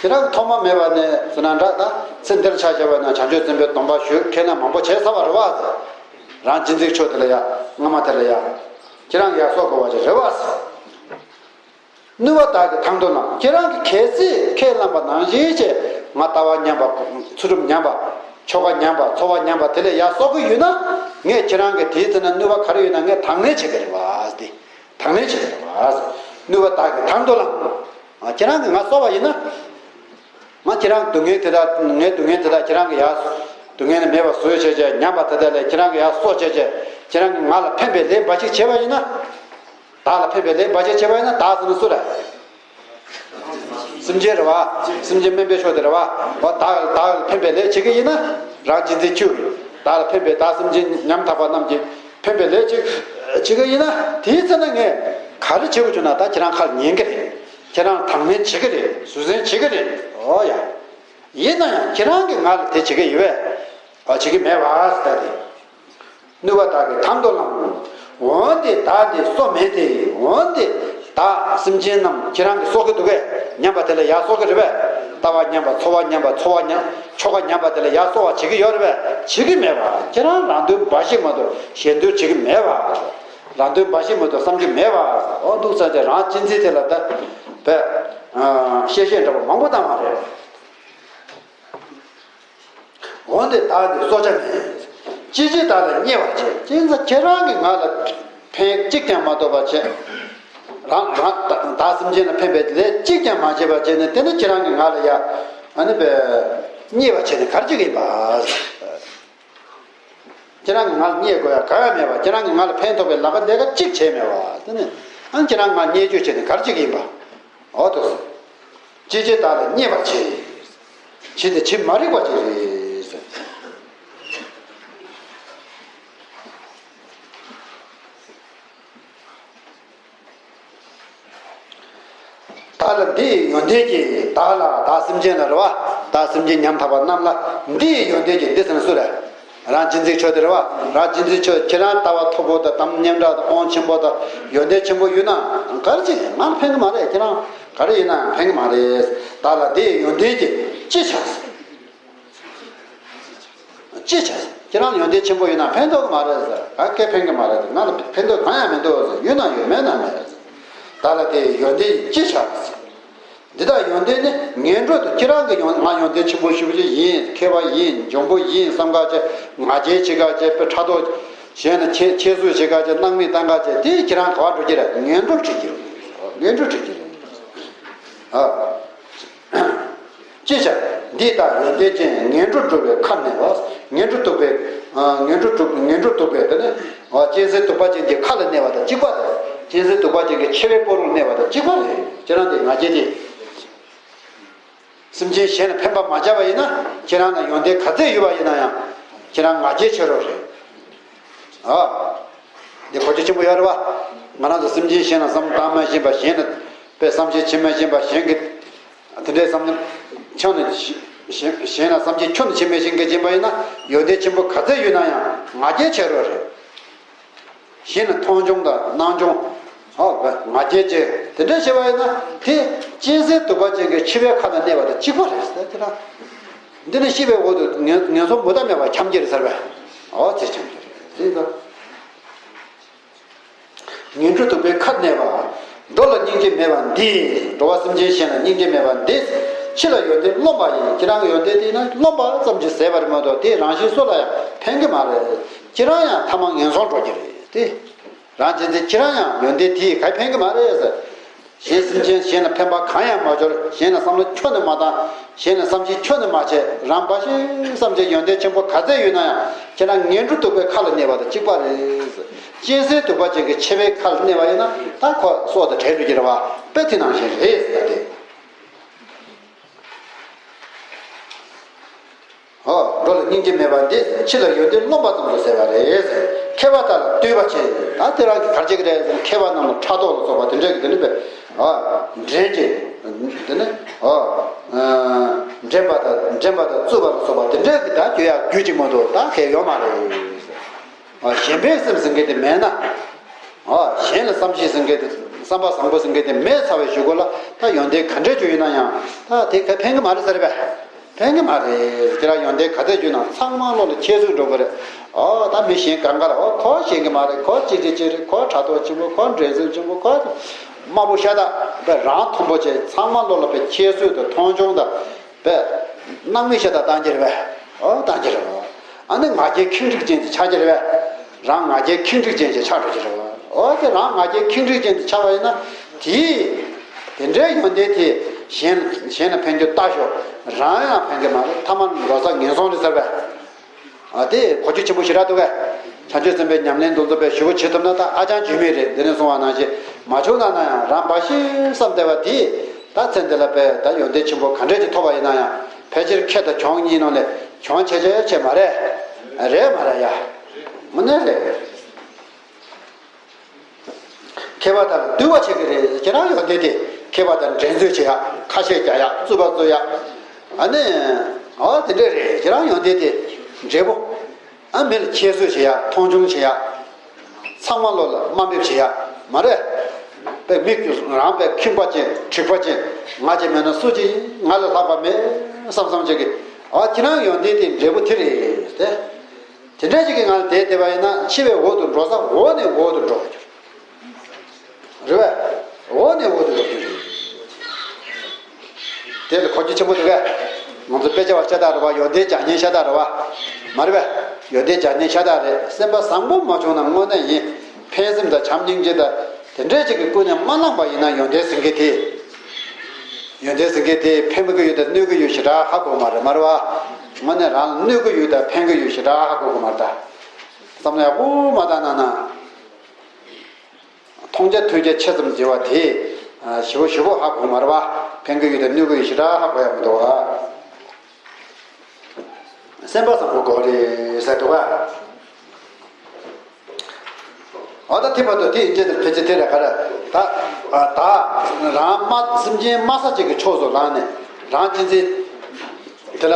ཁྱེད་རང་ཐོག་མ་མེད་པ་ནས་ཟེར་ན་འདྲ། ད་ཚེ་འདིར་ཆ་བཞག་པ་ན་བྱང་ཆུབ་སེམས་དཔའི་སྡོམ་པ་ཞུས། ཁས་བླངས་མང་པོ་བྱས་ཚར་བ་རེད་བ་ཟེར། རང་གཅེས་འཛིན་ཆོས་དེ་ལ་ཡ། སྔ་མ་དེ་ལ་ཡ། ཁྱེད་རང་གི་ཡར་གསོ་དགོས་པ་ཅིག་རེད་བ་ཟེར། ནུས་པ་དག་གིས་དང་དུ་བླངས། ཁྱེད་རང་གིས་གལ་སྲིད་ཁས་བླངས་པ་ནང་བཞིན་བྱས། ང་ལྟ་བ་ཉམས་པ། ཚུལ་ཁྲིམས་ཉམས་པ། ཆོ་ག་ཉམས་པ། འཚོ་བ་ཉམས་པ་དེ་ལས་ཡར་གསོ་གི་ཡོད་ན། ངས་ཁྱེད་རང་གི་དེའི་ཚེ་ན་ནུས་པ་ག་རེ་ཡོད་ན་ངས་དང་ལེན་བྱེད་ཀྱི་རེད་བ་ཟེར་ཏེ། དང་ལེན་བྱེད་ཀྱི་རེད་བ་ཟེར། ནུས་པ་དག་གིས་དང་དུ་བླངས། ཁྱེད་རང་གིས་ང་གསོ་བ་ཡིན་ན། ང་ཁྱེད་རང་སྡུག་བསྔལ་དེ་དག་ངའི་སྡུག་བསྔལ་དེ་དག་ཁྱེད་རང་གིས་ཡར། སྡུག་བསྔལ་ནི་མེད་པ་བཟོས་བྱས་བྱས། ཉམས་པ་དེ་དག་ལས་ཁྱེད་རང་གིས་ཡར་གསོ་བྱས་བྱས། ཁྱེད་རང་གིས་ང་ལ་ཕན་པའི་ལས་འབའ་ཞིག་བྱས་པ་ཡིན་ན། བདག་ལ་ཕན་པའི་ལས་འབའ་ཞིག་བྱས་པ་ཡིན་ན། བདག་ཟེར་ན་སུ་རེད། སེམས་ཅན་རེད་བ། སེམས་ཅན་དམན་པའི་ཕྱོགས་དེ་རེད་བ། འོ་བདག་བདག་ལ་ཕན་པའི་ལས་བྱེད་ཀྱི་ཡིན་ན། རང་གཅེས་འཛིན་ཆུ། བདག་ལ་ཕན་པའི། བདག་སེམས་ཅན་ཉམ་ཐག་པ་རྣམས་ཀྱི་ཕན་པའི་ལས་བྱེད་བྱེད་ཀྱི་ཡིན་ན། དེའི་ཚེ་ན་ངས་ག་རེ་བྱེད་དགོས་བྱུང་ན་ད་ཁྱེད་རང་ཁ་ལ་ཉན་གྱི་རེད། ཁྱེད་རང་དང་ལེན་བྱེད་ཀྱི་རེད། ཟུར་འཛིན་བྱེད་ཀྱི་རེད། འོ་ཡ། ཡིན་ན་ཡང་ཁྱེད་རང་གིས་ང་ལ་དེ་བྱེད་ཀྱི་ཡོད་པས། ཨ། བྱེད་ཀྱི་མེད་པ་ཟེར་ཏེ། ནུས་པ་དག་གིས་དང་དུ་བླངས། འོན་ཏེ་བདག་འདི་གསོ་མེད་དེ། འོན་ཏེ་བདག་སེམས་ཅན་རྣམས་ཁྱེད་རང་གིས་གསོ་གི་འདུག་གས། ཉམས་པ་དེ་ལ་ཡར་གསོ་གི་རེད་པས། ལྟ་བ་ཉམས་པ། འཚོ་བ་ཉམས་པ། འཚོ་བ་ཉམས། ཆོ་ག་ཉམས་པ་དེ་ལ་ཡར་གསོ་བ་བྱེད་ཀྱི་ཡོད་རེད་པས། བྱེད་ཀྱི་མེད་པ། ཁྱེད་རང་རང་དོན་འབའ་ཞིག་མ་གཏོགས་གཞན་དོན་བྱེད་ཀྱི་མེད་པ། རང་དོན་འབའ་ཞིག་མ་གཏོགས་བསམ་གྱི་མེད་པ། འོ་འདུག་ས་ཅིག་རང་གཅེས་འཛིན་དེ་ལ་ད་བས། ཨ། གཤེ་གཤེ་འདྲ་པོ་མང་པོ་བཏང་བ་རེད། འོན་ཏེ་བདག་འདི་གསོ་བྱ་མེད། ཅི་བྱེད་བདག་ལ་བརྙས་པར་བྱེད། ཅི་ཟེར་ཁྱེད་རང་གིས་ང་ལ་ཕན་གཅིག་ཀྱང་མ་ཐོགས་པར་བྱས། རང་རང་བདག་སེམས་ཅན་ལ་ཕན་པའི་ལས་གཅིག་ཀྱང་མ་བྱས་པར་བྱས་ནས། དེ་ནི་ཁྱེད་རང་གིས་ང་ལ་ཡ་ཨ་ནི་བས་བརྙས་པར་བྱས་ནས་ག་རེ་བྱེད་ཀྱི་ཡིན་པ། ཁྱེད་རང་གིས་ང་ལ་བརྙས་དགོས་ཡ་གང་ཡང་མེད་པ། ཁྱེད་རང་གིས་ང་ལ་ཕན་ཐོགས་པའི་ལས་ཀ་ལས་ཀ་གཅིག་བྱས་མེད་པ། དེ་ནི་ཨ་ནི་ཁྱེད་རང་ང་བརྙས་བཅོས་བྱས་ནས་ག་རེ་བྱེད་ཀྱི་ཡིན་པ། འོ་དོ། ཅི་བྱེད་བདག་ལ་བརྙས་པར་བྱེད། བྱེད་དེ་བྱེད་མ་རིག་པ་ཅིག་རེད། བདག་ལ་འདི་ཡི་ཡོན་ཏན་གྱིས། བདག་ལ་བདག་སེམས་ཅན་ལ་རེད་བ། བདག་སེམས་ཅན་ཉམ་ཐག་པ་རྣམས་ལ་འདི་ཡི་ཡོན་ཏན་གྱིས། འདི་ཟེར་ན་སུ་རེད། རང་གཅེས་འཛིན་ཆོས་དེ་རེད་བ། རང་གཅེས་འཛིན་ཆོས། ཁྱེད་རང་ལྟ་བ་མཐོ་པོ་དང་དམ་སྙན་གྲགས་དང་དབང་ཆེན་པོ་དང་ཡོན་ཏན་ཆེན་པོ་ཡོད་ན་ག་རེ་བྱེད། ང་ལ་ཕན་གི་མ་རེད། ཁྱེད་རང་ག་རེ་ཡིན་ན་ཡང་ཕན་གི་མ་རེད། བདག་ལ་འདི་ཡི་ཡོན་ཏན་གྱིས་ཅི་བྱ། ཅི་བྱ། ཁྱེད་རང་ཡོན་ཏན་ཆེན་པོ་ཡོད་ན་ཕན་ཐོགས་གི་མ་རེད་ཟེར། ག་གེ་ཕན་གི་མ་རེད་ཟེར། ང་ལ་ཕན་ཐོགས་གང་ཡང་མི་འདུག་ཟེར། ཡོད་ན་ཡོད། མེད་ན་མེད་ཟེར། བདག་ལ་དེ་ཡོན་ཏན་ཅི་བྱ་ཟེར། འདི་དག་ཡོན་ཏན་ནི་ངན་འགྲོ་དུ། ཁྱེད་རང་གི་ཡོན་ང་ཡོན་ཏན་ཆེན་པོ་ཞེ་པོ་ཅིག་ཡིན། མཁས་པ་ཡིན། འཇོན་པོ་ཡིན་བསམ་ག་བྱས། ང་རྒྱལ་བྱེད་ག་བྱས། དཔེ་ཕྲག་དོག་གཞན་ལ་ཁྱད་ཁྱད་གསོད་བྱེད་ག་བྱས། སྣང་མེད་བཏང་ག་བྱས། དེ་ཁྱེད་རང་ག་པར་འགྲོ་གི་རེད། ངན་འགྲོར་འཁྲིད་ཀྱི་རེད། ངན་འགྲོར་འཁྲིད་ཀྱི་རེད། ཨ། ཅི་བྱ། འདི་ལྟར་ཡོན་ཏན་ཅན། ངན་འགྲོར་འགྲོ་བའི་ཁར་གནས་པ། ངན་འགྲོར་གཏུགས་པའི། ཨ། ངན་འགྲོར་གཏུགས། ངན་འགྲོར་གཏུགས་པའི་དེ་ནི། ཨ། གཅན་གཟན་གདུག་པ་ཅན་གྱི་ཁ་ལ་གནས་པ་དང་གཅིག་པ་རེད། གཅན་གཟན་གདུག་པ་ཅན་གྱི་མཆེ་བའི་སྤོ་རོར་གནས་པ་དང་གཅིག་པ་རེད། ཁྱེད་རང་དེ་ང་རྒྱལ་དེ། སེམས་ཅན་གཞན་ལ་ཕན་པ་མ་བྱས་པ་ཡིན་ན། ཁྱེད་རང་ལ་ཡོན་ཏན་ག་ཚད་ཡོད་པ་ཡིན་ན་ཡང་། ཁྱེད་རང་ང་རྒྱལ་ཆེ་རོགས་རེད། ཨ། འདི་གོ་རྒྱུ་ཆེན་པོ་ཡོད་རེད་བ། ང་རང་ཚོ་སེམས་ཅན་གཞན་ལ་བསམ་བློ་བཏང་མ་ཤེས་པ། གཞན་ལ་དཔེ་བསམ་ཤེས་བྱེད་མ་ཤེས་པ། གཞན་གྱི་དེ་འདྲའི་བསམ་བློ་ཁྱོན་ནས་གཞན་གཞན་ལ་བསམ་ཤེས་ཁྱོན་ནས་བྱེད་མ་ཤེས་མཁན་ཅིག་ཡིན་པ་ཡིན་ན། ཡོན་ཏན་ཆེན་པོ་ག་ཚད་ཡོད་ན་ཡང་ང་རྒྱལ་ཆེ་རོགས་རེད། གཞན་ལ་མཐོང་ཆུང་དང་སྣང་ཆུང་། ཨོ། ང་རྒྱལ་ཅན་དེ་འདྲ་བྱས་པ་ཡིན་ན། དེ་གཅན་གཟན་གདུག་པ་ཅན་གྱི་མཆེ་བའི་ཁ་ལ་གནས་པ་དང་གཅིག་པ་རེད་ཟེར་ཏེ་ན། འདི་ནི་ཤེས་པའི་འོག་ཏུ་ངན་ངན་སོང་མུ་མཐའ་མེད་པར་འཁྱམས་ཀྱི་རེད་ཟེར་བས། ཨོ་ཙི་འཁྱམས་ཀྱི་རེད་ཟེར་ད། ངན་འགྲོར་གཏུགས་པའི་ཁར་གནས་པ། འགྲོ་ལ་སྙིང་རྗེ་མེད་པ་འདི། འགྲོ་བ་སེམས་ཅན་གཞན་ལ་སྙིང་རྗེ་མེད་པ་འདི། ཕྱི་ལ་ཡོན་ཏན་རློམ་པ་ཡིན། ཁྱེད་རང་གི་ཡོན་ཏན་དེ་ན་རློམ་པ་ཙམ་གྱིས་ཟད་པ་རེད་མ་གཏོགས། དེ་རང་གཞན་སུ་ལ་ཡང་ཕན་གྱི་མ་རེད། ཁྱེད་རང་ཡང་ཐ་མ་ངན་སོང་འགྲོ་གི་རེད་དེ། རང་གཅེས་འཛིན། ཁྱེད་རང་ཡང་ཡོན་ཏན་དེས་ག་ཕན་གྱི་མ་རེད་ཟེར། གཞན་སེམས་ཅན་གཞན་ལ་ཕན་པ་གང་ཡང་མ་འབྱོར། གཞན་ལ་བསམ་བློ་ཁྱོན་ནས་མ་བཏང་། གཞན་ལ་བསམ་ཤེས་ཁྱོན་ནས་མ་བྱས། རང་འབའ་ཞིག་བསམ་བྱས། ཡོན་ཏན་ཆེན་པོ་ག་ཚད་ཡོད་ན་ཡང་ཁྱེད་རང་ངན་འགྲོར་གཏུགས་པའི་ཁ་ལ་གནས་པ་དང་གཅིག་པ་རེད། གཅན་གཟན་གདུག་པ་ཅན་གྱི་མཆེ་བའི་ཁ་ལ་གནས་པ་ཡིན་ན། ད་ཁོ་སྲོག་དང་བྲལ་འགྲོ་གི་རེད་བ། དཔེ་དེ་ནང་བཞིན་རེད་ཟེར་ཏེ། ཨོ། འགྲོ་ལ་སྙིང་རྗེ་མེད་པ་འདི། ཕྱི་ལ་ཡོན་ཏན་རློམ་པ་ཙམ་དུ་ཟད་པ་རེད། མཁས་པ་དག་ལ་བསྟོད་པ་བྱེད། ད་དེ་རང་གིས་ག་རེ་བྱེད་ཀྱི་རེད་ཟེར་ན། མཁས་པ་རྣམས་ལ་ཕྲག་དོག་ལ་སོགས་པ་དེ་འདྲས་ཀྱི་དེ་ནི་བས། ཨོ། འགྲན་བྱེད། དེ་ནི། ཨོ། འགྲན་པ་དང་འགྲན་པ་དང་རྩུབ་པ་ལ་སོགས་པ་དེ་འདྲས་ཀྱི་ད་བརྗོད་ཡག་རྒྱུ་གཅིག་མ་གཏོགས་ད་གལ་ཡོད་མ་རེད། ཨོ། གཞན་ཕན་སེམས་ཟེར་མཁན་དེ་མེད་ན། ཨོ། གཞན་ལ་བསམ་ཤེས་ཟེར་མཁན་དེ། བསམ་པ་བཟང་པོ་ཟེར་མཁན་དེ་མེད་ཚར་བའི་གཞུག་གུ་ལ། ད་ཡོན་ཏན་ག་འདྲས་ཅིག་ཡོད་ན་ཡང་ད་དེ་ག་ཕན་གྱི་མ་རེད་ཟེར་བས། ཕན་གྱི་མ་རེད། ཁྱེད་རང་ཡོན་ཏན་ག་ཚད་ཡོད་ན་ཚང་མ་བློ་ལ་ཁྱད་གསོད་འགྲོ་གི་རེད། ཨོ། ད་མི་གཞན་གང་ག་ལ། ཨོ། ཁོ་ཞན་གྱི་མ་རེད། ཁོ་ཅི་རེད་ཅི་རེད། ཁོ་ཕྲག་དོག་ཆེན་པོ། ཁོ་འགྲན་སེམས་ཆེན་པོ། ཁོ་དམའ་པོ་ཤ་སྟག་པས་རང་མཐོན་པོ་བྱས། ཚང་མ་བློ་ལ་དཔེ་ཁྱད་གསོད་དང་མཐོང་ཆུང་དང་། པས་སྣང་མེད་ཤ་སྟག་བཏང་གི་རེད་པས། ཨོ། བཏང་གི་རེད་པ། ཨ་ནི་ང་རྒྱལ་ཁེངས་དྲེགས་ཅན་དེ་ཆགས་ཀྱི་རེད་པས། རང་ང་རྒྱལ་ཁེངས་དྲེགས་ཅན་ཞིག་ཆགས་འགྲོ་གི་རེད་པ། ཨོ། དེ་རང་ང་རྒྱལ་ཁེངས་དྲེགས་ཅན་དེ་ཆགས་པ་ཡིན་ན། དེས་དེ་འདྲའི་ཡོན་ཏན་དེ་གཞན་གཞན་ལ་ཕན་རྒྱུ་ལྟ་ཞོག། རང་ཡང་ཕན་གྱི་མ་རེད། ཐ་མར་འགྲོ་ས་ངན་སོང་རེད་ཟེར་པས། ཨ། དེ་གོ་རྒྱུ་ཆེན་པོ་ཞེ་དྲག་འདུག་གས། བྱང་ཆུབ་སེམས་དཔའི་ཉམས་ལེན་འདི་ཚོ་དཔེ་ཞེ་པོ་བྱེད་ཐུབ་ན་ད་ཧ་ཅང་འཇིགས་མེད་རེད། འདི་ནས་གསུངས་པ་ནང་བཞིན་མ་བྱུང་ན་ན་ཡང་རང་འབའ་ཞིག་བསམ་བསྡད་པ་དེས་ད་ཚེ་འདི་ལ་དཔེ་ད་ཡོན་ཏན་ཆེན་པོ་ག་འདྲས་ཅིག་ཐོབ་པ་ཡིན་ན་ཡང་ཕལ་ཆེར་ཁེ་དང་གྱོང་གཉིས་ནང་ནས་གྱོང་ཆེ་ཆེ་ཆེ་མ་རེད། རེད་མ་རེད་ཡ། དངོས་གནས་རེད། མཁས་པ་དག་ལ་བསྟོད་པ་བྱེད་ཀྱི་རེད། ཁྱེད་རང་ཡོན་ཏན་དེ་མཁས་པ་དང་འགྲན་རྩོད་བྱེད་ཡག། ཁ་ཤས་རྒྱག་ཡག། རྩོད་པ་རྩོད་ཡག། ཨ་ནི། ཨ། དེ་འདྲས་རེད། ཁྱེད་རང་ཡོན་ཏན་དེ་འབྲས་བུ། ཨ། མི་ལ་ཁྱད་གསོད་བྱེད་ཡག། མཐོང་ཆུང་བྱེད་ཡག། ཚང་མ་བློ་ལ་དམའ་འབེབས་བྱེད་ཡག་མ་རེད། པའི་མི་རང་པའི་ཁེངས་པ་ཅན་དྲེགས་པ་ཅན། ང་ཅིག་མེད་ན་སུ་ཅིག་ཡིན། ང་ལས་ལྷག་པ་མེད་བསམ་བསམ་ཅིག་གི། ཨ། ཁྱེད་རང་ཡོན་ཏན་དེ་འབྲས་བུ་དེ་རེད་དེ། དེ་འདྲ་ཅིག་གི་ངང་ལ་བསྡད་བསྡད་པ་ཡིན་ན་འཆི་བའི་འོག་ཏུ་འགྲོ་ས་འོག་ནས་འོག་ཏུ་འགྲོ་བར་འགྱུར། རེད་པས། འོག་ནས་འོག་ཏུ་འགྲོ་རྒྱུ་རེད། དེ་ལ་གོ་རྒྱུ་ཆེན་པོ་འདུག་གས། ང་ཚོ་དཔེ་ཆ་བ་ཤ་སྟག་རེད་བ། ཡོན་ཏན་སྦྱང་མཁན་ཤ་སྟག་རེད་བ། མ་རེད་པས། ཡོན་ཏན་སྦྱར་ནས་ཤ་སྟག་རེད། སེམས་པ་བཟང་པོ་མ་བྱུང་ན་དངོས་གནས་ཡིན། ཕན་སེམས་དང་བྱམས་སྙིང་རྗེ་དང་དེ་འདྲས་ཅིག་གི་ཀུན་ནས་མ་བསླངས་པ་ཡིན་ན་ཡོན་ཏན་ཟེར་མཁན་དེ། ཡོན་ཏན་ཟེར་མཁན་དེ་ཕན་གྱི་ཡོད་དང་གནོད་ཀྱི་ཡོད་ཞེ་དྲག་ཧ་གོ་མ་རེད། མ་རེད་བ། དངོས་གནས་རང་ལ་གནོད་ཀྱི་ཡོད་དང་ཕན་གྱི་ཡོད་ཞེ་དྲག་ཧ་གོ་གི་མ་རེད་ད། བསམ་བློ་ཡག་པོ་མ་བཏང་ན་ན། མཐོང་རྒྱ་ཐོས་རྒྱ་ཆེ་ཙམ་བྱེད་པ་དེ། ཞེ་པོ་ཞེ་པོ་ཧ་གོ་མ་རེད་བ། ཕན་གྱི་ཡོད་དང་གནོད་ཀྱི་ཡོད་ཞེ་དྲག་ཧ་གོ་ཡག་མི་འདུག་བ། སེམས་པ་བཟང་པོ་དགོས་རེད་ཟེར་འདུག་ག་འོ་ད་དེ་བར་དུ་དེ་ཡིན་ཅེས་དེར་ཕལ་ཆེར་དེ་ལས་ག་རེ། ད་ད་རང་མ་སེམས་ཅན་དམའ་ས་གཅིག་གི་ཕྱོགས་སུ་ལངས་ནས་རང་གཅེས་འཛིན་དེ་ལ་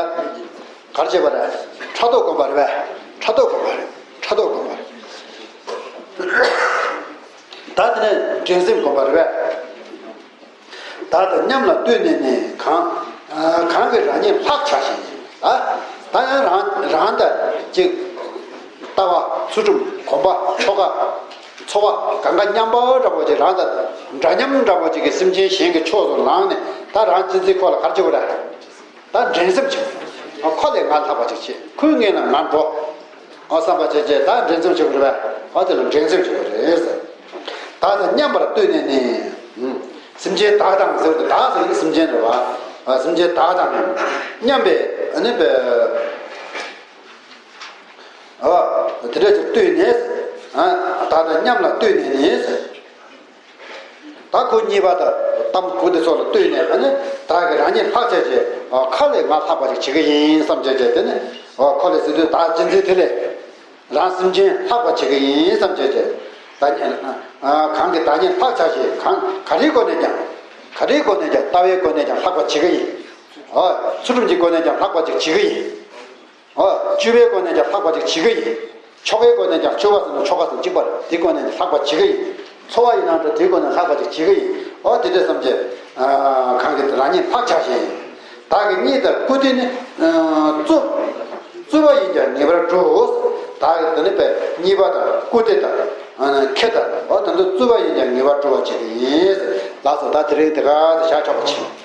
ག་རེ་བྱེད་པ་རེད། ཕྲག་དོག་སྒོམ་པ་རེད་པས། ཕྲག་དོག་སྒོམ་པ་རེད། ཕྲག་དོག་སྒོམ་པ་རེད། ད་དེ་ནས་འགྲན་སེམས་སྒོམ་པ་རེད་པས། བདག་དང་མཉམ་ལ་ལྟོས་ནས་ནི་གང་། གང་གིས་རང་ཉིད་ལྷག་བྱ་ཞིང་། ད་ད་ཡང་རང་རང་དང་གཅིག་ལྟ་བ་ཚུལ་ཁྲིམས་གོམས་པ་ཆོ་ག་འཚོ་བ་གང་ག་མཉམ་པ་འདྲ་པོ་ཅིག་རང་དང་འདྲ་མཉམ་འདྲ་པོ་ཅིག་གི་སེམས་ཅན་གཞན་གྱི་ཕྱོགས་སུ་ལངས་ནས་ད་རང་གཅེས་འཛིན་ཁོ་ལ་ག་རེ་བྱེད་དགོས་རེད། ད་འགྲན་སེམས་བྱེད། ཁོ་ལས་ང་ལྷག་པ་ཅིག་བྱེད། ཁོའི་ངོས་ལ་ང་འགྲོ། ཨོ་བསམ་པ་བྱས་རྗེས་ད་འགྲན་སེམས་བྱེད་དགོས་རེད་པས། ཨོ་དེ་ལ་འགྲན་སེམས་བྱེད་དགོས་རེད། བདག་དང་མཉམ་པར་ལྟོས་ནས་ནི། སེམས་ཅན་བདག་དང་ཟེར་བ་དེ་བདག་ཟེར་བ་དེ་སེམས་ཅན་རེད་བ། སེམས་ཅན་བདག་དང་མཉམ་པའི་ཨ་ནི་པའི་ཨོ་དེ་འདྲ་ཅིག་ལྟོས་ནས། བདག་དང་མཉམ་ལ་ལྟོས་ནས་ནི། ད་ཁོ་གཉིས་པ་དང་གཏམ་གོ་དེ་ཚོ་ལ་ལྟོས་ནས་ཨ་ནི་བདག་གིས་རང་ཉིད་ལྷག་བྱས་རྗེས་ཁོ་ལས་ང་ལྷག་པ་ཅིག་བྱེད་ཀྱི་ཡིན་བསམ་བྱས་རྗེས་དེ་ནི་ཁོ་ལས་ཟེར་དུས་བདག་གཅེས་འཛིན་དེ་ལས་རང་སེམས་ཅན་ལྷག་པ་བྱེད་ཀྱི་ཡིན་བསམ་བྱས་རྗེས་ད་གང་གིས་བདག་ཉིད་ལྷག་བྱ་ཞེས་གང་ག་རེའི་སྒོ་ནས་ཀྱང་ག་རེའི་སྒོ་ནས་ཀྱང་ལྟ་བའི་སྒོ་ནས་ཀྱང་ལྷག་པ་བྱེད་ཀྱི་ཡིན། ཚུལ་ཁྲིམས་ཀྱི་སྒོ་ནས་ཀྱང་ལྷག་པ་ཅིག་བྱེད་ཀྱི་ཡིན། ཨོ། སྤྱོད་པའི་སྒོ་ནས་ཀྱང་ལྷག་པ་ཅིག་བྱེད་ཀྱི་ཡིན། ཆོ་གའི་སྒོ་ནས་ཀྱང་སྤྱོད་པ་ཟེར་ན་ཆོ་ག་དང་གཅིག་པ་རེད། དེའི་སྒོ་ནས་ཀྱང་ལྷག་པ་བྱེད་ཀྱི་ཡིན། འཚོ་བ་ཡིན་ན་འདྲ་དེའི་སྒོ་ནས་ལྷག་པ་ཅིག་བྱེད་ཀྱི་ཡིན། ཨོ་དེ་འདྲ་བསམ་བྱས། གང་གིས་རང་ཉིད་ལྷག་བྱ་ཞིང་། བདག་གི་གཉེན་དང་བཀུར་སྟི་ནི། རྩུབ། རྩུབ་པ་ཡིན་ཀྱང་ངེས་པར་འགྲུབ། བདག་གི་དེ་ནི་པའི་གཉེན་པ་དང་བཀུར་སྟི་དང་། ཁེ་དང་ཨོ་དེ་ཚོ་རྩུབ་པ་ཡིན་ཀྱང་ངེས་པར་འགྲུབ་པ་བྱེད་ཀྱི་ཡིན། ལགས་སོ། ད་དེ་རིང་དེ་ག་དེ་བཞག་ཆོག་པ་བྱེད།